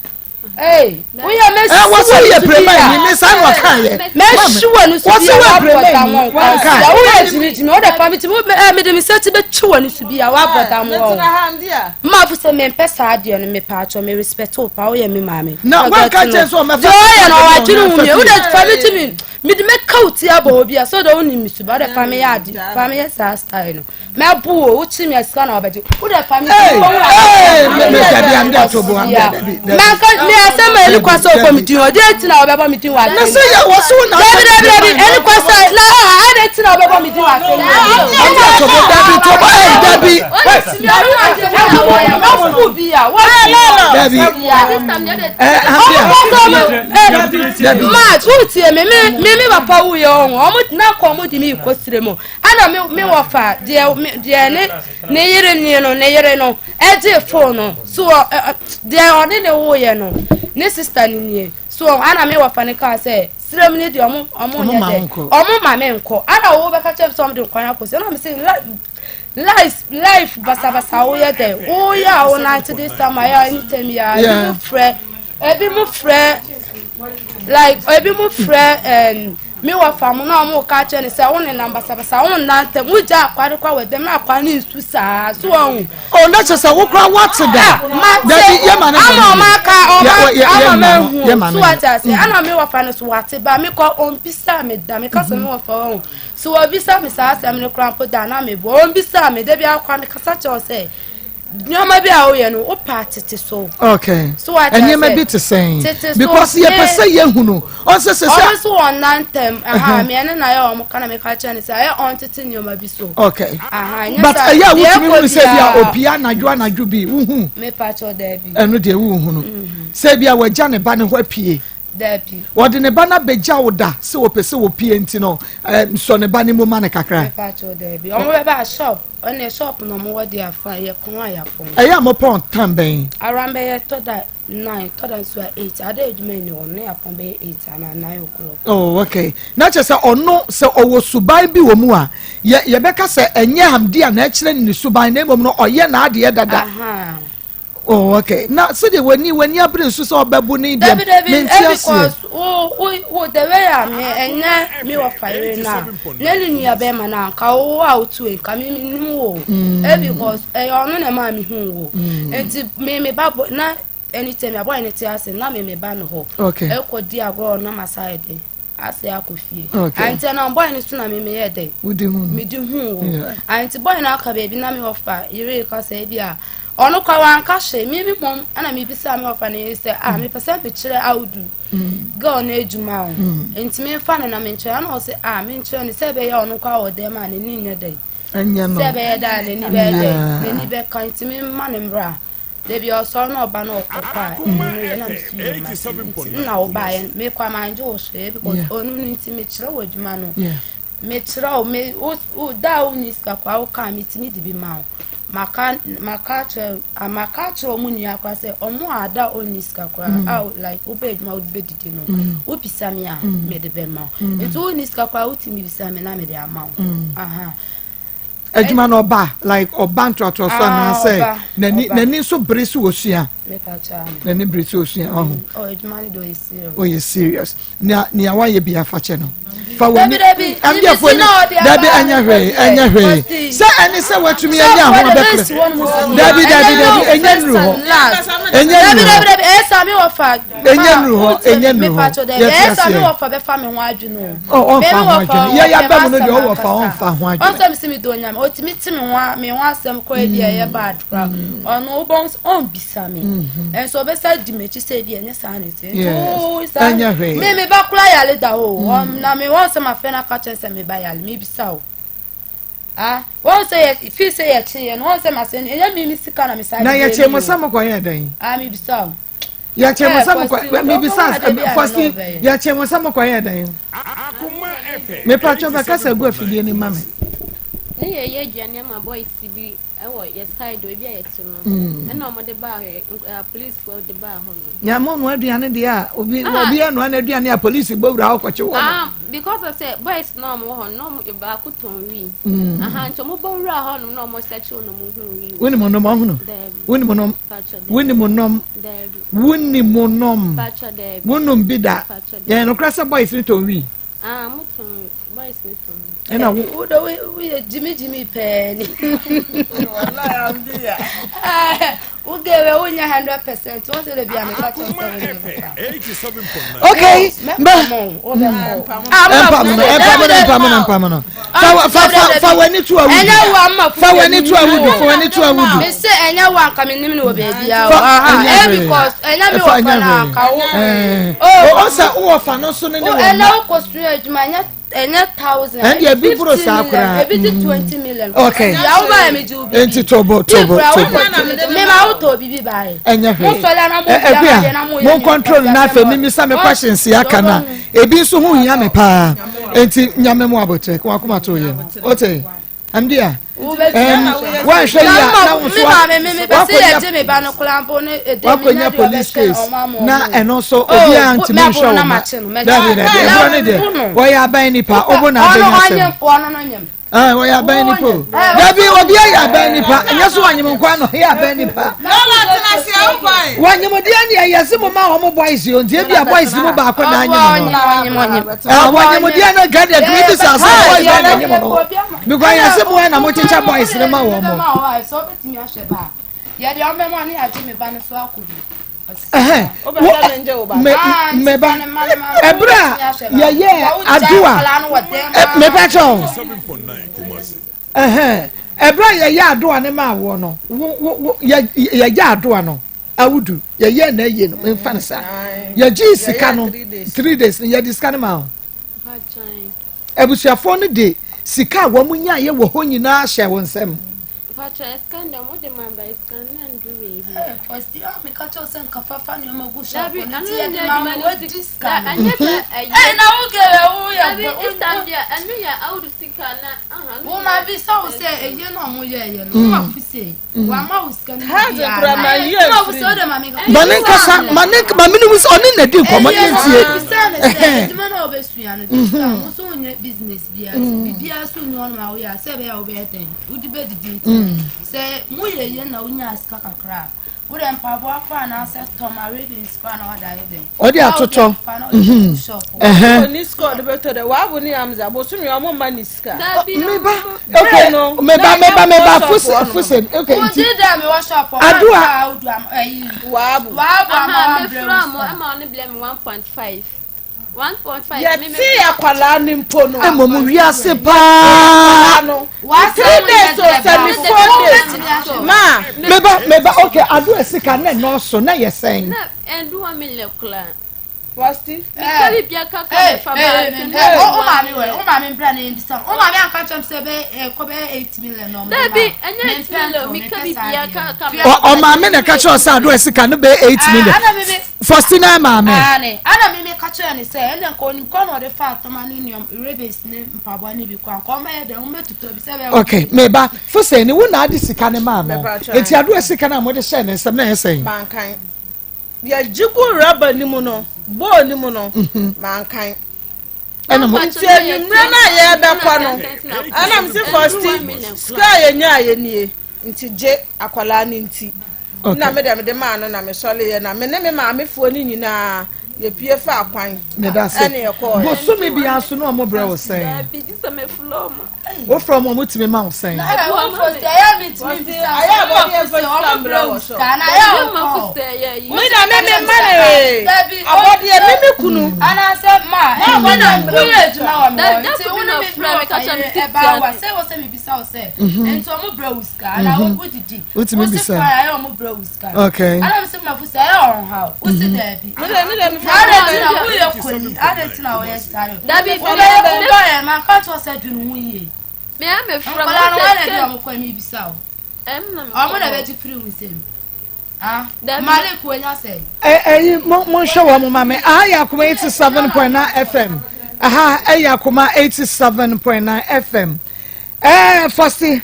Ee, woyɛ Eh, wɔ sɛ woyɛ Breman ni, me saa na ɔkaeɛ. Mɛsi wɔ ne so Wɔ bi sɛ a woyɛ wabɔ Breman dam ni, wɔ wanka. nkwa. Woyɛ gyimigyimi, wode fa me ti, wo eh, mede me nsa ti bɛtwi wɔ ne so bi a wabɔ dam wɔ Metena ha ndi a. Mma fo sɛ mempɛ saa adeɛ no, mepaakyɛw, me respect wo paa, woyɛ me maame. Na Forget wanka no. kyerɛ sɛ ɔmmɛfa Deɛ ɔyɛ no, ataade ɔwadwene ma ho mie. ɔmfa Wode fie. fa me ti me, mede mɛka wo ti abɔ hɔ bi a sɛ wode wonim me suba wode fa me yɛ ade fa me yɛ saa style no mɛbo o wokyi me a sika na wɔbɛgye wode fa me manka me asɛm a ɛni kwa sɛ wobɔ me din ɔde ati na wɔbɛbɔ me din wɔ asɛm sɛ yɛ wɔ so na dabi dabi dabi ɛni kwa sɛ na ade ti na wɔbɛbɔ me din wɔ asɛm dabi tobo ɛyi dabi dabi dabi March wotie me me me me papa wuyɛ ɔho ɔmo na kɔ ɔmo de me kɔ sire mu ana me me wɔfa deɛ me deɛ ne ne yere nie no ne yere no ɛgye phone no so ɔ ɛ deɛ ɔne ne woyɛ no ne sister ne nie so ana me wɔfa ne kaa sɛ sire mu ne deɛ ɔmo ɔmo nyɛ dɛ ɔmo ma me nkɔ ana wo bɛka kyerɛ me sɛ ɔmo de nkwan akɔ sɛ ɛna me sɛ Life life basabasa woyɛ dɛ woyɛ a wonante this time ayɛ anytime yɛ a ebi mo frɛ ebi mo frɛ like ebi mo frɛ ɛɛm mi wɔ fa mo na wɔn ka kyerɛ ne sɛ wɔn nenam basabasa wɔn nante mo gya akwa de kɔ wɔ dɛm na akwa ne nsu saa so wɔn. o na kyerɛ sɛ wokora wate da dabi yɛ ma ne ama ɔma aka ɔma ama ma ehu so wate ase ana mi wɔ fa no so wate ba mi kɔ ɔmpisa mi da mi ka sɛ mi wɔ fa wɔn. So wɔbisa me saa asɛm no koraa mpo da a na mebɔ? Wɔmbisaa me. Da biara koraa mekasa kyerɛ wo sɛ nneɛma bi a woyɛ no wopɛ atete so. Okay. So wate ase. Nneɛma bi te sɛn? Tete so. Because yɛpɛ sɛ yɛhu no. Ɔnsɛ sɛ sɛ. Ɔno nso wɔn nan ntɛm. Aha, me ɛne na yɛ wɔn ka na meka kyerɛ no sɛ ɛyɛ ɔntete nneɛma bi so. Okay. Aha, nyɛ But sɛ ɛyɛ a deɛ wotumi ɛkɔ hunu sɛ bi a biara. opia anadwo anadwo bi wohu. Mepa kyɛw daabi. Ɛno deɛ wohu no. Sɛ bi a wagya ne ba ne hɔ apue. Dabi. Ɔde ne ba no abɛgya wo da sɛ ɔpɛ sɛ ɔpie nti no sɔ ne ba no mu ma no kakra. Mepa kyɛw dabi. Ɔmo bɛba shop ɛnna shop na ɔmo wɔ de afa yɛ pɔn a yɛapɔn. Ɛyɛ a mo pɔn tan bɛn? Around bɛyɛ tɔ da nine tɔ da nso a eight ada adwuma nni hɔ no na yɛapɔn bɛyɛ eight anaa nine o'clock. Oh okay na kyerɛ sɛ ɔno sɛ ɔwɔ suban bi wɔ mu a yɛ yɛbɛka sɛ ɛnyɛ Hamdia na ɛkyerɛ no ne suban na mmom no ɔyɛ n'adeɛ dada. Ahaa. Oh, okay. Na sɛdeɛ w'ani w'ani abere nso sɛ ɔbɛbo ne deɛ Dabi dabi mente ebi aseɛ. cause wo wo wo the way a me ɛnyɛ me wɔ fa yere no a na ne nua bɛrima no a nka wo a wotu nka me me nim wo ebi cause ɛyɛ ɔno na ɛmaa me hu wo nti me me ba bɔ na anytime abɔ ne te ase na me me ba no hɔ Okay. ɛkɔ di agorɔ na ma sa yɛ den ase akɔ fie Okay. anti na boy no so na me me yɛ dɛn Wodi hu no. mede hu wo Yeah. anti boy no aka baabi na me wɔfa yere ka sɛ bi a ɔno kwa wanka hwee me me mmom ɛna mebisa me wɔfa no yere sɛ ah mepɛ sɛ mekyerɛ audu girl no adwuma o nti memfa no na menkyerɛ ɛna ɔsɛ ah menkyerɛ no sɛ ɛbɛyɛ ɔno kwa wɔ dɛm a n'ani nyɛ dɛn Ɛnyɛ no. sɛ ɛbɛyɛ dɛ a n'ani bɛyɛ dɛn Yeah. n'ani bɛka nti memma no mmra Dabi ɔsɔre na ɔba na ɔkɔ kɔ a ɛno no yɛ na mesu yɛ ma nti na ɔbaeɛ mekɔ a mangye wo hwee because ɔno no nti mekyerɛ wɔ adwuma no mekyerɛ wo me wo da a wonni sika kɔ a woka a metumi de bi ma wo maka maka kyerɛ maka kyerɛ ɔmo nua koraa sɛ ɔmo a da ɔnni sika koraa mm. a like wobɛ adwuma wode bɛdidi no mm. wobisa me a mm. mede bɛma wo nti wonni sika koraa wotumi bisa me na mede ama wo aha adwuma no ɔba like ɔba ntoatoa so ah, anaasɛ n'ani n'ani nso bere so osua n'ani bere so osua ɔho mm, oh, ɔyɛ serious nea nea wayɛ bi afakyɛ no mm. Fa w'ani ambiafoɔ ni dabi ɛnyɛ hwee ɛnyɛ hwee sɛ ɛne sɛ watumi anya ho abɛpere dabi dabi dabi ɛnyɛ nuru hɔ ɛnyɛ nuru hɔ ɛnyɛ nuru hɔ ɛnyɛ nuru hɔ yɛte aseɛ ɔ ɔnfa ho adwene yɛ yaba mu no deɛ ɔwɔ fa ɔnfa ho adwene. Ɔnsɛ mi si mi do onyame otumi ti mi ho mi ho asɛm kɔ ebi ɛyɛ bad kora ɔno wobɔn ɔnbisa mi ɛnso ɔbɛsa di m'akyi sɛ ebi ɛnyɛ saa na ɛte nti oo saa ɛnyɛ hwee mi mi ba kora yale da o mm. na mi wɔn sɛ ma fɛ na ka kyerɛ sɛ mi ba yale mi bisa o ah wɔn sɛ yɛ fi sɛ yɛ kye yɛ no wɔn sɛ ma sɛ ɛnyɛ mi mi sika na mi sa na yɛ kye mo sɛ mo kɔ yɛ dɛn ah mi bisa o yɛ kye mo sɛ mo kɔ mi bisa fɔsi yɛ kye mo sɛ mo kɔ yɛ dɛn mi pa twɛ bɛ kasa gu afidie ni ma mi. Ne yɛ yɛ aduane ama boys bi Ɛwɔ yɛ side ebi a yɛte no mm. ɛna wɔn de baa hɔ apolisifoɔ de baa hɔ no. Nyame ɔnoa aduane deɛ a obi ah. obi anoa n'aduane a polisi bɔ wura hɔ kɔkye wɔn. Ah because of sɛ boys na wɔn wɔ hɔ na wɔn baako tɔn wi. Mm. Aha nti wɔn bɔ wura hɔ nom na wɔn sɛkye wɔn na wɔn hu wi. Wuni mu nom ɔhunu. Wuni mu nom. Wuni mu nom. Wuni mu nom. Wunum bi da. Yɛn nokora sɛ boys ni tɔn wi. Ah mo tɔn boys ni tɔn. Ɛna wo. Wo de wo yɛ jimi jimi pɛɛ ni. Wallahi Amdiya. Wo gɛwɛ wo nya 100% wɔn sɛ de bi a mi ka kyerɛ sɛ wo nyɛ papa. Okay. Mba. Mpamu no mpamu no mpamu no mpamu no. Fa fa fa fa w'ani to awudu. Ɛnyɛ wo ama Fa w'ani to awudu fa w'ani to awudu. Mi se ɛnyɛ wo anka mi nim ni wɔ beebi a o. Aha eh because ɛnyɛ mi wɔ fa na anka wo. O sɛ wowɔ fa no so ne ne wɔ ma. Ɛnɛ wo kɔ sua adwuma ɛnyɛ ɛnyɛ thousand. Ɛnde ebi boro saa koraa. Ebi ti 20 million. Okay. Yawo ba yɛ mi ju bibi. Nti tobo tobo tobo. Mi ma wo tɔ bibi ba yɛ. Ɛnyɛ hwee. Mo sɔlá na mo bi ama de na mo yɛ. Mo control na afei mi misa mi questions ya ka na ebi nso ho hia mi paa. Nti nyame mu abotire kò akoma to yɛ. Ote. Ɛmdi a. Wɔnhwɛ yi a na wo nso wakɔnya police case na ɛno nso obiara ntumi nhwɛ wo ma dabi dabi ɛborɔ ne deɛ wɔyɛ aban nipa ɔbɔ na abɛnya asɛm wɔyɛ aban nipa o dabi obiara yɛ aban nipa ɛnyɛ so wɔnyem nkwa no yɛ aban nipa wɔnyem deɛ ne ɛyɛ se mo ma wɔn boys o nti ebi a boys mu baako na anyem no wɔnyem deɛ no nka deɛ tumi bi sa sɛ boys na anyem no because yɛ se mo na mo kyekyɛ boys ne ma wɔn mo. Meba ɛberɛ a yɛyɛ adoa meba kyɛw ɛberɛ a yɛyɛ adoa ne ma awoɔ no yɛyɛ adoa no awudu yɛyɛ na ɛyɛ no mfa no saa yɛgye sika no 3 days no yɛde sika no ma wo abusuafoɔ no de sika a wɔn nyaayɛ wɔ hɔ nyinaa hyɛ wɔn nsam. Mpakyɛ sika no deɛ ɔmo de ma ba sika no na ndu baabi. Ɛɛ fɔsti a meka kyerɛ sɛ nka fafa nneɛma gu shop Dabi no ɛno nti yɛde nyɛ ma adwuma wo no wadi sika sika no. ɛnyɛ sɛ ɛyɛ. Ɛɛ na wo kɛ wo yɛ Dabi Isam deɛ ɛno yɛ awudu sika na aha no Wo ma bi sɛ wo sɛ ɛyɛ na ɔmo yɛ ɛyɛ no wo ma fi sɛ wama wo sika no Kaadze bi kura ma ana yie wo ma fi firi sɛ ɔde ma mi ka. Ma ne nkasa ma ne ma me ne mu sɛ ɔne na di nkɔmɔ ne ntie. Bisa ne sɛ adwuma na ɔbɛsua no de sika wo so wonyɛ business biara biribiara so nni hɔ nom a woyɛ a sɛ ɛbɛyɛ a wobɛyɛ dɛn wode bɛdidi nti sɛ moyɛ yie na wonya sika kakra a wode mpaboa kɔ anaasɛ tɔm arabins kɔ ana wode ayɛ dɛn Ɔde atotɔ. fa na wode agu shop Oni sika ɔde bɛtɔ dɛ waabu ne amza bosomi ɔmo mma ne sika. Dabi Meba ɔmo okay no, meba na meba ɛnyɛ meba shop fuse hɔ no. fuse okay nti wogye dɛ mewɔ shop hɔ Adoa. woamfa wodu ayi Waabu. waabu ama aha wambrɛ mefra mo wo sika ɛma ɔno blɛ me 1.5 1.5 me Yɛte akwadaa ne mpo no. mmom wiase paa. Akwadaa no. 3 days o sɛ ne 4 days. Ma. Meba meba okay adoa sika na ɛnɔɔso na yɛ sɛn. Na ɛndu 1 million koraa. Wasti. Meka bibia kaka mefa ba ase Wo wo maame wɔ wo maame mbra na yɛn bisa wo maame anka kyerɛ m sɛ bɛ ɛkɔ bɛyɛ 8 million na ɔmo de ma Dabi ɛnyɛ 8 million meka bibia kaka Ɔmaame na ɛka kyerɛ ɔsɛ adoa sika no bɛyɛ 8 million. Ana mi mi Faustina maame. Ane ana mi mi ka kyerɛ ne sɛ ɛnna nka onim kɔ na ɔde fa atɔma ne nneɛma rebels ne mpaboa ne bi kɔ anka ɔmo yɛ dɛ ɔmo bɛtotɔ bi sɛ bɛyɛ. Okay meba fuse ni wo na ade sika ne maa no Meba kyerɛ. eti adoa sika no a mode hyɛ ne nsam na ɛyɛ sɛn. Mankan. Yɛgye gu rɔba ne mu no bɔɔl ne mu no mankan. Ɛna mo Nti enwummerɛ no a yɛrebɛkɔ no ɛna mese Fɔsti sika a yɛnya a yɛnie nti gye akwadaa no nti. Okay. Na me deɛ mede maa no na mesɔreeɛ na me ne me maamefoɔ no nyinaa. Yɛpue faa kwan Medase. ɛne yɛkɔɔɛ. Bosome biara so na ɔmo brɛ wo sɛn? Daabi, gye sɛ mefrɛ ɔmo. Wofrɛ ɔmo a ɔmo tumi ma wo sɛn? Me na me me ma ne abɔdeɛ me me kunu. Anaasɛ ma ɛmi na woyɛ adwuma wɔ me hɔ nti wo ne me brɛ me ɛba wa sɛ wɔ sɛ mebisa wo sɛ nti ɔmo brɛ wo sika anaa wodidi Wotumi wo se bisa. kwan ayɛ ɔmo brɛ wo sika Okay. ana me sɛ mafo sɛ ɛyɛ ɔnhaw wo se daabi Me de me de me na adɛn nti na woyɛ kɔni adɛn nti na woyɛ saa no Dabi, wobɛyɛ wobɛyɛ ma nka kyerɛ sɛ dwene ho yie Me a mefrɛ nkwadaa no mo wɔn na sɛ bi ɔmo kɔ mi bisa wo ɛm na ɔmo na bɛgye firi wo nsam ah Dabi. Malik wonya sɛ Ɛyi mo monhwɛ wɔn mo ma me. Aha yɛ Akoma 87.9 FM. Aha ɛyɛ Akoma 87.9 FM. Ɛɛ fɔsi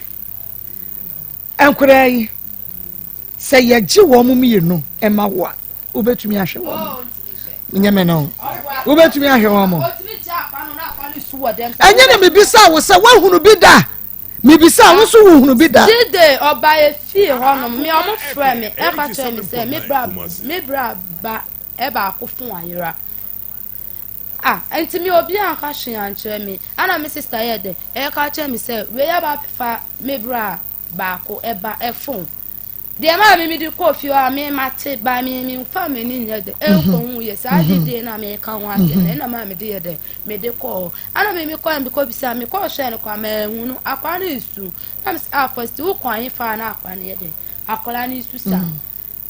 nkwadaa yi sɛ yɛgye wɔn mmienu ɛma wo a wobɛtumi ahwɛ wɔn nyɛ me no wobɛtumi ahwɛ wɔn mo ɛnyɛ na mebisa wo sɛ woahunu bi da mebisa wo so wohunu bi da Jide ɔba efie hɔnom me ɔmo frɛ me ɛka kyerɛ me sɛ me bra me bra ba ɛbaako fon ayera ah nti me obi anka hwee ankyerɛ me ana me sister yɛ dɛ ɛka kyerɛ me sɛ wei aba abɛfa me bra baako ɛba ɛfon deɛ maa me mede kɔɔ fie hɔ a me mate ba me me nfa m'ani nyɛ dɛ ɛnkɔ hu yɛ saa dede na meka ho asɛm na ɛna maa mede yɛ dɛ mede kɔɔ hɔ ana me mekɔ yɛ mekɔ bisa mekɔ hwɛ no kɔ ama ehu no akwa no esu na me sɛ ah first wo kɔ anyi fa na akwa no yɛ dɛ akwadaa no esu saa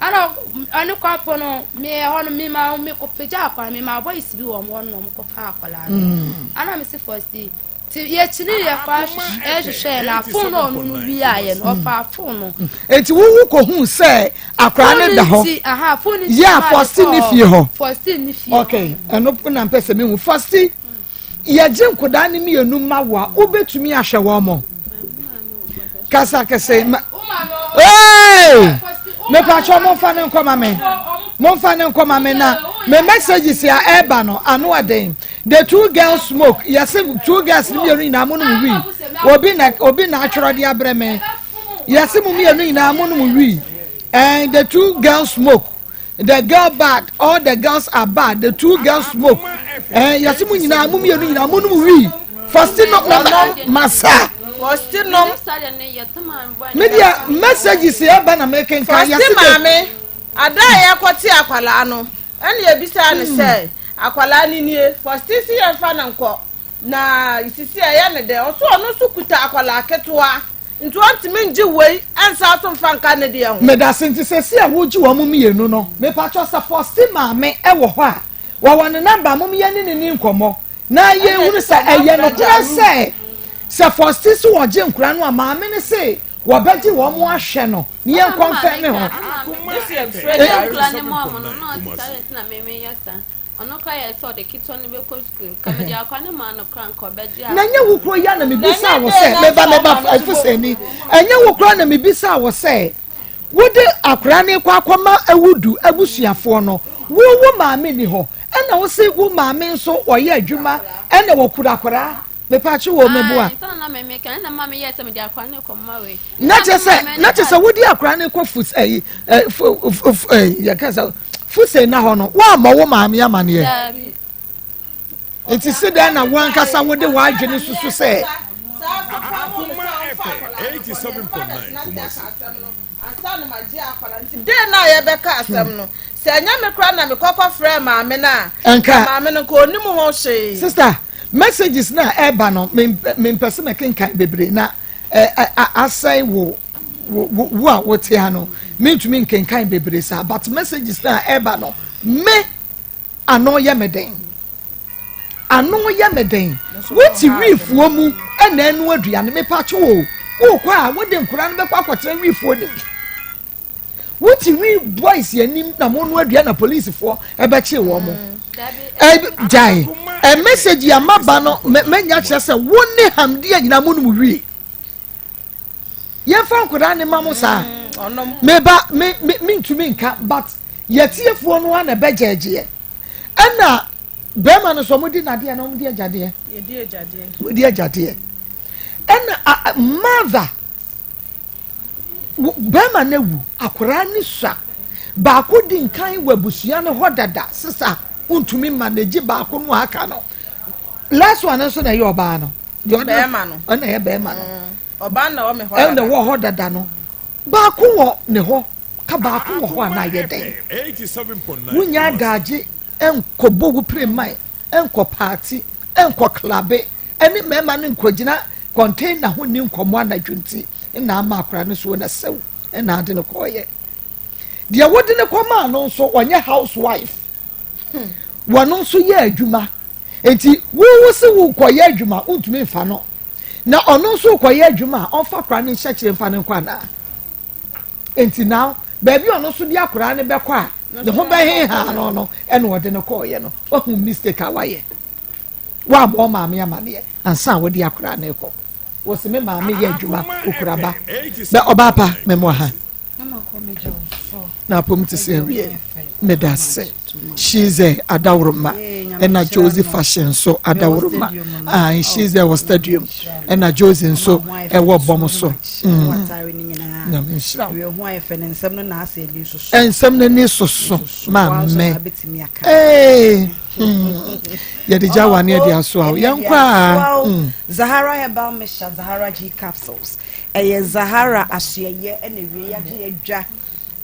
ana ɔne kɔ apɔ no me ɛhɔ no me ma me kɔ pagya akwa me ma boys bi wɔ hɔ no na ɔmo kɔ fa akwadaa no ana me se first ti yɛkyini yɛ kɔ ɛhwehwɛ na fon na ɔno no wiaeɛ no ɔfa fon no. Eti wowu kohun sɛ akwadaa no da hɔ. Aha, fon ni Yɛ a Faustin ne fie hɔ. Faustin ne fie hɔ. Okay, ɛno na mpɛ sɛ mehu. Faustin, yɛgye nkwadaa no mmienu ma wo a, wobɛtumi ahwɛ wɔn mo? Kasa kɛse ma. Hey! Mepatwɔ momfa ne nkɔma me. Momfa ne nkɔma me na me messages a ɛreba no ano ɛden. The two girls smoke. Yɛse two girls no mmienu nyinaa mo nom wii. Obi na obi na atwerɛ de abrɛ me. Yɛse mo mmienu nyinaa mo nom wii. And the two girls smoke. The girl bad. All the girls are bad. The two girls smoke. Eh, yɛse mo nyinaa mo mmienu nyinaa mo nom wii. Fasti no na masa. Fasti nom. Me deɛ messages ɛba na mekenkan. Fasti maame. Ada a yɛkɔte akwadaa no. Ɛnna yɛbisaa no sɛ, Akwadaa no nie? Faustin se yɛmfa no nkɔ, na sisi ɛyɛ no dɛn? Ɔse ɔno nso kuta akwadaa ketewa, nti ɔntumi ngye wei nsan so mfa nka ne deɛ ho. Medase nti sɛsi a wogye wɔn mmienu no mepakyɛw sɛ Faustin maame wɔ hɔ a wɔwɔ ne number mom yɛne no ni nkɔmmɔ na yɛnhunu sɛ ɛyɛ nokorɛ sɛ sɛ Faustin se wɔgye nkora no a maame no se wɔbɛgye wɔn ahwɛ no ne yɛn kɔnfɛn me ho. Na nyɛ wo kuro ya na mebisa wo sɛ meba meba efisɛ ɛnyɛ wo kura na mebisa wo sɛ wode akora ne kɔ akɔma awudu abusuafoɔ no wo wo maame ni hɔ ɛna wo se wo maame nso ɔyɛ adwuma ɛna wɔkura akora. Mepatwo wɔ meboa. Na kyɛ sɛ na kyɛ sɛ wodi akora ne kɔ fus ɛyi ɛ fu fu ɛyi yɛ ka sɛ fusɛ na hɔ no woammɔ wo maame amaneɛ. Nti si dɛn na wo ankasa wode w'adwene susu sɛ. Akoma FM 87.9 Kumasi. Ansa na magye akwadaa nti dee no a yɛbɛka asɛm no sɛ ɛnyɛ me koraa na mekɔkɔ frɛɛ maame no a nka maame no nka ɔnim ho hwee. Sister, messages na ɛba no mempɛ sɛ mɛkenkan bebree na asɛe wo wo a wote ha no mentumi nkenkan bebree saa but messages na ɛba no me ano yɛ me den ano yɛ me den wote wiifoɔ mu ɛna ɛno aduane mepatwo o wokɔ a wode nkora no bɛkɔ akɔtena wiifoɔ no mu Wote wi boys anim na mo no adua na polisifoɔ ɛbɛkye wɔn mo. Ɛ gyae ɛ message a maba no mɛnya kyerɛ sɛ wo ne Hamdia nyinaa mo nom wi. Yɛmfa nkwadaa ne ma mo saa. Mm, meba me me mentumi nka but yɛtiefoɔ no ara na ɛbɛgyɛgyeɛ. Ɛna bɛrima no so wɔn di nadeɛ na wɔn di agyadeɛ. Wɔn di agyadeɛ. Ɛna mother. Bɛrima no awu, akwadaa no sua. Baako di nkan wɔ abusua no hɔ dada, sesa. Wontumi manage baako no a aka no. Last one nso na ɛyɛ ɔbaa no. Deɛ ɔde Bɛrima no. Ɔna ɛyɛ bɛrima no. Ɔbaa na ɛwɔ me hɔ Ɛna dada. ɛwɔ hɔ dada no. Baako wɔ ne hɔ. Ka baako wɔ hɔ a na ayɛ dɛn? Wonya adagye nkɔbɔ wo pere man, nkɔ paati, nkɔ klabe, ɛne mmarima no nkɔgyina container ho nni nkɔmmɔ anadwo nti na ama akwadaa no so na sɛw na ade no kɔɔyɛ. Deɛ wode no kɔmaa no nso ɔnyɛ housewife. Wɔn nso yɛ adwuma. Nti wo wo se wokɔyɛ adwuma wontumi nfa no. Na ɔno nso kɔyɛ adwuma a ɔmfa akwadaa no nhyɛ kyerɛ mfa no nkɔ anaa? Nti now baabi a ɔno nso de akwadaa no bɛkɔ a ne ho bɛheha no no ɛna ɔde no kɔɔyɛ no. Wahu mistake a wayɛ. Woammɔ wo maame amaneɛ ansa a wode akwadaa no rekɔ. Wɔsi me maame yɛ adwuma okura ba. Bɛ ɔbaa pa mɛmoa ha. Na apom te sɛ awie. Meda ase. Shize adaworoma ɛna Josie fashion nso adaworoma. Ah, Shize wɔ stadium ɛna Josie nso ɛwɔ bɔm so. Nyame nhyira wo. Nsɛm no ani soso maame. Ee. Yɛde gya wa ne yɛde aso a yɛnkɔ a. Zahara Herbal Mixture, Zahara G Capsules. Ɛyɛ Zahara asoɛyɛ ɛna ewie yagye yɛdwa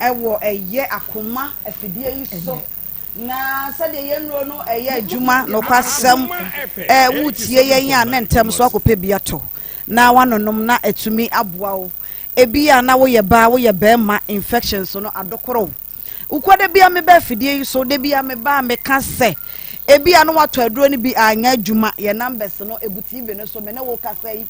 ɛwɔ ɛyɛ akoma afidie yi so. Na sɛdeɛ yɛn nnuro no ɛyɛ adwuma nokwasɛm ɛ wotie yɛn a na ntɛm so akɔpɛ bi atɔ na wanonom na atumi aboa wo. Ebi a na woyɛ baa woyɛ bɛrima infections no adokoro. Wokɔ da bia meba afidie yi so da bia meba a meka sɛ ebi a na watɔ aduro no bi anyɛ adwuma. Yɛn numbers no egu TV no so me ne wo kasa yi.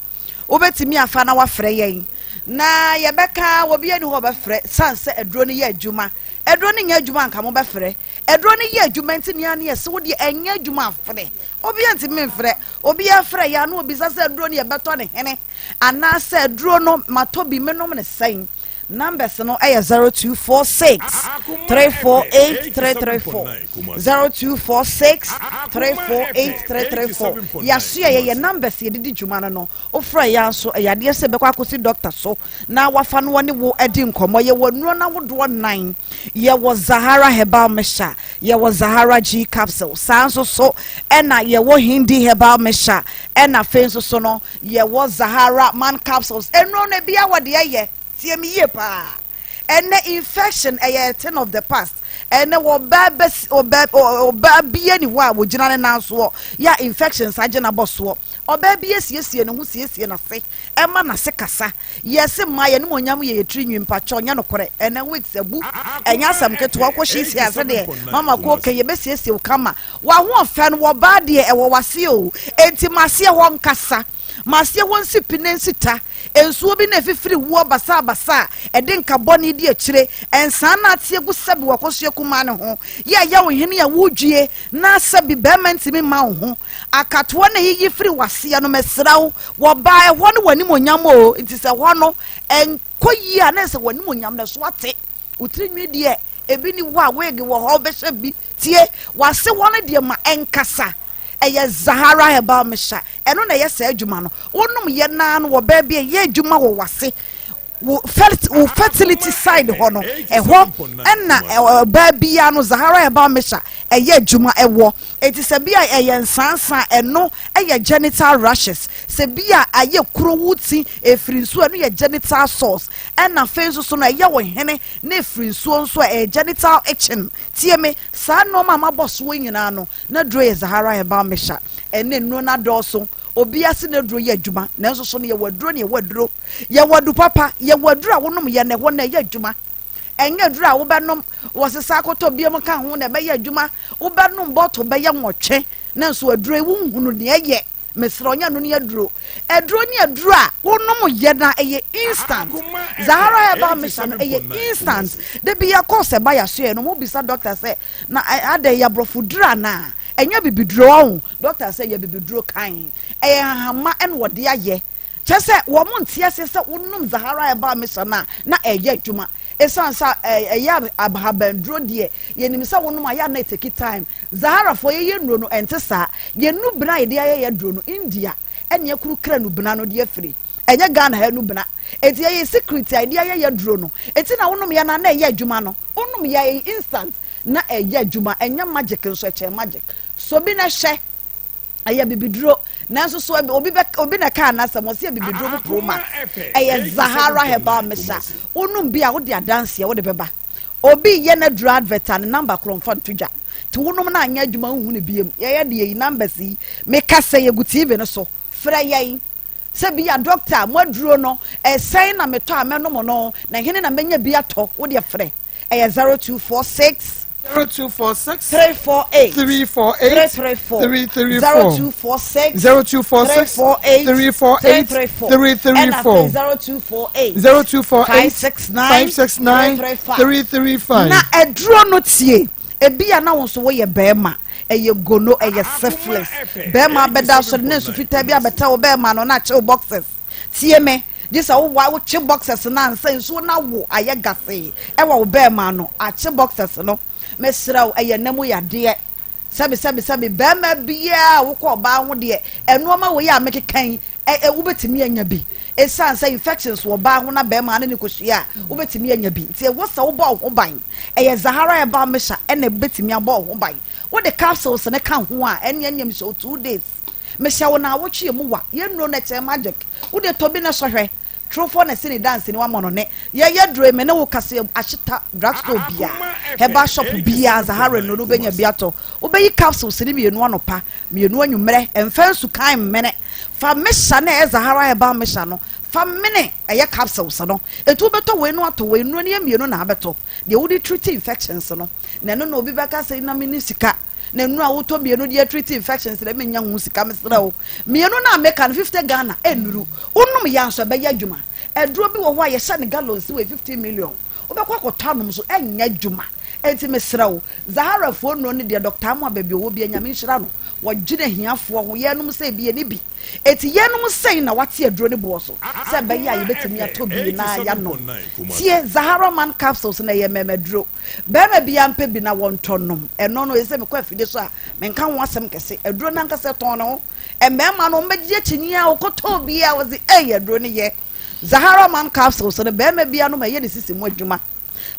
Wobɛtumi afa na wafrɛ yɛn na yɛbɛka obi ani hɔ ɔbɛfrɛ san sɛ aduro no yɛ adwuma. Aduro no nyɛ adwuma anka mobɛfrɛ. Aduro no yɛ adwuma nti nea ne yɛsɛ wo deɛ ɛnyɛ adwuma afrɛ. Obi ntumi mfrɛ. Obi afrɛ yɛ ano obisa sɛ aduro no yɛbɛtɔ ne hene anaasɛ aduro no matɔ bi menom ne sɛn. Numbers no ɛyɛ 0246 348 334 0246 348 334. Yɛaso yɛ yɛyɛ numbers yɛde di dwuma no no wofrɛ yɛn nso ɛyɛ adeɛ sɛ bɛkɔ akɔsi doctor so na wafa no ne wo adi nkɔmmɔ. Yɛwɔ nnuro no ahodoɔ nan. Yɛwɔ Zahara Herbal Mixture, yɛwɔ Zahara G Capsule, saa nso so ɛna yɛwɔ Hindi Herbal Mixture, ɛna afei nso so no yɛwɔ Zahara Man Capsules. Nnuro no ebi awɔ deɛ yɛ tie mi yie paa. Ɛnɛ infection ɛyɛ a thing of the past. Ɛnɛ ɔbaa bɛsi ɔbaa ɔbaa bia ni hɔ a wɔgyina ne nan soɔ yɛ a infections agye n'abɔ soɔ. Ɔbaa bi esiesie ne ho siesie n'ase ɛma n'ase kasa. Yɛsi mmaa yɛn onyam yɛ yɛtiri nwi mpakyɛw nyɛ nokorɛ. Ɛnɛ wigs abu ɛnyɛ asɛm ketewa kɔ hyehyɛ ase deɛ mama ko kɛ yɛbɛsiesie wo kama. Wahoɔfɛ no wɔbaa deɛ ɛwɔ wase o. Enti maseɛ hɔ nkasa. Maseɛ hɔ nsi pi ne nsi ta. Nsuo bi na efifiri woɔ basabasa a ɛde nka bɔne di akyire. Nsaa na ate agu sɛbi wakɔsua kumaa ne ho. Yɛ ɛyɛ wo hene a wodwie na sɛbi bɛrima ntumi mma wo ho. Akatoɔ na eyiyi firi waseɛ no mesrɛ wo wɔbaa ɛhɔ no w'anim onyam o. Nti sɛ hɔ no ɛnkɔ yie a na ɛsɛ w'anim onyam na ɛso ate. Wo tiri nwi deɛ ebi ni hɔ a wig wɔ hɔ wobɛhyɛ bi tie wase hɔ no deɛ ma ɛnkasa. Ɛyɛ Zahara Herbal Mixture ɛno na ɛyɛ saa adwuma no. Wonom yɛ naa no wɔ baabi a ɛyɛ adwuma wɔ wase wo wo fertility side hɔ no ɛhɔ ɛna ɔbaa biara no Zahara Herbal Mixture ɛyɛ adwuma ɛwɔ. Eti sɛ bi a ɛyɛ nsansa ɛno ɛyɛ genital rashes. Sɛ bi a ayɛ kuro wo ti efiri nsuo ɛno yɛ genital sores. Ɛna afei nso so no ɛyɛ wo hene na efiri nsuo nso a ɛyɛ genital itching. Tie me saa nneɛma a mabɔ soɔ nyinaa no na duro yɛ Zahara Herbal Mixture. Ɛne nnuro no adɔɔso. Obi ase na duro yɛ adwuma nanso so no yɛwɔ aduro ne yɛwɔ aduro. Yɛwɔ adu papa, yɛwɔ aduro a wonom yɛ na ɛhɔ na ɛyɛ adwuma. Ɛnyɛ aduro a wobɛnom wɔsesa akɔtɔ biom ka ho na ɛbɛyɛ adwuma. Wobɛnom bɔtol bɛyɛ nwɔtwe nanso aduro yi wonhunu nea ɛyɛ. Mesrɛ ɔnyɛ no ne aduro. Aduro ne aduro a wonom yɛ na ɛyɛ instant. Zahara Herbal Mixture no ɛyɛ instant. Da bi yɛkɔ sɛ ba yɛaso yɛ no mo bisa doctor sɛ na adɛn yɛ aborɔfo duro anaa? Ɛnyɛ bibiduro ɔho. Doctor sɛ yɛ bibiduro kan. Ɛyɛ hahama ɛna wɔde ayɛ. Kyerɛ sɛ wɔn nte aseɛ sɛ wonom Zahara Herbal Mixture no a na ɛyɛ adwuma. Ɛsiane sɛ ɛyɛ ahabanduro deɛ yɛnim sɛ wonom a yɛ a na ɛtake time. Zaharafoɔ yɛyɛ nnuro no ɛnte saa. Yɛn nubena a yɛde ayɛ yɛ aduro no India ɛne akuru kra nubena no de afiri. Ɛnyɛ Ghana ha nubena. Enti ɛyɛ secret a yɛde ayɛ yɛ aduro no. Enti na wonom yɛ no a na ɛyɛ adwuma no. Wonom yɛ a ɛyɛ instant. na ɛyɛ adwuma. Ɛnyɛ magic nso, ɛkyɛn magic. Sɔ bi na hwɛ. Ɛyɛ bibiduro, nanso so obi bɛ obi na kaa n'asɛm ɔsi yɛ bibiduro mu pro max. Ɛyɛ Zahara Herbal Mixture. Wonum bi a, wode adanseɛ wode bɛba. Obi yɛ n'aduro advert a, ne number korɔ nfa nto dwa. Nti wonom na anyɛ adwuma, nhu ne biem. Yɛyɛ deɛ yi numbers yi meka sɛ yɛgu TV no so. Frɛ yɛn sɛ bi a, doctor, mo aduro no ɛsɛn na metɔ a mɛnom no na hene na mɛnya bi atɔ? Wodeɛ frɛ, ɛyɛ 0246 0246 348 348 334. 334. 0246 0246 348 348 334. 334. Ɛna 0248 0248 569 569 335. 335. Na aduro no, tie, ebi a na wo nso woyɛ bɛrima, ɛyɛ gono, ɛyɛ syphilis, bɛrima abɛda so ne nsu fitaa bi abɛtɛ wo bɛrima no na akyew boxers. Tie me, gye sɛ wowa wokye boxers no ansa nsuo no awo ayɛ gasee ɛwɔ wo bɛrima no akye boxers no. Mesrɛ wo, ɛyɛ nam yadeɛ. Sɛbi sɛbi sɛbi, bɛrima biara a wokɔ ɔbaa ho deɛ, ɛnoɔma wei a mekeka yi, ɛ ɛ wobɛtumi anya bi. Ɛsiane sɛ infections wɔ ɔbaa ho na bɛrima ne ne kɔhyia a, wobɛtumi anya bi. Nti ɛwɔ sɛ wobɔ wo ho ban. Ɛyɛ Zahara Herbal Mixture ɛna ɛbɛtumi abɔ wo ho ban. Wode capsules ne ka ho a, ɛne ɛneɛ mehyɛ wo 2 days, mehyɛ wo na awotwe mu wa. Yɛnnuro no ɛkyɛn magic. Wode tɔ bi na sɔhwɛ torofoɔ na ɛsi ne dansi ne wamɔ no ne yɛyɛ duro. Me ne wo kasa, ahyeta drugstore bia, herbal shop bia, Zahara nnuro no wobɛnya bi atɔ. Wobɛyi capsules ne mmienu anɔpa, mmienu anwummerɛ. Ɛmfa nsukan mmene, fa mixture na ɛyɛ Zahara Herbal Mixture no fa mene. Ɛyɛ capsules no etu wobɛtɔ wei no atɔ wei nnuro no yɛ mmienu na abɛtɔ deɛ wode treat infections no. Na ɛno na obi bɛka sɛ na me ne sika na nnuro a wotɔ mmienu de treat infections na menya ho sika. Mesrɛ wo, mmienu no a meka no, 50 Ghana ɛnnuru. Wonom yɛ nso ɛbɛyɛ adwuma. Aduro bi wɔ hɔ a yɛhyɛ ne gallon si wɔ 50 million, wobɛkɔ akɔtɔ anom so, ɛnyɛ adwuma. Enti mesrɛ wo, Zaharafoɔ nnuro no deɛ, Dr. Amoa, baabi ɔwɔ bi, Nyame nhyira no, wɔdwene ahiafoɔ ho. Yɛnom sɛ ebi yɛne bi, eti yɛnom sɛn na wate aduro ne boɔ so sɛ ɛbɛyɛ a yɛbɛtumi atɔ bi na yɛanom. Tie, Zahara Man capsules na ɛyɛ mmɛmɛduro. Bɛrima bi ampɛ bi na wɔntɔ nom. Ɛno no ɛsɛ mekɔ afidie so a, menka ho asɛm kɛse. Aduro no ankasa tɔn ne ho. Mmarima no wɔbɛgye akyinnye a wɔkɔtɔ bi a wɔse ɛyɛ aduro no yɛ Zahara Man capsules no. Bɛrima bi anom, ɛyɛ ne sisi mu adwuma.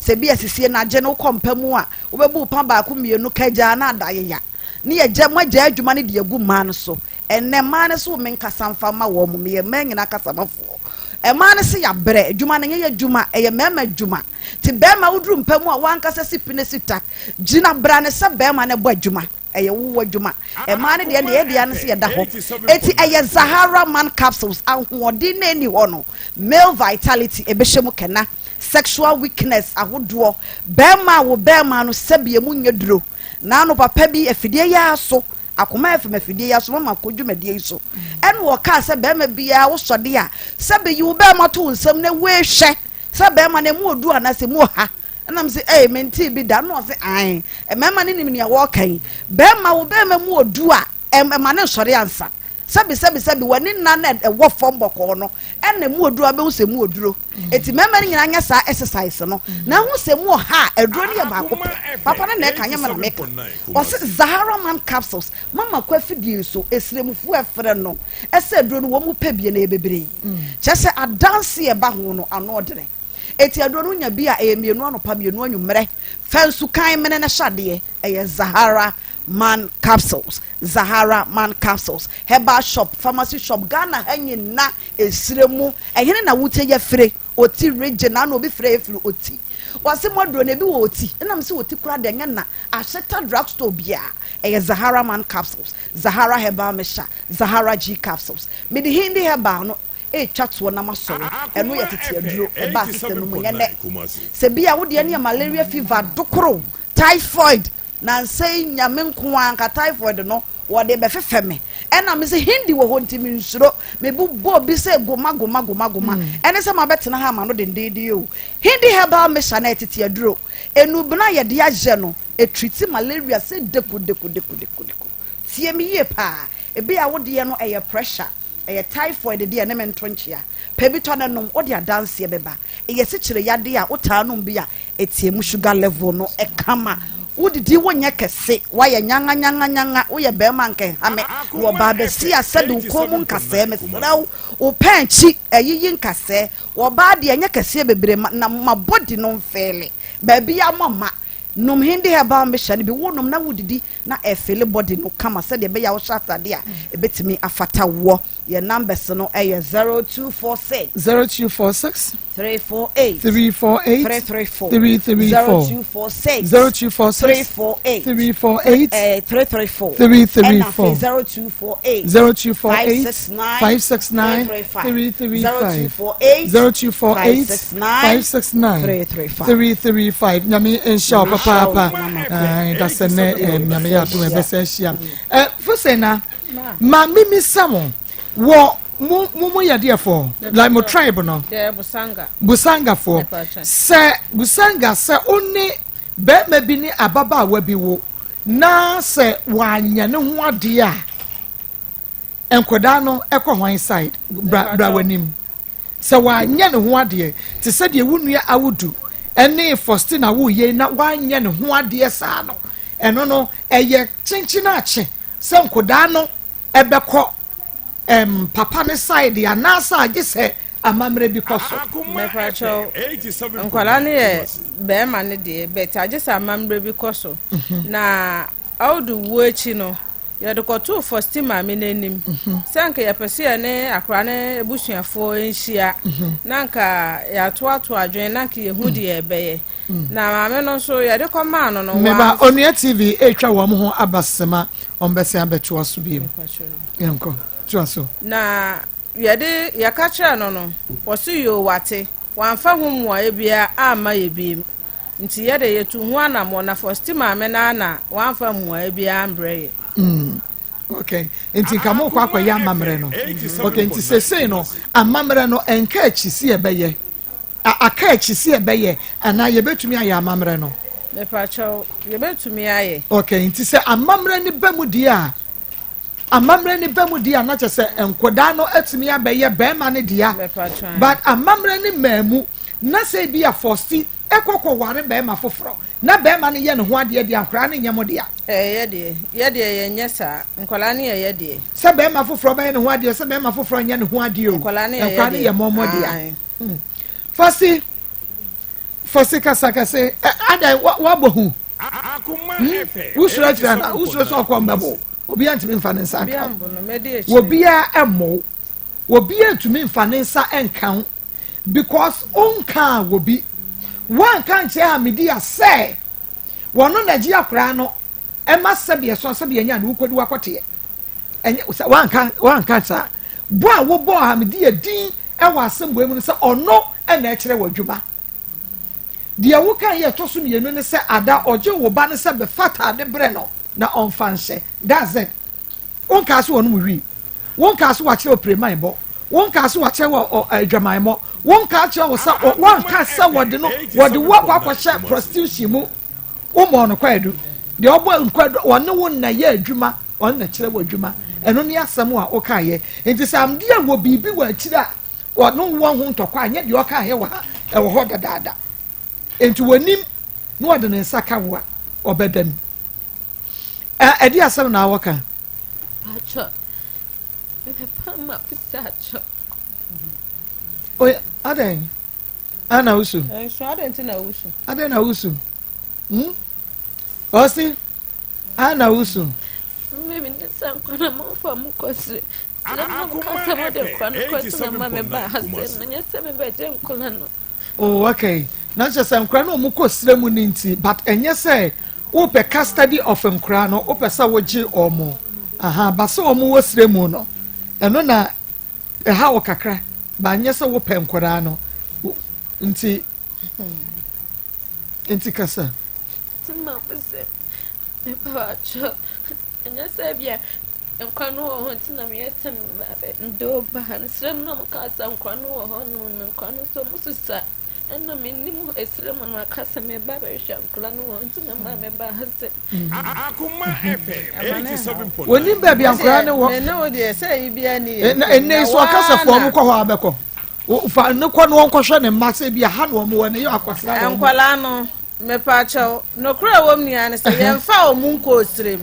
Sɛ bi asisie no agye no, wokɔ mpa mu a, wobɛbu pa baako mmienu kagyaa na ada yeya ne yɛgya mo agya adwuma no de agu mmaa no so. Ɛnɛ mmaa no so, menkasa mfa ma wɔn mo, meyɛ mmaa nyinaa kasamafoɔ. Mmaa no se yɛabrɛ adwuma no, nyɛ yɛ adwuma, ɛyɛ mmarima adwuma. Nti bɛrima woduru mpa mu a, wankasa si pene si ta gyina bra ne sɛ bɛrima no bɔ adwuma, ɛyɛ wowɔ adwuma. Mmaa no deɛ yɛdeɛ no sɛ yɛda hɔ. Eti ɛyɛ Zahara Man capsules. Ahoɔden na ɛni hɔ no, male vitality ɛbɛhyɛ mu kɛna sexual weakness ahodoɔ. Bɛrima a wo bɛrima no sɛbi emu nyɛ duro. Naano papa bi afidie yɛ aso Akoma FM afidie yi aso mama kɔ dwumadie yi so, ɛna ɔkaa sɛ bɛrima biara wosɔde a, sɛbi yi wo bɛrima to wo nsam na wei hwɛ sɛ bɛrima no emu odu anaasɛ emu ɔha. Ɛnam sɛ ɛy mente bi da na ɔse ae, mmarima no nim nea wɔreka yi. Bɛrima wo bɛrima mu odu a, ɛma ne nsɔre ansa. Sɛbi sɛbi sɛbi, w'ani nna na ɛwɔ fam bɔkɔɔ no ɛna emu oduro abɛhu sɛ emu oduro. Eti mmarima no nyinaa nyɛ saa exercise no na ehu sɛ emu ɔha a, aduro no yɛ baako pɛ. Papa no na ɛka, nyɛ me na meka. Ɔse Zahara Man capsules mama kɔ afidie so esiremufoɔ ɛfrɛ no ɛsɛ aduro no wɔn mu pɛ bie na ɛyɛ bebree. Kyerɛ sɛ adanse ɛba ho no ano ɔdene. Eti aduro no nya bi a, ɛyɛ mmienu anɔpa, mmienu anwummerɛ. Fɛ nsukan mene ne hyɛ adeɛ. Ɛyɛ Zahara Man capsules, Zahara Man capsules. Herbal shop, pharmacy shop, Ghana ha nyina esire mu ɛhene na wotie yɛ fire Oti Region na obi frɛ yɛ firi Oti. Wɔse mo aduro no ebi wɔ Oti, ɛnam sɛ Oti kora deɛ nyɛ na ahyeta drugstore biara. Ɛyɛ Zahara Man capsules, Zahara Herbal Mixture, Zahara G capsules. Mede Hindi herbal no ɛretwa toɔ nam asɔre. Ɛno yɛ tete aduro, ɛbaa system no mu nyɛ nɛ. Sɛ bi a wodeɛ no yɛ malaria fever, dokoro, typhoid na nsɛ Nyame nko a nka typhoid no wɔde bɛfefɛ me. Ɛna me sɛ Hindi wɔ hɔ nti mensuro. Mebobɔ bi sɛ goma goma goma goma. Ɛne sɛ mabɛtena ha ama no dendenden o. Hindi herbal mixture na ɛtete aduro enubena yɛde ayɛ no, ɛtreat malaria sɛ deku deku deku deku deku. Tie me yie paa, ebi a wodeɛ no ɛyɛ pressure, ɛyɛ typhoid deɛ, ne me nto nkyea. Pɛ bi tɔ no nom, wode adanseɛ bɛba. Ɛyɛ sikyire yadeɛ a wotaa nom bi a, ɛtie mu sugar level no ɛkama. Wodidi wonyɛ kɛse, woayɛ nyanga nyanga nyanga. Woyɛ bɛrima nka ɛha me na ɔbaa bɛsi a, sɛde wo kɔn mu nkasɛɛ. Mesrɛ wo, wo pɛn akyi ɛyiyi nkasɛɛ. Wɔbaa deɛ ɛnyɛ kɛseɛ bebree ma na ma body no mfeele baabi a mɔ ma. Nom Hindi herbal mixture no bi, wonom na wodidi na ɛfele body no kama sɛdeɛ ɛbɛyɛ a wohyɛ ataadeɛ a ɛbɛtumi afata woɔ. Yɛn numbers no yɛ 0246. 0246. 348. 348. 334. 334. 0246. 0246. 348. 348. 334. 334. 0248. 0248. 569. 569. 335. 335. 0248. 0248. 569. 569. 335. 335. Nyame nhyira wo papaapa. Ae, da sɛ nɛ eh, Nyame yɛ adom ɛbɛsɛ ahyia. Eh, Fosena, ma mimisa mo wɔ mo mo mo yɛ deɛ fɔ like mo tribe no. Deɛ Busanga. Busanga foɔ. Sɛ Busanga sɛ wo ne bɛrima bi ne ababaawa bi wo na sɛ wanyɛ ne ho adeɛ a nkwadaa no ɛkɔ hwan side bra bra w'anim. Sɛ wanyɛ ne ho adeɛ te sɛ deɛ wo nua Awudu ne Faustina woyɛ na wanyɛ ne ho adeɛ saa no, ɛno no ɛyɛ kyenkyen akye sɛ nkwadaa no ɛbɛkɔ ɛm papa ne side anaasɛ agye sɛ amammerɛ bi kɔ so. Mepakyɛw, nkwadaa no yɛ bɛrima no deɛ but agye sɛ amammerɛ bi kɔ so. Na Awudu wuo akyi no, Yɛde kɔtoo Fosti maame no anim sɛ anka yɛpɛ sɛ yɛne akwadaa no abusuafoɔ nhyia na anka yɛatoato adwene na anka yɛhu deɛ ɛbɛyɛ. Na maame no nso yɛde kɔmaa no no. Meba Onua TV retwa wɔn ho aba sema wɔn bɛsen abɛtoa so bio. Yɛnkɔ toa so. Na yɛde yɛka kyerɛɛ no no, wɔse yoo wate, wamfa ho mmuaeɛ biara amma yɛ bio. Nti yɛ de yɛtu ho anammɔn na Fosti maame no ara na wamfa mmuaeɛ biara ambrɛ yɛ. Mm, okay. Nti nka mokɔ akɔyɛ amammerɛ no. Okay, nti sesei no amammerɛ no ɛnka akyi si ɛbɛyɛ. Aka akyi si ɛbɛyɛ anaa yɛbɛtumi ayɛ amammerɛ no? Mepakyɛw, yɛbɛtumi ayɛ. Okay, nti sɛ amammerɛ no ba mu deɛ a, amammerɛ no ba mu deɛ a na kyerɛ sɛ nkwadaa no atumi abɛyɛ bɛrima no dea. But amammerɛ no mmaa mu na sɛ ebi a Fosti kɔ kɔ ware bɛrima foforɔ na bɛrima no yɛ ne ho adeɛ deɛ a nkwadaa no nyɛ mo dea. Ɛɛ yɛ deɛ, yɛ deɛ yɛn nyɛ saa, nkwadaa no yɛ yɛ deɛ. Sɛ bɛrima foforɔ bɛyɛ ne ho adeɛ sɛ bɛrima foforɔ nyɛ ne ho adeɛ o, nkwadaa no yɛ yɛ deɛ, yɛ mɔmɔ dea. Hmm. Fosti, Fosti kasa kɛse, ɛ adan wabɔ hu. Hmm? Wosuro akyerɛ na wosuro sɛ ɔkɔ mbɛbo, obiara ntumi nfa ne nsa nka wo, obiara mmɔ wo. Obiara ntumi nfa ne nsa nka wo because wonkaa wɔ bi. Woanka ankyerɛ Hamidiya sɛ wɔno na agye akoraa no ɛma sɛbi ɛso sɛbi anya no wokɔdi wakɔteɛ. Ɛnyɛ sɛ woanka woanka saa. Bɔ a wobɔɔ Hamidiya din ɛwɔ asɛm wei mu no sɛ ɔno ɛna ɛkyerɛ wɔ adwuma. Deɛ woka yɛ ɛtɔ so mmienu ne sɛ ada ɔgye wo ba no sɛ bɛfa ataade brɛ no na ɔmfa nhyɛ. That's it. Wonkaa sɛ wɔnom wii. Wonkaa sɛ wɔakyerɛ wo piremanbɔ. Wonkaa sɛ wɔakyerɛ wo adwamammɔ. Wonkaa kyerɛ wo sɛ wɔnka sɛ wɔde no wɔde wo akɔ akɔhyɛ prostitution mu. Wommɔɔ no kwaadu. Deɛ ɔbɔ nkwaadu wɔne wo na yɛ adwuma ɔno na kyerɛ wɔ adwuma. Ɛno ne asɛm a wokaeɛ. Nti sɛ amdeɛ wɔ biribi wɔ akyiri a ɔno wɔ ho ntɔkwa anyɛ deɛ ɔkaeɛ wɔ ha ɛwɔ hɔ dadaada. Nti wɔnim na wɔde ne nsa ka wo a ɔbɛda mu. Ɛde asɛm na awɔ ka. Pacho, mepɛ ma pisa acho. Oye, adɛn? Ana wusu? Nso adɛn nti na wusu? Adɛn na wusu? Hmm? Ɔsi, ana wusu? Mimi ne sɛ nkwa na mo fa mo kɔ sere. Sɛ mo ka sɛ mo de nkwa no kɔ sere na ma me ba ha sɛ no nyɛ sɛ me bɛgye nkwa no. Oh okay na kyerɛ sɛ nkora no ɔmo kɔ srɛ mu ne nti but ɛnyɛ sɛ wopɛ custody of nkora no wopɛ sɛ wogye ɔmo aha ba sɛ ɔmo wɔ srɛ mu no ɛno na ɛha wo kakra ba nyɛ sɛ wopɛ nkora no nti nti kasa. Ɛnyɛ sɛ bia nkwa no wɔ hɔ nti na meyɛ sɛ mede wo ba ha no serɛ mu na ɔmo sɛ nkwa no wɔ hɔ no no nkwa no nso ɔmo susa ɛna menim ɛserɛ mu no aka sɛ meba bɛhwehwɛ nkwa no wɔ nti na maa meba ha sɛ Akoma FM 87.9 Wɔnim baabi a nkwadaa no wɔ. Mene wo deɛ sɛ yi bia ni yɛ. Ɛnɛ so ɔkasafoɔ ɔmo kɔ hɔ abɛkɔ. Fa ne kɔ na wɔnkɔhwɛ ne mma sɛ bi aha na wɔn wɔ ne yɛ akɔsra wɔn. Nkwadaa no Mepakyɛw, nokorɛ a ɛwɔ mu nyinaa ne sɛ, yɛmfa wɔn nkɔɔ serem.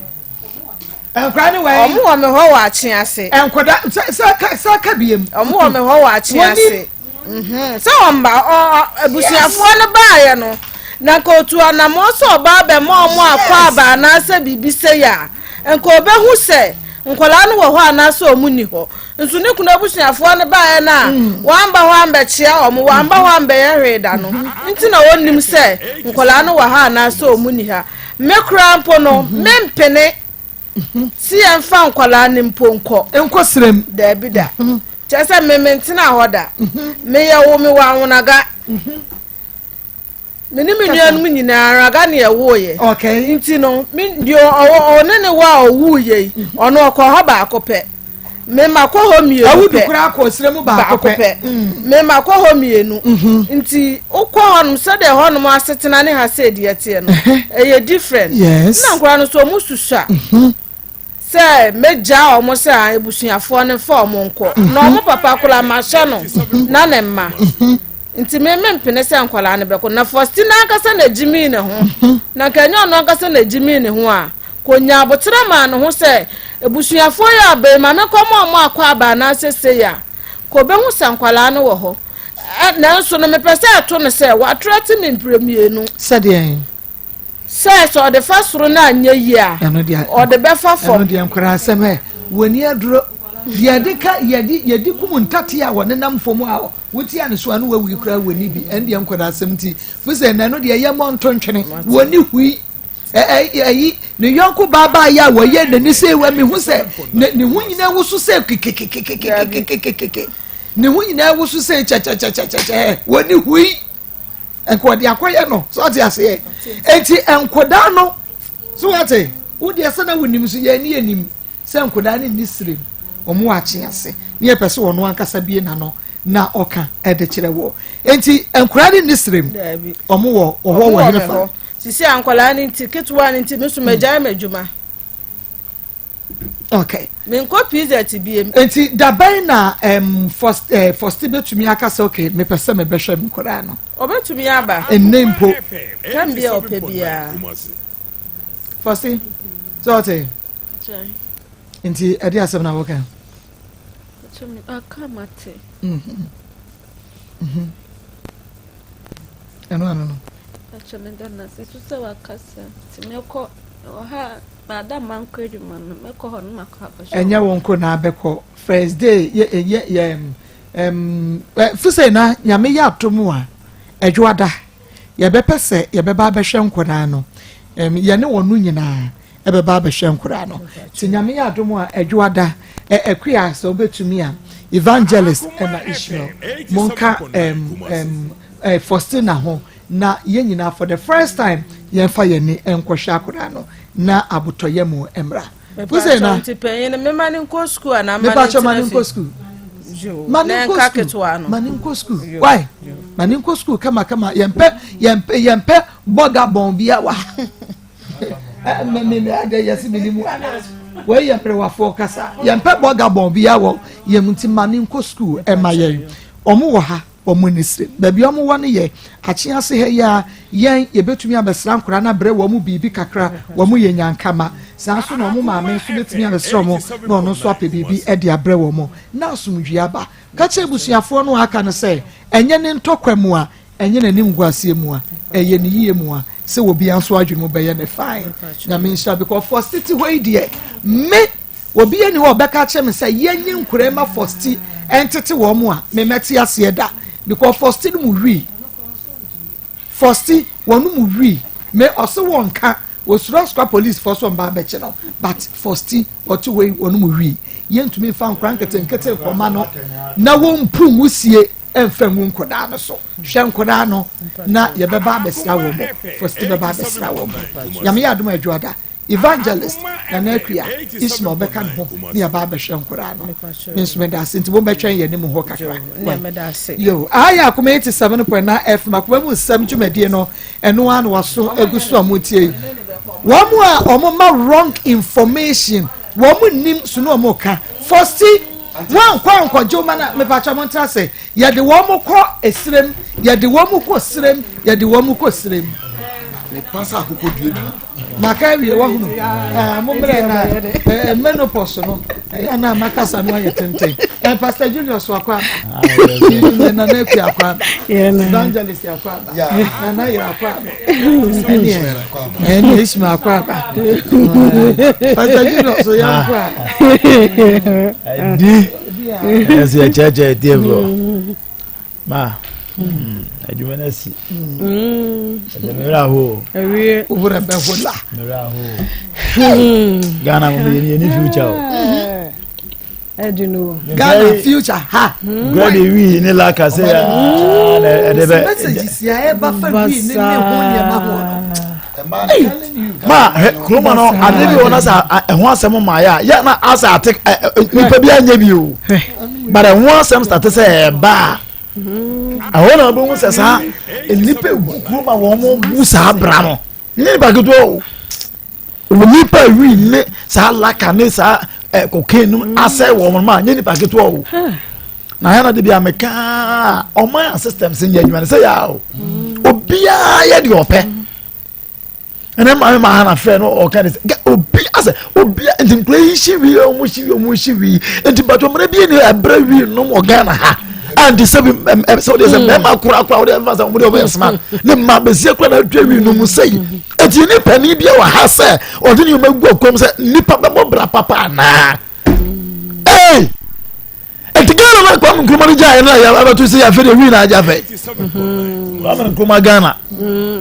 Nkwadaa ne wɛn. Wɔn wɔ me hɔ wɔ akye ase. Nkwadaa sɛ sɛ ka sɛ ka biem. Wɔn wɔ me hɔ wɔ akye ase. Mhm. Sɛ wɔn ba ɔ abusuafoɔ no baayɛ no. Na nka ɔtuu anammɔn sɛ ɔba abɛma wɔn akwaaba anaasɛ biribi sei a, nka ɔbɛhu sɛ nkwadaa no wɔ hɔ anaasɛ wɔn nni hɔ. Nso ne kunu abusuafoɔ no baeɛ no a, wɔamba hɔ ambɛkyea wɔn, wɔamba hɔ ambɛyɛ hwee da no nti na ɔnnim sɛ nkwadaa no wɔ ha anaasɛ wɔn nni ha. Me koraa mpo no, mempene sɛ yɛmfa nkwadaa no mpo nkɔ. Nkɔ serem. Daabi da. Kyerɛ sɛ me mentenaa hɔ da. Meyɛ wo mewɔ Anwonaga. Me ne me nuanom nyinaa Anwonaga ne yɛwoeɛ. Okay. Nti no, me deɛ ɔwɔ ɔne ne wɔ a ɔwuiɛ yi, mhm. ɔno ɔkɔ hɔ baako pɛ. Me ma kɔ hɔ mmienu pɛ. Awudu koraa kɔ srɛ mu baako pɛ. Mm. Me ma kɔ hɔ mmienu. Mhm. Nti wokɔ hɔnom sɛdeɛ hɔnom asetena ne ha sɛ deɛ teɛ no, ɛyɛ different. Yes. Nna nkora no so ɔmo susua. Mhm. Sɛ mɛgyaa wɔn sɛ abusuafoɔ no mfa wɔn nkɔ na wɔn papa koraa mahyɛ no na ne mma nti me mempene sɛ nkwadaa no bɛkɔ na Faustina ankasa na gyimii ne ho na nka ɛnyɛ ɔno ankasa na gyimii ne ho a kɔnya aboterɛ maa ne ho sɛ abusuafoɔ yi abɛn ma menkɔ ma wɔn akɔ aba anaasɛ sei a kɔbɛhu sɛ nkwadaa no wɔ hɔ nanso no mepɛ sɛ ɛto no sɛ watrɛ te me mprɛ mmienu sɛdeɛ Sɛ sɛ ɔde fa soro no anyɛ yie a, ɔde bɛfa fam. Ɛno deɛ nkwadaa asɛm ɛ, wɔni aduro. Yɛde ka yɛde yɛde kum ntate a wɔnenam fam a wotia ne so a no wawu koraa wɔni bi. Ɛno deɛ nkwadaa asɛm nti. Fi sɛ na ɛno deɛ yɛ mmɔ nto ntwene. Wɔni hui. Ɛyi ne yɔnko baabaa yɛ a wɔyɛ n'ani sɛ wɔ mehu sɛ ne ne ho nyinaa woso sɛ kekekekekekekekeke. Ne ho nyinaa woso sɛ kyɛkyɛkyɛkyɛkyɛ. Wɔni hui. Nka ɔde akɔyɛ no so ɔte aseɛ eti nkɔdaa no so wate wodeɛ sɛ na wonim so yɛn ani anim sɛ nkɔdaa no nni srem wɔn wɔ akye ase ne yɛpɛ sɛ wɔn ankasa bie n'ano na ɔka ɛde kyerɛ wɔ eti nkɔdaa no nni srem wɔn wɔ ɔhɔ wɔ hene fa. Sisi a nkɔdaa no nti ketewa no nti mi nso mɛgyae m'adwuma. Okay. Menkɔ PZ biem. Nti dabɛn na um, first, uh, first betumi aka sɛ okay mepɛ sɛ mebɛhwɛ me nkwadaa no. Ɔbɛtumi aba. Ɛnnɛ mpo. Tam bi a ɔpɛ biara. First, sɛ ɔte. Nti ɛde asɛm na wɔka. Aka mate. Mhm. Mhm. Ɛno ano no. Akyɛ meda no ase so sɛ wakasa nti mɛkɔ wɔ ha Mada mankɔ adwuma no mɛkɔ hɔ no makɔ akɔhwɛ. Ɛnyɛ wo nko na abɛkɔ first day yɛ yɛ yɛ ɛm fisɛ na nyame yɛ atom a ɛdwoada yɛbɛpɛ sɛ yɛbɛba abɛhwɛ nkwadaa no ɛm yɛne wɔn no nyinaa ɛbɛba abɛhwɛ nkwadaa no ti nyame yɛ adom a ɛdwoada ɛ ɛkuya sɛ wobɛtumi a evangelist ɛna Ishmael monka ɛm ɛm ɛ Faustina ho na yɛn nyinaa for the first time yɛnfa yɛn ani nkɔhwɛ akwadaa no na abotɔyam mmra. Wosɛ na nti panyin no mema ne nkɔ sukuu anaa ma ne ntena ma ne nkɔ sukuu. Ma ne nkɔ sukuu. Ma ne nkɔ sukuu. Why? Ma ne nkɔ sukuu kama kama yɛmpɛ yɛmpɛ yɛmpɛ bɔga bɔn bi awa. Mɛ mɛ adɛ yɛsi mi ni mu ana. Wei yɛ mmerewafoɔ kasa. Yɛmpɛ bɔga bɔn bi awɔ yɛn nti ma ne nkɔ sukuu ɛma yɛn. Wɔn wɔ ha. Wɔn ani sere. Baabi a wɔwɔ no yɛ akye ase ha yi ara. Yɛn, yɛbɛtumi abɛsra nkwadaa no abrɛ wɔn biribi kakra. Wɔn yɛ nyankama. Saa ara nso na wɔn maame nso bɛtumi abɛsra wɔn na ɔno nso apɛ biribi de abrɛ wɔn. Na asomdwoeɛ aba. Ka kyerɛ abusuafoɔ no a aka no sɛ, ɛnyɛ ne ntɔkwa mu a, ɛnyɛ n'animguaseɛ mu a, ɛyɛ ne yie mu a, sɛ obiara nso adwene mu bɛyɛ no fine. Nyame nhyira because for city hɔ yi deɛ, me Obiara nni hɔ a ɔbɛka akyerɛ me sɛ yɛnye nkoraa mma Fosti ntete wɔn a me mɛte aseɛ da because Fosti no mu wii Fosti wɔn mu wii me ɔse wɔn ka osuro asokwa police fɔ so mba abɛkye no but Fosti ɔte hɔ yi wɔn mu wii yɛntumi nfa nkoraa nketenkete nkɔma no na wɔn mpu nwusie mfa ngu nkɔdaa no so hwɛ nkɔdaa no na yɛbɛba abɛsra wɔn Fosti bɛba abɛsra wɔn nyame yɛ adom adwoada Evangelist Nana Akua Ishmael bɛka ne ho ne yɛaba abɛhwɛ nkoraa no. Me nso meda ase nti mommɛtwɛn yɛn anim hɔ kakra. Yo, aha yɛ Akoma 87.9 FM Akoma mu nsɛm dwumadie no ɛno ara na waso agu so a motie yi. Wɔn a wɔn ma wrong information wɔn nnim so na wɔn ka. Fosti wɔn nkɔ ankɔgye wɔn na mepakyɛ mo ntra se Yɛde wɔn kɔ esrem, yɛde wɔn kɔ srem, yɛde wɔn kɔ srem. Maka awie wahunu eh, mo mmerɛ na eh, menopause no ɛyɛ na makasa no ayɛ tenten eh, Pastor Julius wakɔ aba ah, Nana Akua akɔ aba Evangelist akɔ aba Nana Yere akɔ aba ɛneɛ ɛneɛ Ismail akɔ aba Pastor Julius yɛ akɔ aba. Ɛdi ɛsɛ ɛkyɛkyɛ ɛtiɛ fɔ. Ma, hmm, adwuma no asi. Ɛdɛ me werɛ aho. Awie. Wo werɛ bɛho la. Me werɛ aho. Ghana mo yɛ ni future o. Ɛdi no. Ghana future ha. Gɔdi wi ne la kase ya na ɛde bɛ. Message si a ɛba fa wi ne ne ho nneɛma ho no. Ma kuroma no ade bi wɔ na sɛ ɛho asɛm ma yɛ a yɛ na asɛ ate nipa bi anyɛ bi o. But ɛho asɛm starte sɛ ɛba a ɛhɔ na wobɛhu sɛ saa nnipa egu kurom a wɔn bu saa bra no ne nipa ketewa o wɔn nipa wi ne saa laka ne saa ɛ cocaine no asɛ wɔn ma nye nipa ketewa o na ayɛ na de bi a meka ɔman a system sɛ nyɛ adwuma no sɛ yɛ a o obiara yɛ deɛ ɔpɛ. Ɛnɛ maame maa ha na frɛ no ɔka ne sɛ obi asɛ obi nti nkura yi hyi wi ɔmo hyi wi ɔmo hyi wi nti bàtɔ mmerɛ bi ni ɛbrɛ wi nom wɔ Ghana ha a nti sɛ bi ɛ sɛ ɔde sɛ mɛɛma kora kora ɔde ɛfa sɛ ɔmo de ɔmo yɛ smart ne mma besia kora na atwa wi nom sɛ yi eti ne panin bi wɔ ha sɛ ɔde ne ɔmo agu akɔm sɛ nipa bɛbɔ bra papa anaa ee. Eti Ghana na Kwame Nkrumah no gyaeɛ no a yɛabɛto sɛ yɛafɛ deɛ wii na agye afɛ. Kwame Nkrumah Ghana.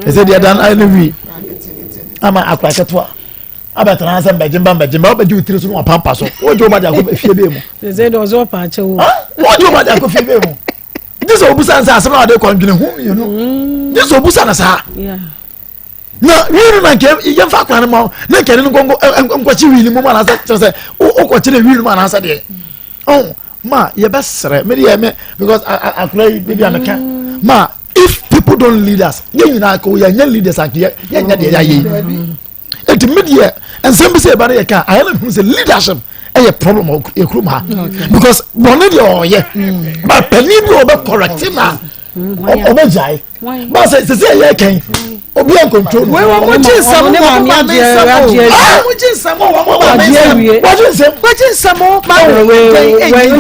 Ɛsɛ deɛ dan ayɛ no wii. Ama akora ketewa. Abɛtena sɛ mbɛgyemba mbɛgyemba wobɛgye wo tiri so na wapampa so. Wogye wo ba de akɔ fie bɛɛ mu. Sɛ deɛ ɔsɛ ɔpa akyɛ wo. Wogye wo ba de akɔ fie bɛɛ mu. Gye sɛ obusa no sɛ asɛm na ɔde kɔ ndwene ho mmienu. Gye sɛ obusa no saa. na wii no na nkɛ yɛmfa akora no ma na nkɛ ne no nkɔkye wii no mu anaasɛ kyerɛ sɛ wokɔkye ne wii no mu anaasɛ deɛ ɔn ma yɛbɛsrɛ me deɛ me because akora yi baabi a meka mm. ma if people don't lead us yɛn nyinaa kò yɛnyɛ leaders anke yɛnyɛ deɛ yɛayɛ yi eti me deɛ nsɛm bi sɛ ɛba no yɛ ka ayɛ na hu sɛ leadership ɛyɛ problem wɔ yɛ kurom ha because bɔnne deɛ ɔyɛ mm. but panyin bi ɔbɛ correct na ɔbɛ gyae. Ba sɛ sɛ sɛ yɛ kɛn obi a nkontrol no. Wei wɔn gye nsɛm wɔn maame nsɛm o. Wɔn gye nsɛm o wɔn maame nsɛm. Wɔn gye nsɛm. Wɔn gye nsɛm o maame nkyɛn eyi.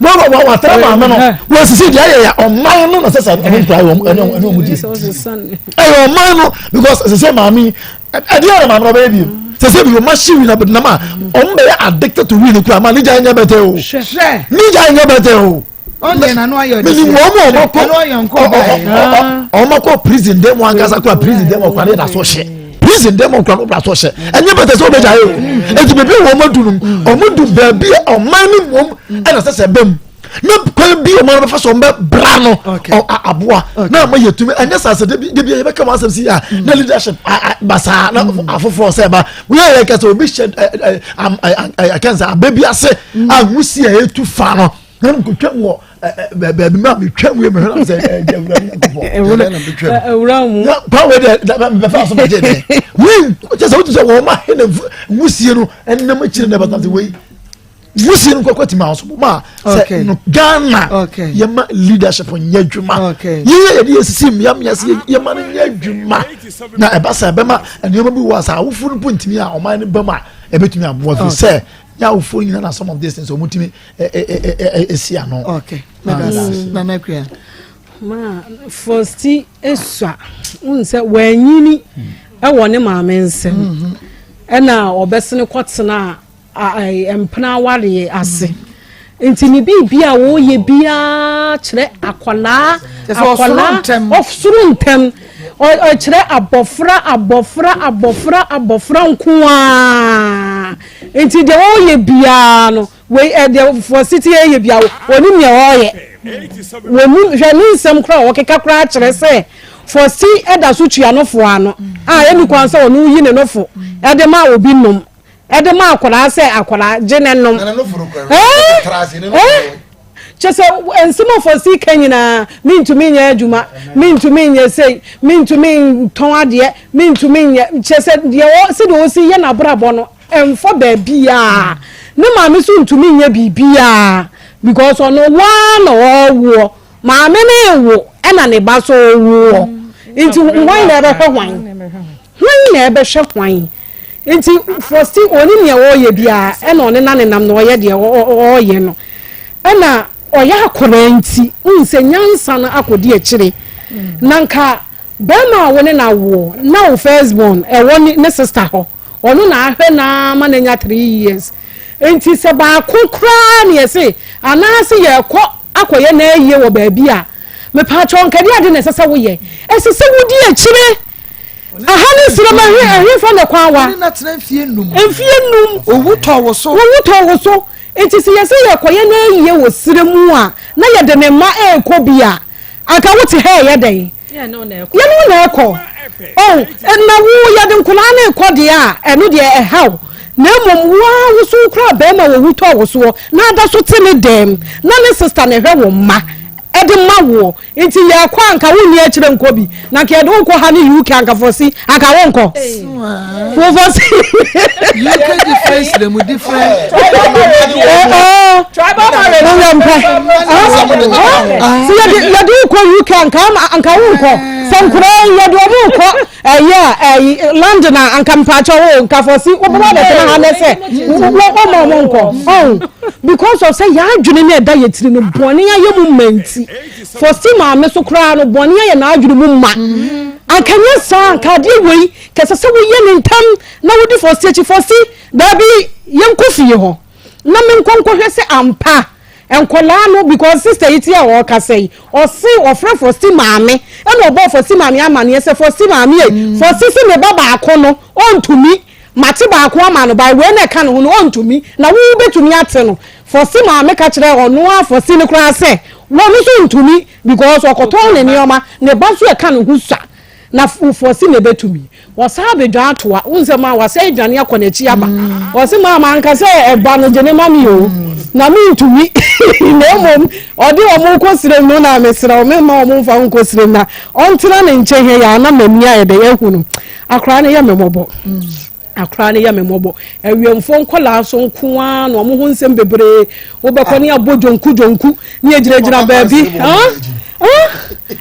Wɔn wɔn wɔn atara maame no wɔn sisi deɛ ayɛ yɛ ɔman no na sɛ sɛ ɛne nkura wɔn ɛne ɛne wɔn di. Ɛyɛ ɔman no because sɛ sɛ maame ɛdeɛ yɛ maame na ɔbɛyɛ bi sɛ sɛ bi wɔn ahyi wi na nam a wɔn bɛyɛ addicted to wi no kura ma ne gya nyɛ bɛtɛ o ne gya nyɛ bɛtɛ o. menim wɔn mu ɔmɔkɔ ɔmɔkɔ prison dɛm wɔn ankasa kura prison dɛm ɔkura ne da so hyɛ prison dɛm ɔkura ne da so hyɛ ɛnyɛ bɛtɛ sɛ ɔbɛgya yɛ o eti beebi wɔn adu no wɔn du baabi a ɔman ne mom ɛna sɛ sɛ bɛm na kwan bi ɔman bɛfa so ɔmbɛ bra no aboa na ama yɛ tumi ɛnyɛ saa sɛ debi debi yɛ bɛka wɔn asɛm si a na leadership basaa na afoforɔ sɛ ɛba wɔyɛ yɛ kɛsɛ obi hyɛ ɛ ɛ ɛ akɛnsa abɛ bi ase a nwusi a etu fa no. Na nkotwam wɔ baabi ma metwam wie mehwɛ nam sɛ ɛgya wura nyankopɔn awura mu na pa wei deɛ mebɛfa so bɛgye dɛ wei kyɛ sɛ wotu sɛ wɔn ma he na nwusie no ɛnam akyire na ɛbɛtena sɛ wei nwusie no nkɔkɔ tumi ahoso ma sɛ no Ghana yɛma leadership nyɛ adwuma yɛyɛ yɛde yɛsisi mmea mmea sɛ yɛma no nyɛ adwuma na ɛba sɛ ɛbɛma nneɛma bi wɔ sɛ awofo no po ntumi a ɔman no bɛm a ɛbɛtumi aboa fi sɛ nyɛ awofoɔ nyina na some of these things wɔn tumi ɛsi ano. okay nana akua. maa fɔsti esua n sɛ wanyini ɛwɔ ne maame nsam mhm. ɛna ɔbɛsene kɔtena mpena awareɛ ase nti ne biribi a wɔyɛ biara kyerɛ akwadaa akwadaa ɔsoro ntɛm ɔkyerɛ abɔfra abɔfra abɔfra abɔfra nkoaa nti deɛ ɔyɛ biara no Wei ɛ deɛ foɔ siti yɛ yɛ bia wɔnim nea ɔreyɛ wɔnim hwɛ ne nsɛm koraa a ɔkeka koraa kyerɛ sɛ fɔsi ɛda so tua no foɔ ano a ɛni kwan sɛ ɔno yi ne nofo ɛde ma obi nom ɛde ma akwadaa sɛ akwadaa gye ne nom ɛɛ ɛɛ kyɛ sɛ nsɛm a fɔsi ka nyinaa mentumi nyɛ adwuma mentumi nyɛ sei mentumi ntɔn adeɛ mentumi nyɛ kyɛ sɛ deɛ ɔ sɛdeɛ ɔsi yɛ n'abrabɔ no Ɛmfa baabiaa. Ne maame nso ntumi nyɛ biribiaa because ɔno waa na ɔrewoɔ. Maame no rewo ɛna ne ba nso rewoɔ. Nti hwan na ɛbɛhwɛ hwan? Hwan na ɛbɛhwɛ hwan? Nti fɔsti ɔnim nea ɔreyɛ biara ɛna ɔne na nenam na ɔyɛ deɛ ɔreyɛ no. Ɛna ɔyɛ akwadaa nti wohu sɛ nyansa no akɔdi akyire. Na nka bɛrima a wo ne no awoɔ na wo first born ɛwɔ ne sister hɔ ɔno na ahwɛ no ara ma no anya 3 years. Nti sɛ baako koraa ne yɛse anaase yɛrekɔ akɔyɛ n'ayie wɔ baabi a mepaakyɛw nka ɛdeɛ ade na ɛsɛ sɛ woyɛ? Ɛsɛ sɛ wodi akyire. Aha ne serem ɛhe ɛhefa na kwan wa? Wone no atena mfie num. Mfie num. Owu tɔ wo so. Owu tɔ wo so. Nti sɛ yɛsɛ yɛkɔyɛ n'ayie wɔ serɛ mu a na yɛde ne mma ɛrekɔ bi a anka wote ha ɛyɛ dɛn? Yɛne wo na ɛkɔ. Oh, na wo yɛde nkwadaa no rekɔ deɛ a ɛno deɛ ɛha wo. Na mmom wo ara wo so wokura bɛrima wɔ wu tɔ wo soɔ na ada so te ne dɛm na ne sista na ɛhwɛ wo mma ɛde ma woɔ. Nti yɛkɔ a nka wonni akyire nkɔ bi na nka yɛde wo kɔ ha ne UK anka fɔsi anka wonkɔ wo fɔsi. UK difference na mu different. Tribal marriage. Wọ́n mpɛ. Si yɛde yɛde wo kɔ UK anka anka wonkɔ sɛ nkura yɛde wɔn kɔ ɛyɛ ɛyi London a anka mpakyɛ wo nka fɔsi wo bɛba bɛtena ha nɛ sɛ wo wo ma wɔn nkɔ ɔn because of sɛ yɛn adwene ne ɛda yɛ tiri no bɔnne ayɛ mu mma nti. Fosti maame so koraa no, bɔne ayɛ n'adwene mu ma. Anka nyɛ saa, anka adeɛ wei, ka ɛsɛ sɛ woyɛ no ntɛm na wodi Fosti akyi. Fosti, daabi, yɛnkɔ fie hɔ na menkɔ nkɔhwɛ sɛ ampa nkwadaa no, because sister yi ti a ɔrekasa yi, ɔse ɔfrɛ Fosti maame, ɛna ɔbɔɔ Fosti maame amaneɛ sɛ Fosti maame ei, Fosti se ne ba baako no, ɔntumi. Mate baako ama no, by wei na ɛka ne ho no, ɔntumi, na wo wobɛtumi ate no. Fɔsi maame ka kyerɛɛ ɔno ara Fɔsi no koraa sɛ, wɔno nso ntumi because ɔkɔtɔn ne nneɛma, ne ba nso ɛka ne ho sua, na Fɔsi na ɛbɛtumi. Ɔsan abɛdwan atoa, wohu sɛ maa wasan adwane akɔ n'akyi aba. Ɔse maa manka sɛ ɛba no gye ne ma me o, na mentumi, na mmom ɔde wɔn rekɔ serem no na mesrɛ wo memma wɔn mfa wo nkɔ serem na ɔntena ne nkyɛn ha yi a na m'ani ayɛ dɛ ahu no. Akwadaa no yɛ me mmɔbɔ. Akwadaa no yɛ me mmɔbɔ. Awiemfoɔ nkwadaa nso nko ara na wɔn ho nsɛm bebree. Wobɛkɔ ne abɔ dwonku dwonku ne yɛgyinagyina baabi.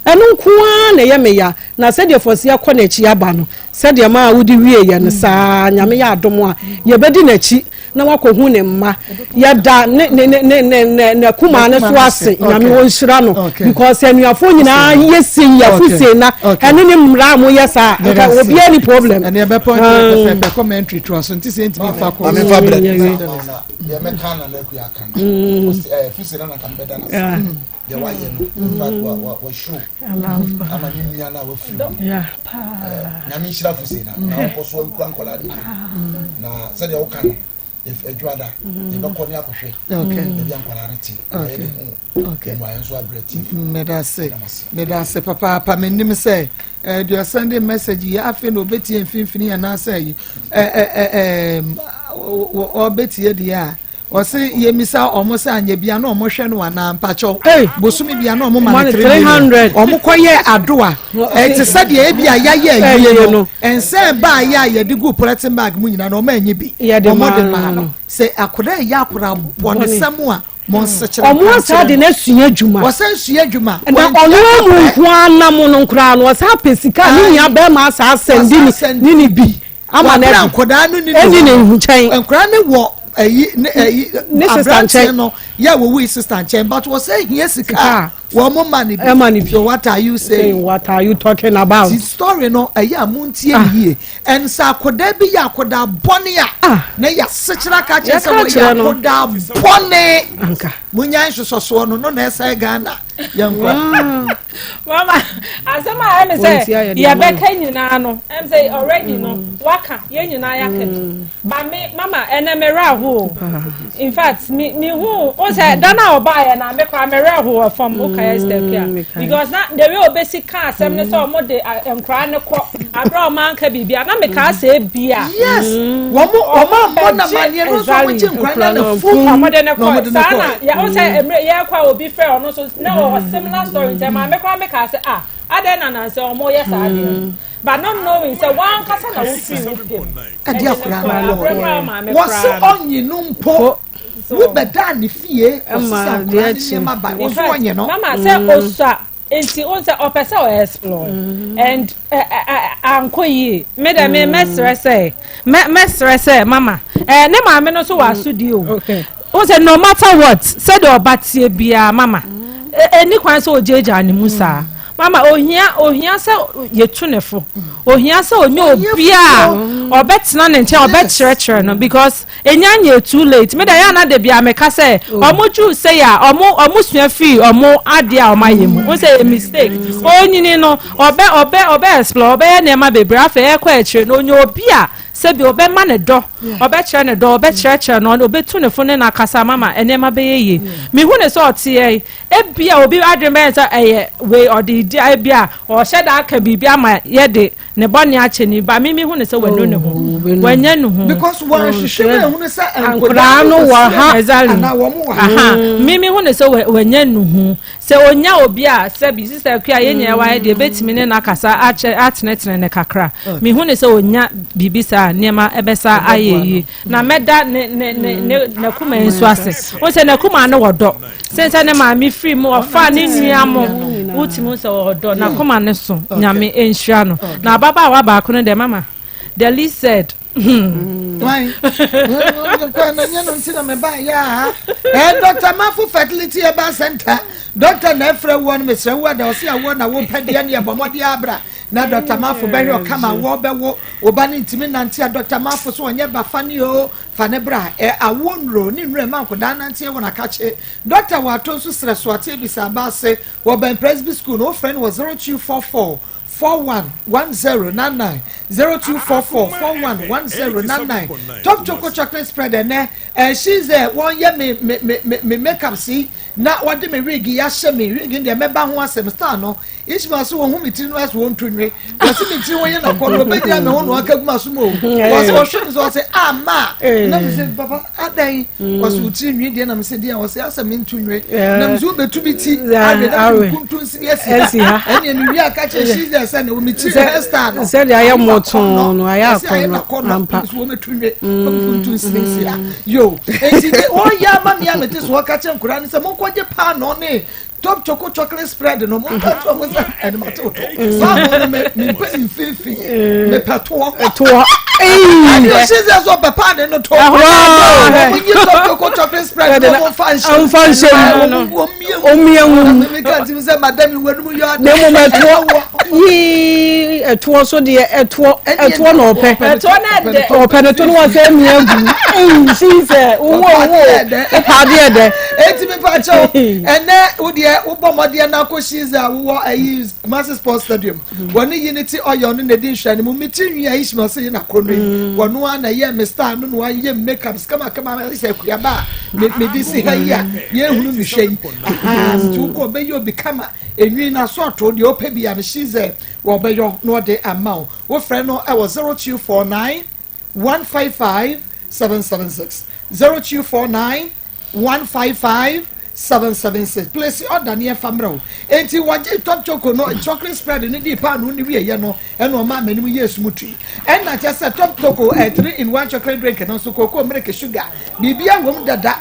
Ɛno nko ara na ɛyɛ me ya. Na sɛdeɛ Fɔsi akɔ n'akyi aba no, sɛdeɛ maa wode wieeɛ no saa Nyame yɛ adom a yɛbɛdi n'akyi. na wakɔhu ne mma yɛda ne ne ne ne ne ne ne kumaa no so ase nyame ɔnhyira no because anuafoɔ nyinaa yɛ sei yɛfo sei na ɛne ne mmara a moyɛ saa nka obiara ni problem. ɛne ɛbɛpɔ nti pɛpɛ commentary to aso nti sɛ ntumi nfa kɔ. maame fa brɛ deɛ mɛka na n'akua aka no fisi na nanka mbɛda no ase deɛ wayɛ no in fact wa wa wa show ama ne nua no a wafiri mu nyame nhyira fuse na na ɔnkɔ so nkura nkɔla no na sɛdeɛ woka no adwuada yɛbɛkɔ ne akɔhwɛ baabi a nkɔla no te na yɛde ho mmuaeɛ nso abrɛ ti meda ase meda ase papaapa menim sɛ deɛ ɔsɛnde message yi afei na ɔbɛtie mfimfini anaasɛ yi ɔbɛtie deɛ a Ɔse yɛmisa ɔmo sɛ anyɛ bia na ɔmo hwɛ no anaa mpakyɛw bosome bia na ɔmo ma no 300 ɔmo kɔ yɛ adoa ɛte sɛ deɛ ebi a yayɛ ayie no ɛnsɛn baa yɛ a yɛde gu polythene bag mu nyinaa na ɔmo anyi bi ɔmo de maa no sɛ akwadaa ɛyɛ akwadaa bɔnesɛm a mo nsekyerɛ ɔmo asa de no asua adwuma ɔsɛ nsua adwuma na ɔno amu nko anam no nkoraa no ɔsa pɛ sika ne nua bɛrima asa asɛnde ne ne bi ama no adi nkwadaa no ni ne ne nkyɛn nkwadaa no wɔ ɛyi ne ɛyi ne sista nkyɛn no yɛ wɔwu yi sista nkyɛn but wɔsɛ hia sika wɔn mo ma ne bi ɛma ne bi so what are you saying what are you talking about ti story no ɛyɛ a mo ntie ne yie ɛnsa akwadaa bi yɛ akwadaa bɔne a ah. na yɛ asekyerɛ aka kyerɛ sɛ wɔyɛ akwadaa bɔne mo nya nsosɔsoɔ no no na ɛsɛ Ghana. yɛnkɔ mama asɛm a ɛne sɛ yɛbɛka nyinaa no ɛm sɛ already no mm. waka yɛn nyinaa yɛaka bi mm. ba me mama ɛnɛ me werɛ aho in fact me me hu o sɛ da no a ɔbaayɛ na me koraa me werɛ aho wɔ fam o kaeɛ step a because na the way obesi ka asɛm ne sɛ ɔmo de nkoraa ne kɔ abira ɔmo anka biribi a na me kaa sɛ ebi a. yes wɔn mo wɔn a mmɔ na ma neɛ no nso wɔn gye nkora na na fum ɔmo de ne kɔ saa na yɛ o sɛ emire yɛ kɔ a obi fɛ ɔno nso na ɔwɔ similar story nti maame koraa me kaa sɛ ah adɛn na nansɛ ɔmo yɛ saa deɛ mm. but not knowing sɛ wankasa na wofiri wo pɛ mu ɛde akora no kɔ wɔsi ɔnyi no mpo wobɛdaa ne fie ɔsesa nkora ne nneɛma ba wɔso ɔnyi no mama sɛ osua. Nti wohu sɛ ɔpɛ sɛ ɔ explore and ankɔ yie. Me dɛ me mɛsrɛ sɛ mɛsrɛ sɛ mama ɛɛ ne maame no nso wɔ asodi o. Wohu sɛ no matter what sɛdeɛ ɔba teɛ biara mama ɛni kwan sɛ ɔgyaagyaa ne mu saa. Mama ohia ohia sɛ yɛtu ne fo. Ohia sɛ ɔnyɛ obi a ɔbɛtena ne nkyɛn ɔbɛkyerɛkyerɛ no because Enya nyɛɛ too late. Me deɛ ɛyɛ a na da biara meka sɛ ɔmo duru sei a ɔmo ɔmo sua firi ɔmo adeɛ a ɔmo ayɛ mu. Wohu sɛ ɛyɛ mistake. Ɔnyini no ɔbɛ ɔbɛ ɔbɛ explore ɔbɛyɛ nneɛma bebree afei ɛkɔ akyire no ɔnya obi a sɛbi ɔbɛma no dɔ ɔbɛkyerɛ no dɔ ɔbɛkyerɛkyerɛ no ɔbɛtu ne fo ne no akasa ama ma nneɛma bɛyɛ yie. Mehu no sɛ ɔteɛ yi ebia obi adwene bɛyɛ no sɛ ɛyɛ wei ɔde redi ebia ɔhyɛ da aka biribi ama yɛde Ne bɔne akyɛ ni ba me mehu no sɛ wanu ne ho oh, wanya ne ho because wɔnhwehwɛ mu ehunu sɛ nkoraa no wɔ ha exactly anaa wɔn wɔ ha mm. me mehu no sɛ wanya ne ho sɛ onya obi a sɛbi sista akua yɛn nyinaa wayɛ deɛ ebetumi ne n'akasa akyɛ atenetene ne kakra mehu no sɛ onya biribi saa nneɛma ɛbɛsa ayɛ yie na mɛda ne ne ne ne n'akuma yi nso ase wɔn sɛ n'akuma no wɔ dɔ sɛn sɛ ne maame firi mu ɔfa ne nua mo wotumi sɛ ɔdɔ n'akoma no so nyame nhyira no na ababaawa baako no deɛ mama the least said. Why? Eh, Dr. Mafu Fertility Herbal Center. Doctor na efrɛ woɔ no mesrɛ wo ada ɔse awoɔ na wopɛ deɛ ne ɛbɔ mmɔde abra na Dr. Mafo bɛhwɛ ɔkama woɔ bɛwo wo ba no ntumi nante a Dr. Mafo so ɔnyɛ ba fa ne o Fa no bra. Ɛ awoɔ nnuro ne nnuro a ɛma nkwadaa nanteɛ wɔn akakye. Dɔkta wɔ ato nso srɛ so ate abisa aba ase wɔ bɛn Presby School no. Wofrɛ no wɔ 0244 41 1099, 0244 41 1099. Top Choco Chocolate Spread ɛnɛ ɛ she's there wɔn yɛ me me me me me makeup si na wɔde me wig yi ahyɛ me wig no deɛ mɛba ho asɛm style no Ishmael so wɔhu me tiri no ase wɔntu nwe wɔse me tiri ho yɛ nakɔ no ɔbɛgyina me ho na waka gu m'aso mu o wɔse wɔhwɛ me sɛ wɔse ama na me sɛ papa adɛn wɔse wo tiri nwi deɛ na me sɛ deɛ wɔse asɛ me ntu nwe na me sɛ wobɛtu me ti awe na me kuntu nsi asi ha ɛneɛ me wie aka kyerɛ she sɛ sɛ ne wo me tiri hairstyle no sɛdeɛ ayɛ mmɔtoo no ayɛ akɔnnɔ ampa so wɔmɛtu nwe kuntu nsi asi ha yo enti wɔyɛ ama me a mete so wɔka kyerɛ nkwadaa no sɛ monkɔgye paanoo ne Top choco chocolate spread no mo nka kyerɛ mo sɛ ɛne ma te wotɔ paano no me me mpɛ ne mfimfini me pɛ toɔ toɔ ɛne ɔhyɛ sɛ sɛ ɔpɛ paano no to wɔn yi top choco chocolate spread no wɔn fa nhyɛ nfa nhyɛ mu wɔn mie mu mi ka ti mi sɛ madam yi wɔn mu yɛ adi na mmom ɛtoɔ yii ɛtoɔ so deɛ ɛtoɔ ɛtoɔ na ɔpɛ ɛtoɔ na ɛdɛ ɔpɛ no to no wɔsɛ mie gu ɛyi si sɛ wo wo wo wopɛ adeɛ dɛ eti mi pa kyɛw ɛnɛ wo deɛ wobɔ mmɔdeɛ na akɔ shiza a wowɔ ayi Kumasi Sports Stadium mm. wɔne Unity Oil no na edi nhwɛ no mu mi ti nwi a Ishmael sɛ yi na kɔ no yi mm. wɔn a na yɛ mi star no na wɔayɛ mi makeup kamakama sɛ akuyaba a mi mi de si ha yi a yɛn hunu mi hwɛ yi aha nti wokɔ ɔbɛyɛ obi kama enwi na so ato deɛ ɔpɛ bi a no shiza wɔbɛyɔ na ɔde ama wo wofrɛ no ɛwɔ 0249 155 776 0249 155 776 place order ne ɛfa mmerɛ wo enti wɔgye top choco no chocolate spread no dii paano no wieɛ no ɛna ɔma m'anim yɛ sum tui ɛna kyɛ sɛ top choco eh, 3 in 1 chocolate drink no nso cocoa milk sugar biribia wom dada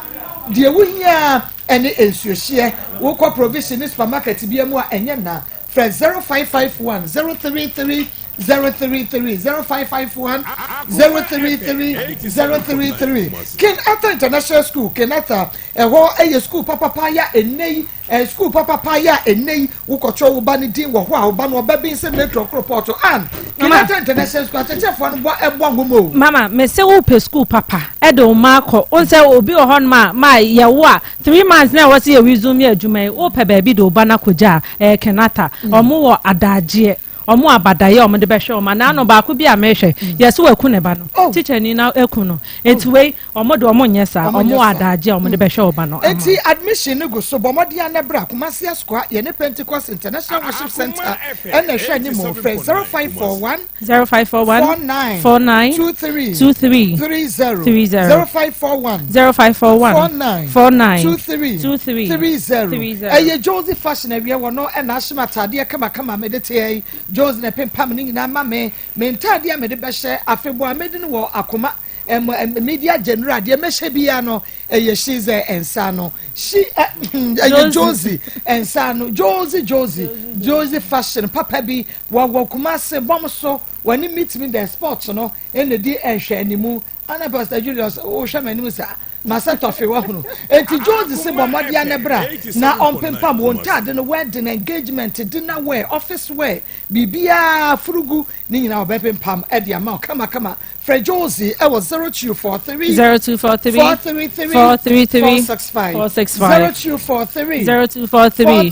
deɛ wohia ɛne nsuohyeɛ wokɔ provision ne supermarket bia mu a ɛnyɛ na Frɛ 0551 033 033 0551 033 033 King Arthur International School King Arthur ɛhɔ yɛ sukuu papapa yɛ ɛnnɛ yi eh, sukuu papapa yɛ a ɛnnɛ yi wokɔtwerɛ wo ba no din wɔ hɔ a wo ba no ɔbɛben sɛ metro koropɔɔto an King Arthur International School akyerɛkyerɛfoɔ no bɔ ɛbɔ nwoma o. Mama mese wopɛ sukuu papa ɛde wo mma akɔ wo sɛ obi wɔ hɔnom a ma yɛwo a 3 months na ɛwɔ sɛ yɛ resume adwuma yi wopɛ baabi de wo ba no akɔgya a ɛyɛ Kenata ɔmo wɔ adagyeɛ ɔmo abadaeɛ ɔmo de bɛhwɛ ɔmo anaa no baako bi a mehwɛ yɛsɛ waku ne ba no oh. tikyani na aku no eti wei ɔmo de ɔmo nyɛ saa ɔmo wɔ adagyeɛ ɔmo de bɛhwɛ ɔba no. Eti admission no gu so bɔ mmɔden a na bra Kumasi Asukwa yɛne Pentecost International Worship Center ɛna ɛhwɛ anim frɛ 0541 0541 49 49 23 23 30 30 0541 0541 49 49 23 23 30 30. Ɛyɛ Josie fashion awie wɔ no ɛna ahyem ataadeɛ kamakama mede teɛ yi Josie na ɛpempam ne nyinaa ma me me ntaadeɛ a mede bɛhyɛ afebɔɔ a medi no wɔ akoma. ɛm media general deɛ mɛhyɛ biara no ɛyɛ shize nsa no shi ɛyɛ josie nsa no josie josie josie fashion papa bi wɔwɔ Kumase bɔm so wɔne meet me the sport no ɛna di nhwɛ animu ana Pastor Julius wohwɛ m'anim saa masɛ tɔfe wahunu eti josie se bɔ mmɔden ne bra na ɔmpempam wɔn ntaade no wedding, engagement, dinner wear, office wear, biribiara furugu ne nyinaa ɔbɛpempam ɛde ama wo kamakama. Frɛ Josie ɛwɔ 0243 0243 433 433 465 465 0243 0243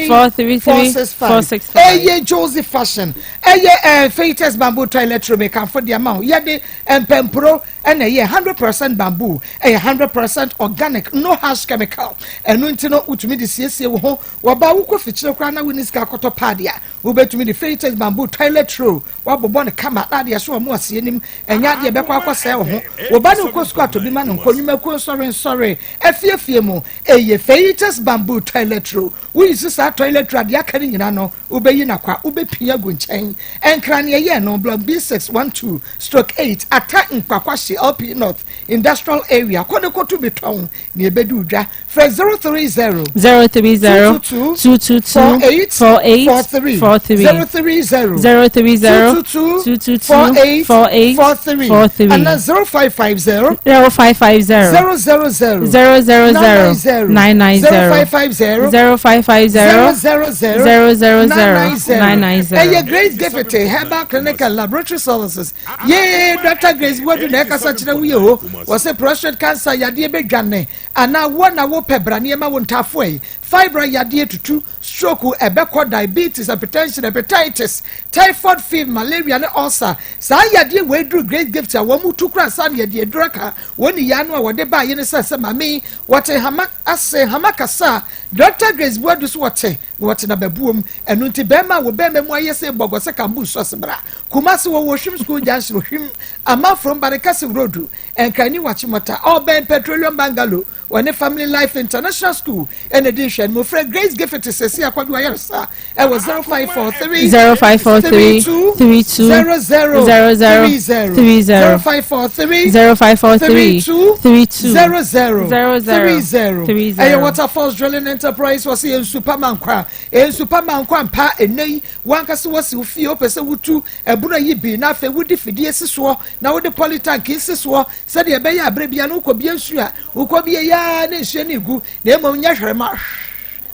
433 433 465. 465. Ɛyɛ Josie fashion. Ɛyɛ Fatus bamboo toilet roll mekanfo de ama wo. Yɛde mpɛmporo ɛna ɛyɛ 100% bamboo, ɛyɛ 100% organic, no harsh chemical. Ɛno nti no wotumi de siesie wo ho. Wɔba wokɔ fikyire koraa na wonni sika akɔtɔ paadi a, wobɛtumi de Fatus bamboo toilet roll wabobɔ no kama na adeɛ so wɔ mo aseɛ nim ɛnyɛ adeɛ bɛkɔ akɔsɛe wo ho. Wɔba ne wokɔ sukuu atɔ bi ma no nkɔ nnwumakuo nsɔre nsɔre afiefie mu. Ɛyɛ Fatus bamboo toilet roll. Woyi so saa toilet roll adeɛ aka no nyinaa no wobɛyi nakwa wobɛpia agu nkyɛn. Ɛnkra neɛ yɛ no block B612/8 Ata Nkwakwahye LP North Industrial Area. Kɔ ne kɔto bi tɔn ne ɛbɛdi odwa. Frɛ 030 030 222 222 48 48 43 43 030 030 222 222 48 48 43 43 ana 0550 0550 000 000 990 0550 0550 000 000 990. Ɛyɛ Grace Gift Herbal Clinic and Laboratory Services. Yee, Dr Grace Wadu na ɛkasa kyerɛ wo yɛ o. Wɔsɛ prostate cancer yadeɛ bɛdwane anaa wo na wopɛ bra nneɛma wo ntafoɔ yi, fibroid yadeɛ tutu, stroke ɛbɛkɔ, diabetes, hypertension, hepatitis, typhoid fever, malaria ne ulcer. Saa yadeɛ wɔ eduru Grace Gift a wɔn mu tu kura sa ne yɛde eduru aka wɔn ni ya no a wɔde baa yi ne sɛ maame yi wɔte hama ase hama kasa. Dr Grace Buadu so wɔte na wɔte na bɛbuom. Ɛno nti bɛrima a wɔ bɛrima mu ayɛ sɛ bɔgɔ sɛ kambu nsɔs bra Kumasi wɔ Ohwim School Junction, Ohwim Amanforom Barekasi Road, Nkrani Wakyimɔta, ɔbɛn Petroleum Bungalow, wɔne Family Life International School ɛna di nhwɛ no. Frɛ Grace Gift sɛsi akɔdwo ayaresa ɛwɔ 0543 0543 32 32 00 00 30 30 0543 0543 32 32 00 00 30. 30. Ɛyɛ Waterfalls Drilling Enterprise. Wɔ sɛ yɛ nsupa mankwa, nsupa mankwa mpa. Ɛnɛ yi wankasa wɔsi wo fie wopɛ sɛ wotu ɛbuna yi bi na afei wode fidie si soɔ na wode polytank si soɔ sɛdeɛ ɛbɛyɛ abere bia no wokɔ bie nsuo a wokɔ bie yaa ne nsuo no egu na mmom nyɛ hwɛrɛma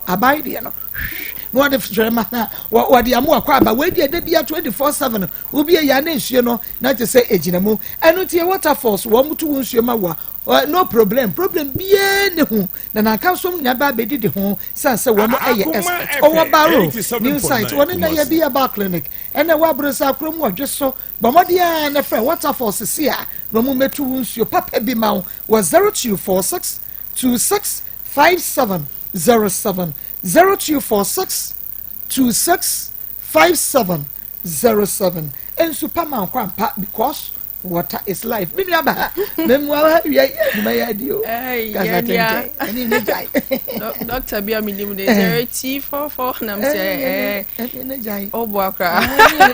aban deɛ no na wɔde hwɛrɛma na wɔde amu akɔ aba. Wei deɛ de bia 24/7 wobie yaa ne nsuo no na kyerɛ sɛ egyina mu. Ɛno nti yɛ Waterfalls wɔn mu tu wo nsuo ma wa no problem, problem biara ne ho na nanka nso nyinaa ba abɛdidi ho san sɛ wɔn yɛ expert. Ɔwɔ Baro New Site wɔne na yɛ bi herbal clinic ɛna ɛwɔ Aburosa kurom wɔdwe so. Bɔmmɔden a na frɛ Waterfalls sisi a na wɔn mɛtu wo nsuo papa bi ma wo wɔ 0246 26 57 07, 0246 26 57 07. Nsu pa ma nkwa mpa because water is life. Mi nua ba mɛmu awa wia yi adwuma yɛ adi o kasa tɛntɛn ɛni ne gyae. Doctor bi a mi nim de 0244 nam sɛ ɛɛ ɛni ne gyae. Ɔbɔ akora.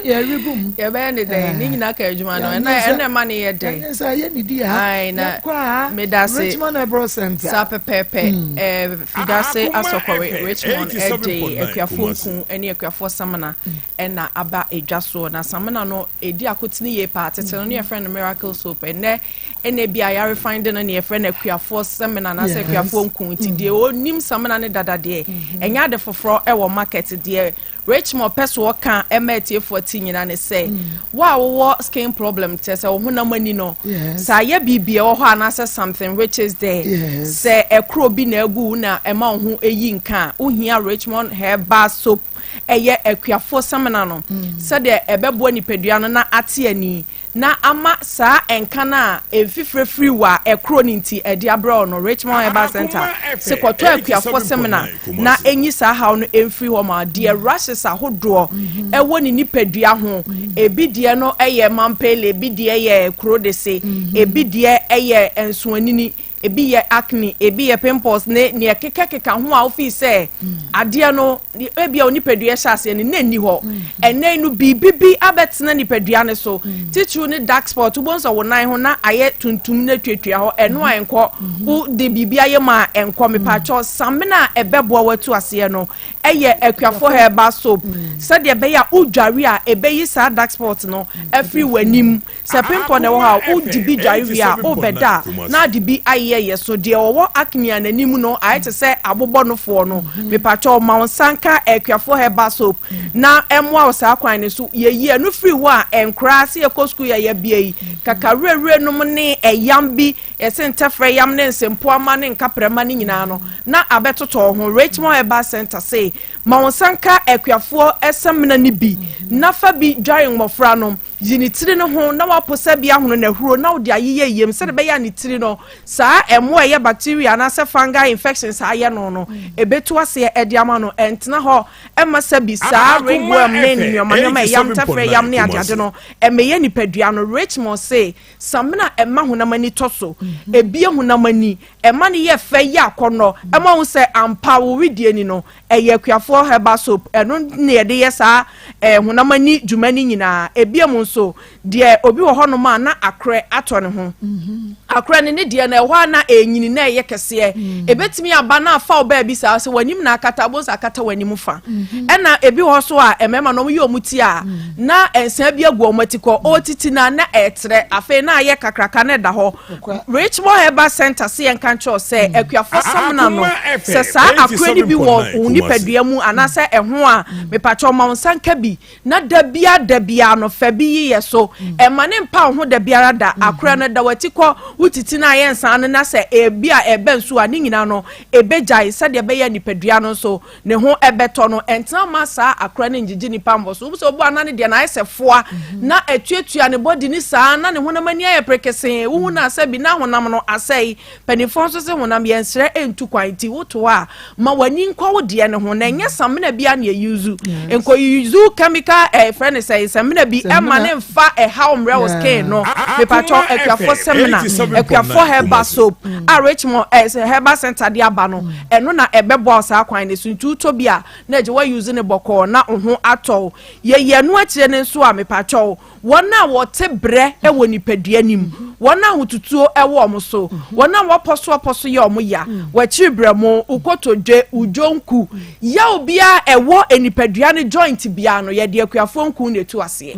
Yɛri gu mu. Yɛbɛyɛ ne dɛn ne nyinaa ka adwuma no ɛna ɛna ɛma ne yɛ dɛn. Ɛni sɛ yɛ ne di ha. Ayi na yɛkɔ a medase. Richmond Herbal Center. Saa pɛpɛɛpɛ, Fidase Akoma Asɔkɔre FM, Richmond ɛde 87.9 akuafoɔ Kumasi. nku ɛne akuafoɔ samina ɛna aba edwa soɔ na samina no edi akotene yie paa. Tete no ne yɛfrɛ no miracle soap, ɛnɛ ɛna bi a yɛarefine de no ne yɛfrɛ no akuafoɔ samina anaasɛ akuafoɔ nku. Nti deɛ onim samina ne dada deɛ ɛnyɛ ade foforɔ ɛwɔ market. Deɛ Richmond pɛ so ɔka ɛma atiefoɔ ti nyina ne sɛ wo a wowɔ skin problem, kyerɛ sɛ wo honam ani no sɛ ayɛ biribi ɛwɔ hɔ anaasɛ something which is there, sɛ ɛkoro bi na egu wo na ɛma wo ho eyi nka a, wohia Richmond Herbal Soap, ɛyɛ akuafoɔ samina no, sɛdeɛ ɛbɛboa nipadua no na ate ani na ama saa nka no a mfifire wɔ a ɛkoro no nti ɛde abrɛ wo no. Richmond Herbal Center sɛ kɔtɔ akuafoɔ samina na ɛnyi saa haw no ɛmfiri hɔ ma deɛ rashes ahodoɔ ɛwɔ ne nipadua ho. Ebi deɛ no ɛyɛ mampele, ebi deɛ yɛ kuro de se, ebi deɛ ɛyɛ nsoanini. Ebi yɛ acne, ebi yɛ pimples ne nea ɛkekakeka ho a wofii sɛ adeɛ no ebia wo nipadua hyɛ aseɛ no na ɛnni hɔ. Ɛnnɛ yi no biribi bi abɛtena nipadua no so. Titiriw ne dark spot, wobɛhu sɛ wo nan ho na ayɛ tuntum na atuatua hɔ, ɛno a ɛnkɔ. Wode biribi ayɛ mu a ɛnkɔ. Mepaakyɛw, samina a ɛbɛboa watu aseɛ no ɛyɛ Akuafo Herbal Soap sɛdeɛ ɛbɛyɛ a wodware a ɛbɛyi saa dark spot no afiri w'anim. Sɛ pimpɔ na ɛwɔ hɔ a, wode bi dware wie a, worebɛda a, na ade bi ayeyɛ yɛ so. Deɛ ɔwɔ acne a n'anim no ayɛ te sɛ abobɔnofoɔ no, mepakyɛw ma wo nsa nka Akuafoɔ Herbal Soap na ɛmmoa wo saa kwan no so. Yɛyi ɛno firi hɔ a, nkoraa sɛ yɛkɔ sukuu yɛ yɛbea yi, kakawurawura nom ne ɛyam bi, yɛse ntɛfrɛ yam ne nsempoama ne nkaprɛma no nyinaa no, na abɛtotɔ wo ho. Richmond Herbal Centre se, ma wo nsa nka Akuafoɔ samina no bi na fa bi dware mmɔfra no. Yi ne tiri no ho na woaposa bi ahono n'ahuro na wode ayeyɛ yam sɛdeɛ ɛbɛyɛ a ne tiri no, saa mmoa a ɛyɛ bacteria anaasɛ fungi infections a ayɛ no no, ɛbɛtu aseɛ de ama no. Ɛntena hɔ mma sɛbi saa ringworm ne nneɛma nneɛma a ɛyam, ntɛfrɛ yam ne adeade no mmɛyɛ nipadua no. Richmond se, Samina a ɛma honam ani tɔ so, ɛbue honam ani, ɛma no yɛ fɛ, yɛ akɔnnɔ, ɛma wohu sɛ ampa wo wedeɛ ni no, Ɛyɛ akuafoɔ herbal soap, ɛno na yɛde yɛ saa eh, honam ani dwuma no nyinaa. Ebiom nso, deɛ obi wɔ hɔnom a na akorɛ atɔ ne ho. Mhm. Akorɛ no ne deɛ no ɛhɔ a na ɛnyini na ɛyɛ kɛseɛ. Mm. Ebetumi aba na afa wo baabi saa sɛ w'anim na akata, abonsa akata w'anim fa. Mhm. Ɛna ebi wɔ so a mmarima no wɔyɛ wɔn ti a mm. na nsa bi agu wɔn ati kɔ, ɔretiti na na ɛretrɛ, afei na ayɛ kakraka na ɛda hɔ. Richmond Herbal Centre se yɛnka nkyerɛ wo sɛ akuafoɔ samina no, sɛ saa akorɛ no bi wɔ wo nipadua mu anaasɛ ɛho a, mepakyɛw ma wo nsa nka bi na da biara da biara no fa bi yeyɛ so. Ɛmma no mpa wo ho da biara da. Akorɛ no da w'ati kɔ, wo titi no ayɛ nsaa no na sɛ ebi a ɛba nsuo a, ne nyinaa no ɛbɛgyae sɛdeɛ ɛbɛyɛ a nipadua no nso ne ho bɛtɔ no. Ɛntena mma saa akora no ngyegye nipa mmɔ so. Wohu sɛ obi wɔ a na ne deɛ no ayɛ sɛ foa na atuatua ne body ni saa na ne honam ani ayɛ perekesee. Wohu no a sɛ bi na honam no asɛe. Mpanimfoɔ nso se honam yɛnsrɛ ntu kwan nti woto hɔ a ma w'ani nkɔ wo deɛ no ho na ɛnyɛ samina bi a na yɛyuzu. Nkɔ yuzu chemical eh, frɛ no sɛ samina bi ɛma ne mfa ɛhaw mmerɛ wo skin no. Mepatwɔ akuafoɔ samina, akuafoɔ herbal soap a Richmond eh, herbal center de aba no. Ɛno na ɛbɛboa wo saa kwan no so nti wotɔ bi a na agye wa use no bɔkɔɔ na wo ho atɔ wo. Yɛyi ɛno akyire no nso a mepakyɛw wɔn a wɔte brɛ wɔ nipadua no mu, wɔn a ahotutuo wɔ wɔn so, wɔn a wɔapɔsoapɔso yɛ wɔn ya, w'akyiri brɛmo, wo kotodwe, wo dwonku, yaw biara ɛwɔ nipadua no joint biara no yɛde akuafoɔ nku na ɛtu aseɛ.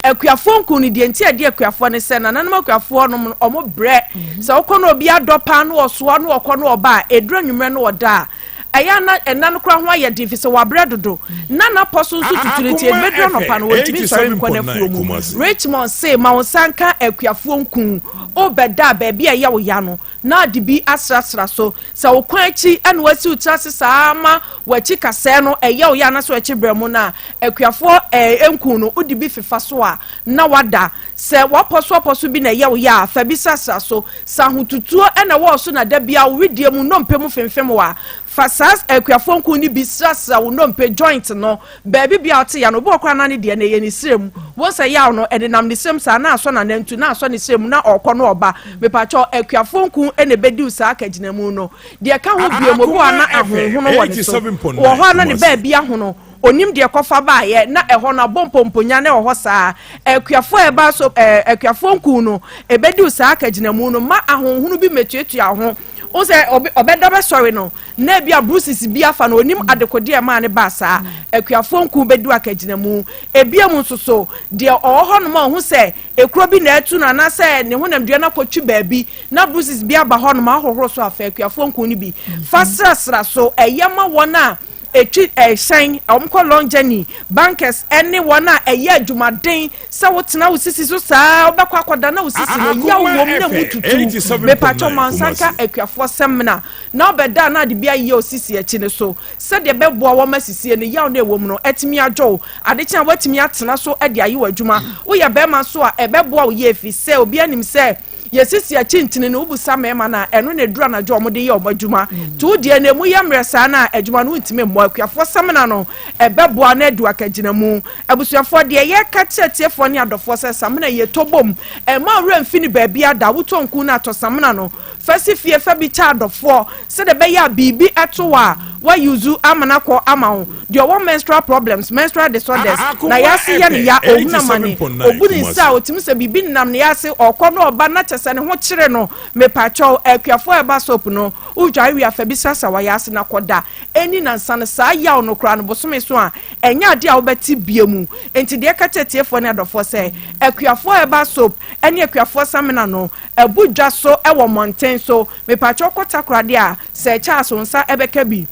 Akuafoɔ nku no deɛ nti a ɛde akuafoɔ ne sɛ nananom akuafoɔ nom no wɔn brɛ sɛ wokɔ na obi adɔ paa na ɔsoa na ɔkɔ na ɔba a ɛduru anwummerɛ na ɔda a ɛyɛ a na ɛna no koraa ho ayɛ den fi sɛ wabrɛ dodo na n'apɔ so nso tutu no nti ɛbɛduru anɔpa no wɔntumi nsɔre nkɔ n'afuo mu. Richmond se ma wo nsa nka akuafoɔ nku wobɛda a baabi a ɛyɛ wo ya no na ade bi asrasra so. Sɛ wo kɔn akyi na woasi wo tiri ase saa ara ma w'akyi kasɛɛ no ɛyɛ wo ya anaasɛ w'akyi brɛ mu no a, akuafoɔ eh, nku no wode bi fefa so a na wada. Sɛ w'apɔsoapɔso bi na ɛyɛ wo ya a, fa bi srasra so. Sɛ ahotutuo na ɛwɔ wo so na da biara wo wedeɛ mu nnompe mu femfem wo a, fa saa akuafoɔ nku no bi srasra wo nnompe, joint, no Baabi biara a ɔte ya no, obi wɔ hɔ koraa na ne deɛ no, ɛyɛ ne srɛ mu. Wohu sɛ yaw no, ɛdenam ne srɛ mu saa, na asɔ n'anantu, na asɔ ne srɛ mu, na ɔrekɔ na ɔreba. Mepakyɛw, akuafoɔ nku na ɛbɛdiw saa akagyinamu no. Deɛ ɛka ho bio, obi wɔ hɔ a na ahonhono wɔ ne so. Wɔ hɔ a na ne baabi ahono, ɔnnim deɛ ɛkɔfa baeɛ, na ɛhɔ no abɔ mpomponya na ɛwɔ hɔ saa. Akuafoɔ a ɛba so, ɛɛ, akuafoɔ nku no, ɛbɛdiw saa akagyinamu no. Mma ahonhono bi mmɛtuatua wo ho. Wohu sɛ ɔbɛda bɛsɔre no, na ebia bruises bi afa no, onim adekode a ɛmaa no baa saa. Akuafoɔ nku bɛdu akagyinamu. Ebiem nso so, deɛ ɔwɔ hɔnom a ɔhu sɛ ekuro bi na atu no anaasɛ ne honamdua no akɔtwi baabi na bruises bi aba hɔnom a, ɔhohoro so afa akuafoɔ nku no bi fa srasra so. Ɛyɛ ma wɔn a ɛtwi hyɛn, wɔkɔ long journey, bankers ne wɔn a ɛyɛ adwumaden sɛ wotena wo sisi so saa wobɛkɔ akɔda na wo sisi no yaw wom na mu tutu. Mepakyɛw ma nsa nka akuafoɔ sɛmina na ɔbɛda a na ade bi ayeyɛ osisi akyi no so sɛdeɛ ɛbɛboa wo ama sisie no yaw no a ɛwɔ mu no atumi adwo wo. Ade kye a woatumi atena so de ayɛ w'adwuma. Woyɛ barima nso a, ɛbɛboa wo yie ɛfiri sɛ obiara nim sɛ Yɛsisi akyi ntini no, wobisa mmarima no a, ɛno na ɛduru anadwo a wɔde yɛ wɔn adwuma. Nti wo deɛ no, ɛmu yɛ mmerɛ saa no a, adwuma no wontumi mmɔ. Akuafoɔ samina no, ɛbɛboa na adu akagyinamu. Abusuafoɔ, deɛ yɛreka kyerɛ atiefoɔ ne adɔfoɔ sɛ, samina yi, ɛtɔ bom. Mma wo werɛ mfi no baabiara da. Wotɔ nku no a, tɔ samina no. Fa si fie, fa bi kyɛ adɔfoɔ sɛdeɛ ɛbɛyɛ a biribi to wo a, woa use ama no akɔ ama wo. Deɛ ɔwɔ menstrual problems, menstrual disorders, na yase yɛ no ya, ɔhunu amane, ɔbu ne nsa a, ɔtumi sɛ biribi nenam ne yase, ɔkɔ na ɔba na kyɛsɛ ne ho kyere no, mepakyɛw, akuafoɔ herbal soap no, wodware wie a fa bi srasra w'ayase na kɔda. Ɛnni nansa no, saa yaw no koraa no, bosome so a, ɛnyɛ adeɛ a wobɛte bio mu. Enti deɛ ɛka kyerɛ atiefoɔ ne adɔfoɔ sɛ, akuafoɔ herbal soap ne akuafoɔ samina no, Abu dwa so wɔ mmɔnten so. Mepakyɛw kɔ Takoradi a, Sir Charles wo nsa bɛka bi.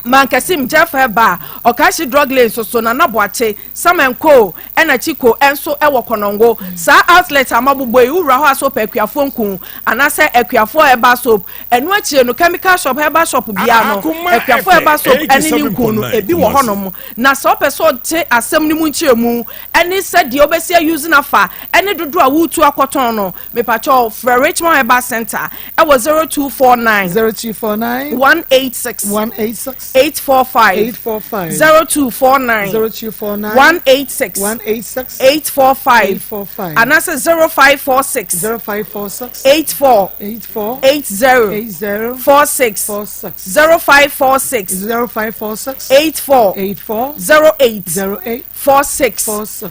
Mankasim, Jeff Herbal, Okashi Drug Lane nso so, Nana Boakye, Sam and Co, ɛna Chico nso wɔ Konongo. Saa outlet a mabobɔ yi, wowura hɔ a sɛ wopɛ Akuafoɔ nku anaasɛ Akuafoɔ Herbal Soap. Ɛno akyire no, chemical shop, herbal shop biara no, Akuafoɔ Herbal Soap ne ne nku no, ebi wɔ hɔnom. Na sɛ wopɛ sɛ ɔte asɛm no mu nkyerɛmu ne sɛdeɛ wobɛsi a use no afa ne dodoɔ a woretu akɔtɔn no, mepakyɛw frɛ Richmond Herbal Center ɛwɔ 0249 0249 186 186 845 845 0249 0249 186 186 845 845 anaasɛ 0546 0546 84 84 80 80 46 46 0546 0546 84 84 08 08 46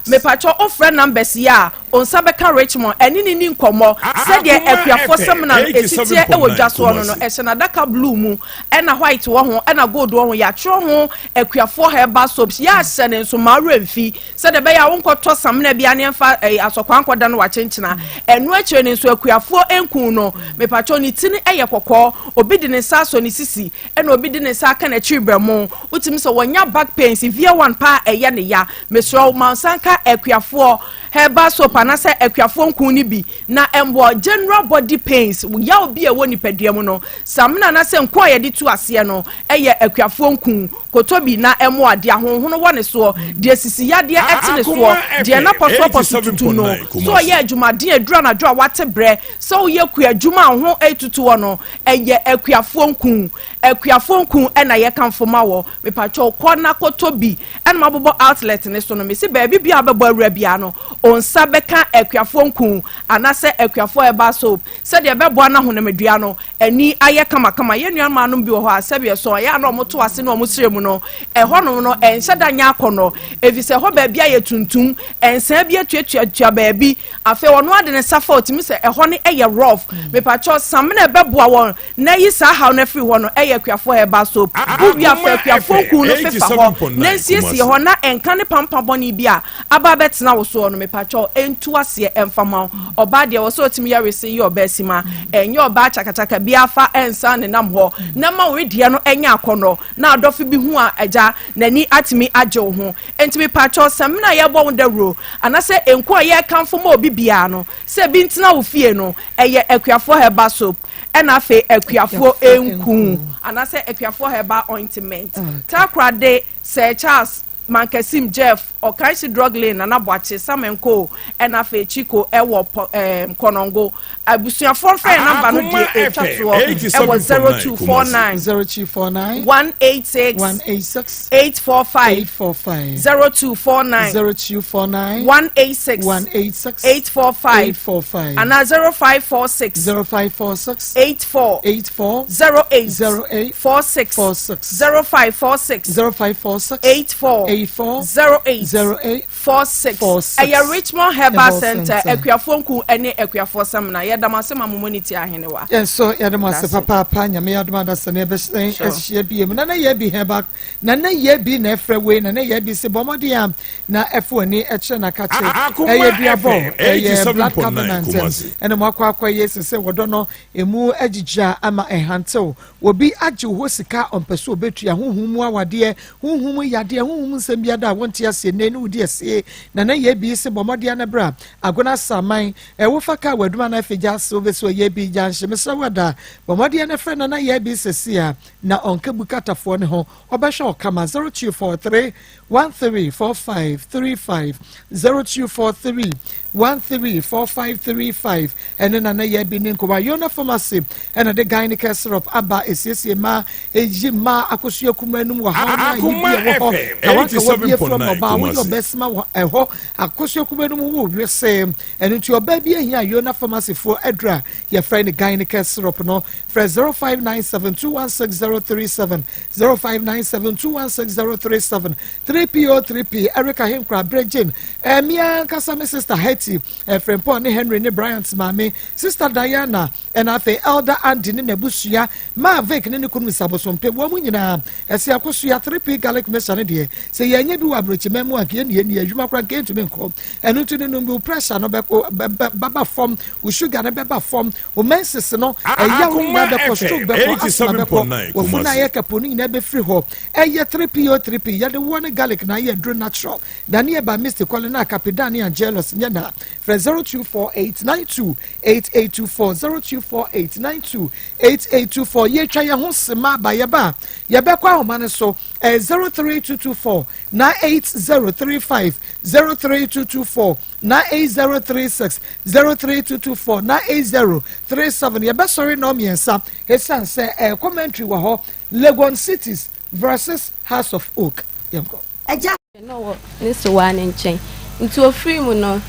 Mepakyɛw wofrɛ numbers yi a onsa bɛka Richmond ɛne no ni nkɔmmɔ sɛdeɛ akuafoɔ samina no ɛsi teɛ wɔ dwa soɔ no no ɛhyɛ n'adaka blue mu ɛna white wɔ ho ɛna gold wɔ ho yɛatwerɛ ho akuafoɔ herbal soaps yɛahyɛ no nso ma werɛ mfi sɛdeɛ ɛbɛyɛ a wonkɔtɔ samina bi ne ɛmfa ɛyi asɔkwa nkɔda no wakyenkyena ɛno akyire no nso akuafoɔ nku no mepakyɛw ne ti no ɛyɛ kɔkɔɔ obi de ne nsa asɔ ne sisi ɛna obi de ne nsa aka n'akyiri berɛmo wotumi sɛ wɔnya back pain severe one paa ɛyɛ ne ya mesrɛ wo ma nsa nka akuafoɔ herbal soap anaasɛ akuafoɔ nku no bi na ɛmboa general body pains yaw bi a ɛwɔ nipadua mu no samina anaasɛ nku a yɛde tu aseɛ no ɛyɛ akuafoɔ nku kotɔ bi na ɛmoa deɛ ahonhono wɔ ne soɔ deɛ sisi yadeɛ ɛte ne soɔ deɛ n'apɔsoapɔso tutu no so ɔyɛ adwumaden aduru anadwo a wate brɛ sɛ woyɛ kua adwuma a ho ɛtutu wɔ no Ɛyɛ akuafoɔ nku. Akuafoɔ nku na yɛkamfo ma wɔ. Mepakyɛw kɔ na kɔtɔ bi. Ɛna mabobɔ outlet no so no. Mese baabi biara a wobɛbɔ awura biara no, wo nsa bɛka akuafoɔ nku anaasɛ akuafoɔ herbal soap sɛdeɛ ɛbɛboa na honamadua no ani ayɛ kamakama. Yɛn nuamaanom bi wɔ hɔ a sɛdeɛ ɛsɔ ɛyɛ a na wɔto ase ne wɔn srɛ mu no, ɛhɔnom no ɛnhyɛ da nyɛ akɔnnɔ efisɛ ɛhɔ baabi ayɛ tuntum, nsaa bi atuatuatua baabi. Afei ɔno ara de ne nsa fa otumi sɛ ɛhɔ no yɛ rough. Mepakyɛw samina a ɛbɛboa wɔn na ayi saa haw no afiri hɔ no yɛ Akuafoɔ Herbal Soap. Wowie a fa Akuafoɔ nku no fefa hɔ na nsiesie hɔ na nka ne pampa bɔne bi a aba abɛtena wo soɔ no mepakyɛw ntu aseɛ mfa ma wo. Ɔbaa deɛ ɛwɔ sɛ ɔtumi yɛ wese yɛ ɔbaa sima ɛnyɛ ɔbaa kyakakyaka biara fa nsa nenam hɔ na ma wo wedeɛ no nyɛ akɔnnɔ na adɔfo bi hu a agya n'ani atumi agye wo ho. Enti mepakyɛw, samina a yɛbɔ ho dawuro anaasɛ nku a yɛrekamfo ma obi biara no sɛ bi ntena wo fie no, ɛyɛ Akuafoɔ Herbal Soap ɛna afei Akuafoɔ Nku anaasɛ Akuafoɔ Herbal Ointment. Takoradi, Sir Charles, Mankasim, Jeff, Ɔkanhye Drug Lane, Nana Boakye, Samenko ɛna afei Chico ɛwɔ Pɔ ɛɛm Kɔnɔngo. Abusuafoɔ mfrɛ yɛn namba no deɛ ɛtwa toɔ ɛwɔ 0249 0249 186 186 845 845 0249 0249 186 186 845 845 anaa 0546 0546 84 84 08 08 46 46 0546 0546 84 84 08 08 46 ɛyɛ Richmond Herbal Center Akuafoɔ Nku ne Akuafoɔ Samina yɛda mo ase ma mo mɔni tia ahenewa. Yɛn nso yɛda mo ase papaapa Nyame yɛ adom adasa na yɛbɛhyɛn ahyia bie mu Nana Yabi Herbal Nana Yabi na ɛfrɛ wei Nana Yabi se bɔ mmɔden a na ɛfo ani ɛkyerɛ na kakye ɛyɛ duabɔ ɛyɛ blood covenant ɛna mo akɔ akɔ yɛ sese wɔdɔ no emu agyigya ama ɛhantew Obi agye wo hɔ sika a ɔmpɛ sɛ ɔbɛtua, honhom mu awadeɛ, honhom mu yadeɛ, honhom mu nsɛm biara da a wonte aseɛ. ɛnɛ ne wodi asie na na yɛ bi se bɔ mmɔden na bra Agona Saman ɛwo fa kaa waduma na afei gya ase wobɛsi wɔ yɛ bi gya nhye mesrɛ wo ada bɔ mmɔden na frɛ Nana yɛ bi sɛsi a na ɔnka bu katafoɔ ne ho ɔbɛhwɛ ɔkama 0243 134535 0243 134535 ɛne Nana yɛ bi ne nkɔmɔ. Yona Pharmacy ɛna de Gynaecare syrup aba, esiesie mmaa, eyi mmaa akosua kuma anum wɔ ha na ayi bi ɛwɔ hɔ na waka wɔ bi efura mu ɔbaa woyɛ ɔbɛsima wɔ ɛhɔ akosua kuma anum wɔ wese. Ɛno nti ɔbaa bi ehia Yona Pharmacy foɔ adura yɛfrɛ no Gynaecare syrup no. Frɛ 0597216037, 0597216037. 3PO 3P Erica Henkura Brejin ɛmia nkasa me sister Hetty Ɛfrɛmpɔn ne Henry ne Bryant maame sister Diana, ɛna afei Elder Andy ne n'abusua, Maa Vic ne ne kunu Mr Bosompe, wɔn mu nyinaa ɛsi akosua 3P garlic mixture no deɛ, sɛ yɛnyɛ bi wɔ aburokyiman mu a, nka yɛn ni adwuma koraa nka yɛntumi nkɔ. Ɛno nti no nom bi, wo pressure no bɛkɔ bɛba fam, wo sugar no bɛba fam, wo menses no ɛyaw no nyinaa bɛkɔ, stroke bɛkɔ, asthma bɛkɔ, wɔfu no ayɛ kɛpo no nyinaa bɛfiri hɔ. Ɛyɛ 3PO 3P yɛde woɔ ne garlic na ayɛ aduro natural na ne ɛba Misty Kɔle na Kapidan ne Angelus nyɛ na frɛ 0248928824, 0248928824. Yɛtwa yɛn ho sema aba, yɛba a yɛbɛkɔ ahoma no so. Ɛyɛ 03224 98035, 03224 98036, 03224 98037. Yɛbɛsɔre na ɔmmiɛnsa ɛsiane sɛ ɛyɛ commentary wɔ hɔ, Legon Cities versus Hearts of Oak. Yɛnkɔ. Agya na ɔwɔ ne sewaa ne nkyɛn nti ofiri mu no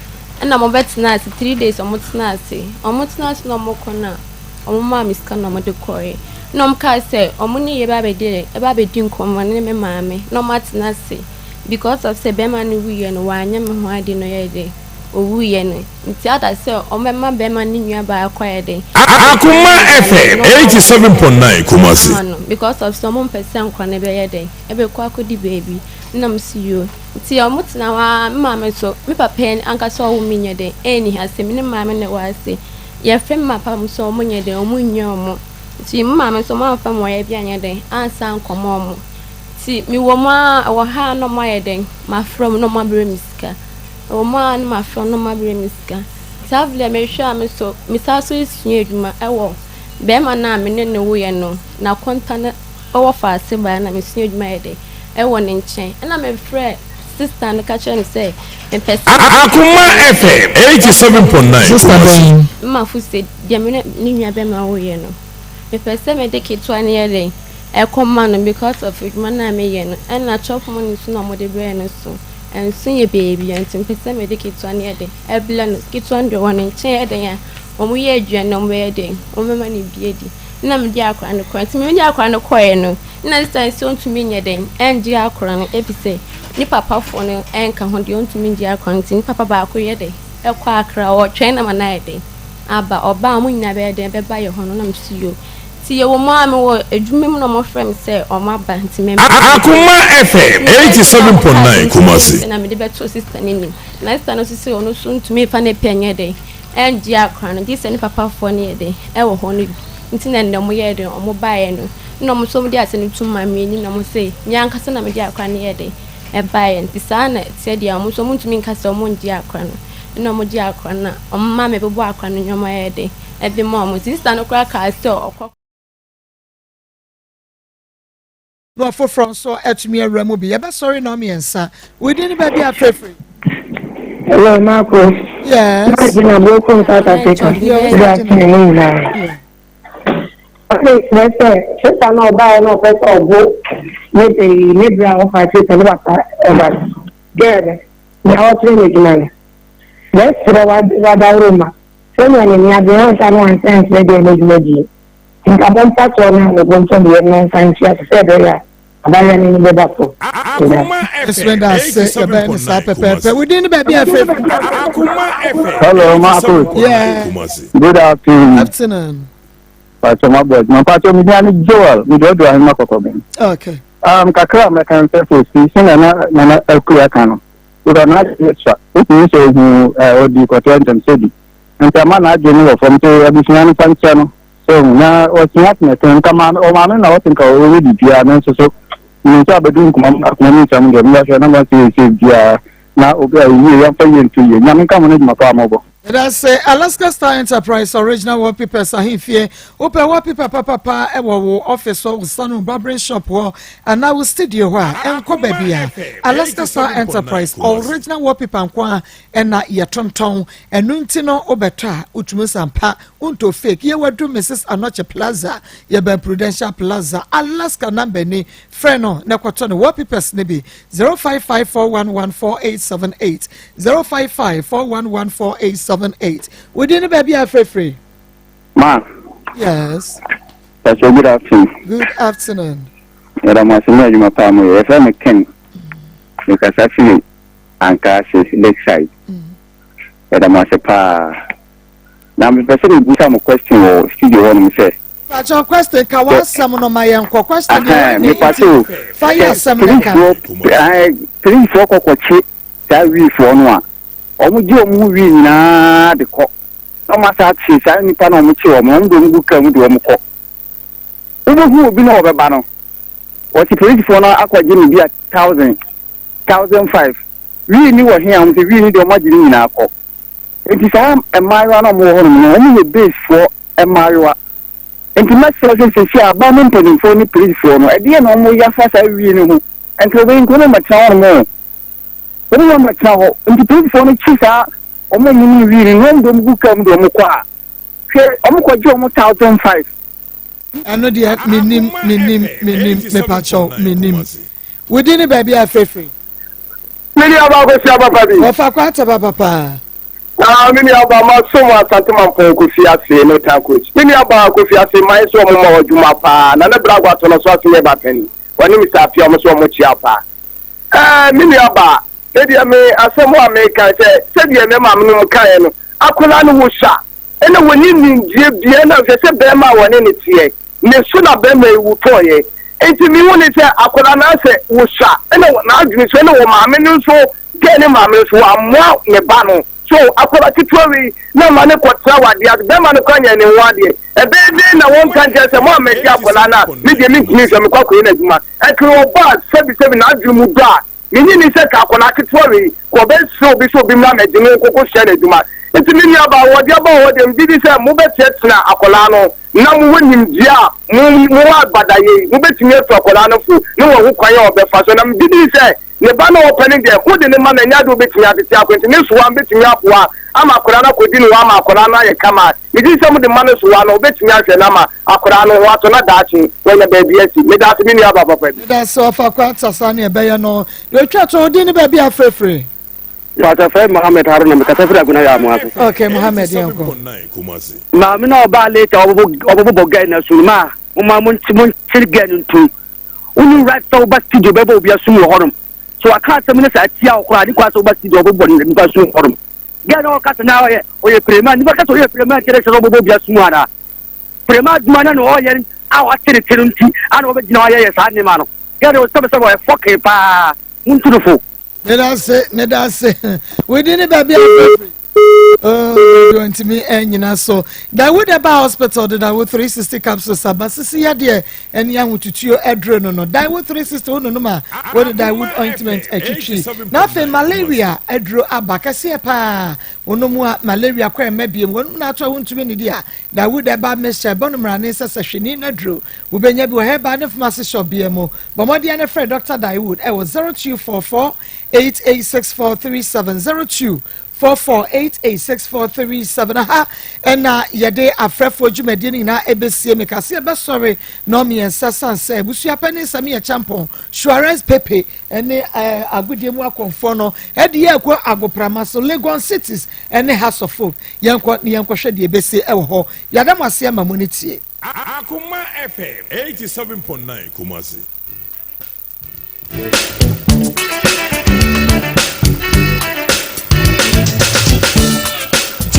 ɛna ɔmo bɛtena ase 3 days. Ɔmo tena ase, ɔmo tena ase na ɔmo kɔ na ɔmo maa me sika na ɔmo de kɔɛ na ɔmo kaa sɛ ɔmo ne yɛ ba abɛdi ɛba abɛdi nkɔmɔ ne me maame na ɔmo atena ase because of sɛ bɛrima no wuyɛ no wanyɛ me ho ade no yɛ de owuyɛ no nti ada sɛ ɔmo bɛma bɛrima no nua baako ayɛ de. Akoma FM 87.9 Kumasi. Ama no because of sɛ ɔmo mpɛ sɛ nkwa no bɛyɛ den ɛbɛkɔ akɔdi baabi nam si yio nti ɔmo tena hɔ a, me maame so me papa yi ankasa ɔwo mi nyɛ den ɛnni ha sɛ me ne maame na ɛwɔ ase. Yɛfrɛ me papa mo sɛ ɔmo nyɛ den ɔmo nyɛ ɔmo nti me maame nso ɔmo amfa mo ɔyɛ bi anyɛ den ansa nkɔmɔ ɔmo nti mewɔ mu a ɛwɔ ha na ɔmo ayɛ den mafrɛ ɔmo na ɔmo abrɛ me sika. Ɛwɔ mu a na mafrɛ ɔmo na ɔmo abrɛ me sika. Saa afei mehwɛ a me so mesan so esua adwuma ɛwɔ bɛrima no a me ne ne woyɛ no na kɔnta no ɛwɔ faase baa na mesua adwuma yɛ den ɛwɔ ne nkyɛn ɛna mefrɛ sister no ka kyerɛ no sɛ mepɛ sɛ. Akoma FM 87.9 Sister bɛn? Mmafo sɛ deɛ me ne ne nua bɛrima woyɛ no, mepɛ sɛ mede ketewa no yɛ den ɛkɔma no because of adwuma no a meyɛ no ɛna chop money nso na ɔmode brɛ no so ɛnso yɛ beebi nti mepɛ sɛ mede ketewa no yɛ den ɛbrɛ no. Ketewa no deɛ wɔ ne nkyɛn yɛ den a ɔmo yɛ aduane ɔmo bɛyɛ den ɔmo bɛma no bi adi na mede akora no kɔ. Nti mede akora no kɔɛ no na sister nso ntumi nyɛ den ɛngye akora no efi sɛ ne papafoɔ no ɛnka ho deɛ ɔntumi ngye akora no nti ne papa baako yɛ den ɛkɔ akra ɔtwɛn na ma na yɛ den aba. Ɔbaa ɔmo nyinaa bɛyɛ den bɛba yɛ hɔ no na mesi yo nti yɛwɔ mu a mewɔ adwuma mu na ɔmo frɛ me sɛ ɔmo aba nti mɛ. Akoma FM 87.9 Kumasi. Na mede bɛto sister n'anim na sister no nso sɛ ɔno nso ntumi fa ne pɛ nyɛ den ɛngye akora no gye sɛ ne papafoɔ no yɛ den ɛwɔ hɔ no bi nti na nnɛ ɔmo yɛ den ɔmo baeɛ no na ɔmo nso ɔmo de ase no tum ma me anim na ɔmo sɛ me ankasa na mede akora no yɛ den ɛbaeɛ nti saa na ɛteɛ deɛ ɔmo nso ɔmo ntumi nka sɛ ɔmo ngye akora no na ɔmo gye akora no na ɔmo ma me bɛbɔ akora no nneɛma yɛ den ɛde ma ɔmo. Nti sister no koraa kaa sɛ ɔkɔ. Na ɔfoforɔ nso atumi awura mu bi. Yɛbɛsɔre na ɔmmiɛnsa wodi ne baabi afɛfiri. Hello, Marco. Yes. Magina Brokum, South Africa. Good afternoon, nyinaa. Ɔsɛ kyerɛ sɛ sista na ɔbaeɛ na ɔpɛ sɛ ɔbo ne ee ne bere a ɔfa akyire sɛ ne papa ɛba no. Girl no, nea ɔkyerɛ n'adwuma no. Bɛsrɛ wadaworo ma sɛnea n'ani abere ansa na wansa nkyerɛ deɛ n'adwuma die. Nka bɔ mpakyɛw na ne bo ntɔ ne yam na ɔnsa nkyia so sɛ ɛbɛyɛ a abayewa no ani bɛba so. Akoma Ɛsrɛ da ase, yɛbɛyɛ no saa pɛpɛɛpɛ. Wodi ne baabi afɛfiri. Akoma FM Hello, Marcus. Yeah. Kumasi. Good afternoon. Afternoon. Pacho Mabod. Ma Pacho mi ni Joel, mi do do ahema kɔkɔ mi. Okay. Kakra a mɛka sɛ fosi sɛ nana nana akua ka no. Because na adwene sua. Wotumi sɛ ohu odi kɔtɔ ntɛm sɛ bi. Nti ama na adwene wɔ fam nti abusua no fa nkyɛ no. Sɛ ohu na ɔsua tenetene nka maame ɔmaame na ɔte nka ɔyɛ biribiara no nso so. Menim sɛ abɛdu nkoma mu akoma mu nsɛm deɛ mobɛhwɛ na moasɛ yɛ sɛ biara na obi a yie yɛmfa yie nto yie. Nyame nka mo no adwuma pa a mobɔ. Yɛda Alaska Star Enterprise Original Wallpapers ahemfie. Wopɛ wallpaper papapa wɔ wo office hɔ, wo salon, barbering shop hɔ, anaa wo studio hɔ a, ɛnkɔ baabi a. Alaska Star Enterprise Original Wallpaper nko a ɛna yɛtontɔn. Ɛno nti no wobɛtɔ a, wotumi sampa, wontɔ fake. Yɛwɔ adu Mrs. Anokye Plaza, yɛbɛn Prudential Plaza. Alaska number ni, frɛ no na kɔtɔ no wallpapers no bi 0554114878 0554114878 wodi ne baabi a frɛfrɛ. Ma. Yes. Pastor, good afternoon. Good afternoon. Yɛda mo ase ne adwuma paa mo yɛ. Yɛfrɛ me Ken. Mekasa firi Ankaase Lakeside. Yɛda mo ase paa. Na mepɛ sɛ mebusa mo question wɔ studio hɔnom sɛ. Pakyɛ question ka w'asɛm no ma yɛn kɔ question deɛ wɔn ne nti fa yɛ asɛm no ka. Polisifoɔ kɔkɔkye saa wiifoɔ no a wɔn gye wɔn ho wii nyinaa de kɔ na wɔn asa akye saa nipa na wɔn kye wɔn wɔn de wɔn gu kaa mu de wɔn kɔ. Wobɛhu obi na ɔbɛba no wɔte polisifoɔ no akɔgye no bi a 1000 1005 wii ni wɔ he a wɔn sɛ wii ni deɛ wɔn agye ne nyinaa kɔ. Nti saa mmaayewa na wɔn wɔ hɔnom no wɔn yɛ basefoɔ mmaayewa. Nti mɛsrɛ sɛ seesei aban mu mpanimfoɔ ne polisifoɔ no, ɛdeɛn na wɔyɛ afa saa wie no ho? Nti wɔbɛyi nti wɔn mmɛtena hɔ nom o. Wɔn nyɛ mmɛtena hɔ. Nti polisifoɔ no kyi saa wɔn a wɔnim wie no na wɔn de wɔn gu kaa mu de wɔn kɔ a, hwɛ wɔn kɔgye wɔn 1005. Ɛno deɛ menim menim menim mepakyɛw menim. Wodi ne baabi a afirafiri. Me nua ba Kwesi Ababa bi. Wɔfa kɔ ataba papa. Na me nua ba ma so mu Asante Mampɔn Kofi ase ne town coach. Me nua ba Kofi ase man so ɔmo ma adwuma paa na ne bra agwato no so ase yɛ ba panyin. Wɔne Mr. Apia ɔmo so ɔmo kyia paa. Ɛɛ me nua ba me deɛ me asɛm a meka sɛ sɛdeɛ me maame nom kaeɛ no akwadaa no wo sa ɛna wɔnni nimdeɛ biara na hwɛ sɛ bɛrima a wɔne ne teɛ ne so na bɛrima yi wu tɔɔyɛ nti mehu ne sɛ akwadaa no asɛ wosua ɛna n'adwene so ɛna wɔ maame no nso gɛɛ ne maame nso wammoa ne ba no so akwadaa ketewa wei na ma ne kɔtena wadeɛ ase bɛrima no kora nyɛ ne ho adeɛ ɛbɛyɛ dɛn na wɔnka nkyerɛ sɛ mo a mɛgye akwadaa no a me deɛ mentumi nhwɛ mekɔ akɔyɛ no adwuma ɛkere ɔba a sɛbisɛbi n'adwene mu dɔ a Minnye nni sɛ ka akwadaa ketewa wei ka ɔbɛsrɛ obi sɛ obi mmra mmɛgye no nkɔkɔsua n'adwuma. Nti me nuabaa, wɔde aba wɔ hɔ deɛ, megye di sɛ mobɛteatea akwadaa no na mowɔ nimdeɛ a mo mowɔ abadayɛ yi, mobɛtumi atu akwadaa no fo na wahu kwan a ɔbɛfa so. Na megye di sɛ ne ba no a ɔpɛ no deɛ, mode no ma no a, ɛnyɛ adeɛ a ɔbɛtumi atete akɔ. Nti ne soa bɛtumi aboa ama akwadaa no akɔdi ne hɔ ama akwadaa no ayɛ kama. Megye di sɛ mode ma no soa no, ɔbɛtumi ahwɛ no ama akwadaa no ho atɔ na daakye wanya baabi asi. Meda ase me nuabaa papa bi. Meda ase ɔfa kwa sasa ne ɛbɛyɛ no. Deɛ otwa to odin ne baabi afrɛfrɛ. Pastor Fred Mohammed Haruna mekasa firi Agona yɛ amo ase. Okay Mohammed yɛn kɔ. Maame na ɔbaa later ɔbɔbɔ girl na sunu ma mo ma mo nkyere girl no ntum. Wonni right sɛ woba studio bɛbɔ obi asum wɔ hɔnom. So waka asɛm no sɛ atia wo koraa ne kwa sɛ woba studio ɔbɛbɔ nipa asum wɔ hɔnom. Girl na ɔka sɛ na ɔyɛ ɔyɛ prema nipa ka sɛ ɔyɛ prema kyerɛ sɛ ɔbɛbɔ obi asum anaa. Prema adwuma na na ɔyɛ a wakyere kyere nti ana ɔbɛgyina hɔ ayɛyɛ saa nneɛma no. Girl no sɛbɛsɛbɛ ɔyɛ fɔkin paa muntu no fo. Meda ase, meda ase. Wodi ne baabi a Oh, ntumi nyina so. Dawood ɛba hospital de Dawood 360 capsules aba sisi yadeɛ ɛne ahotutuo ɛduro no no. Dawood 360 wo nonom a wode Dawood ointment atwitwi. Na afei malaria aduro aba kɛseɛ paa. Wonom a malaria kɔ ɛmɛ biem. Wɔnom na ato a wontumi nidi a Dawood ɛba mixture ɛbɔ no mmarane sɛ sɛhwini na duro. Wobɛnya bi wɔ herbal ne pharmacy shop bia mu. Bɔ mmɔden na frɛ Dr. Dawood ɛwɔ 0244 886437 0244 886437 aha ɛna yɛde afrɛfoɔ dwumadie no nyinaa ɛbɛsie meka sɛ yɛbɛsɔre na ɔmmiɛnsa san sɛ abusua pɛ ne nsɛm yɛ kyampɔn Suarez Pepe ɛne ɛɛ agodie mu akɔnfoɔ no ɛde yɛ ɛkɔ agoprama so Legon Cities ɛne House of Folk yɛnkɔ ne yɛnkɔhwɛ deɛ ɛbɛsie ɛwɔ hɔ yɛada mo ase ama mo ne tie. Akoma FM 87.9 Kumasi.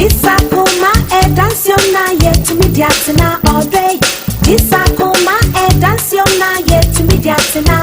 Jisakoma edansiona yetumi di atena ɔdɔ yi. Jisakoma edansiona yetumi di atena.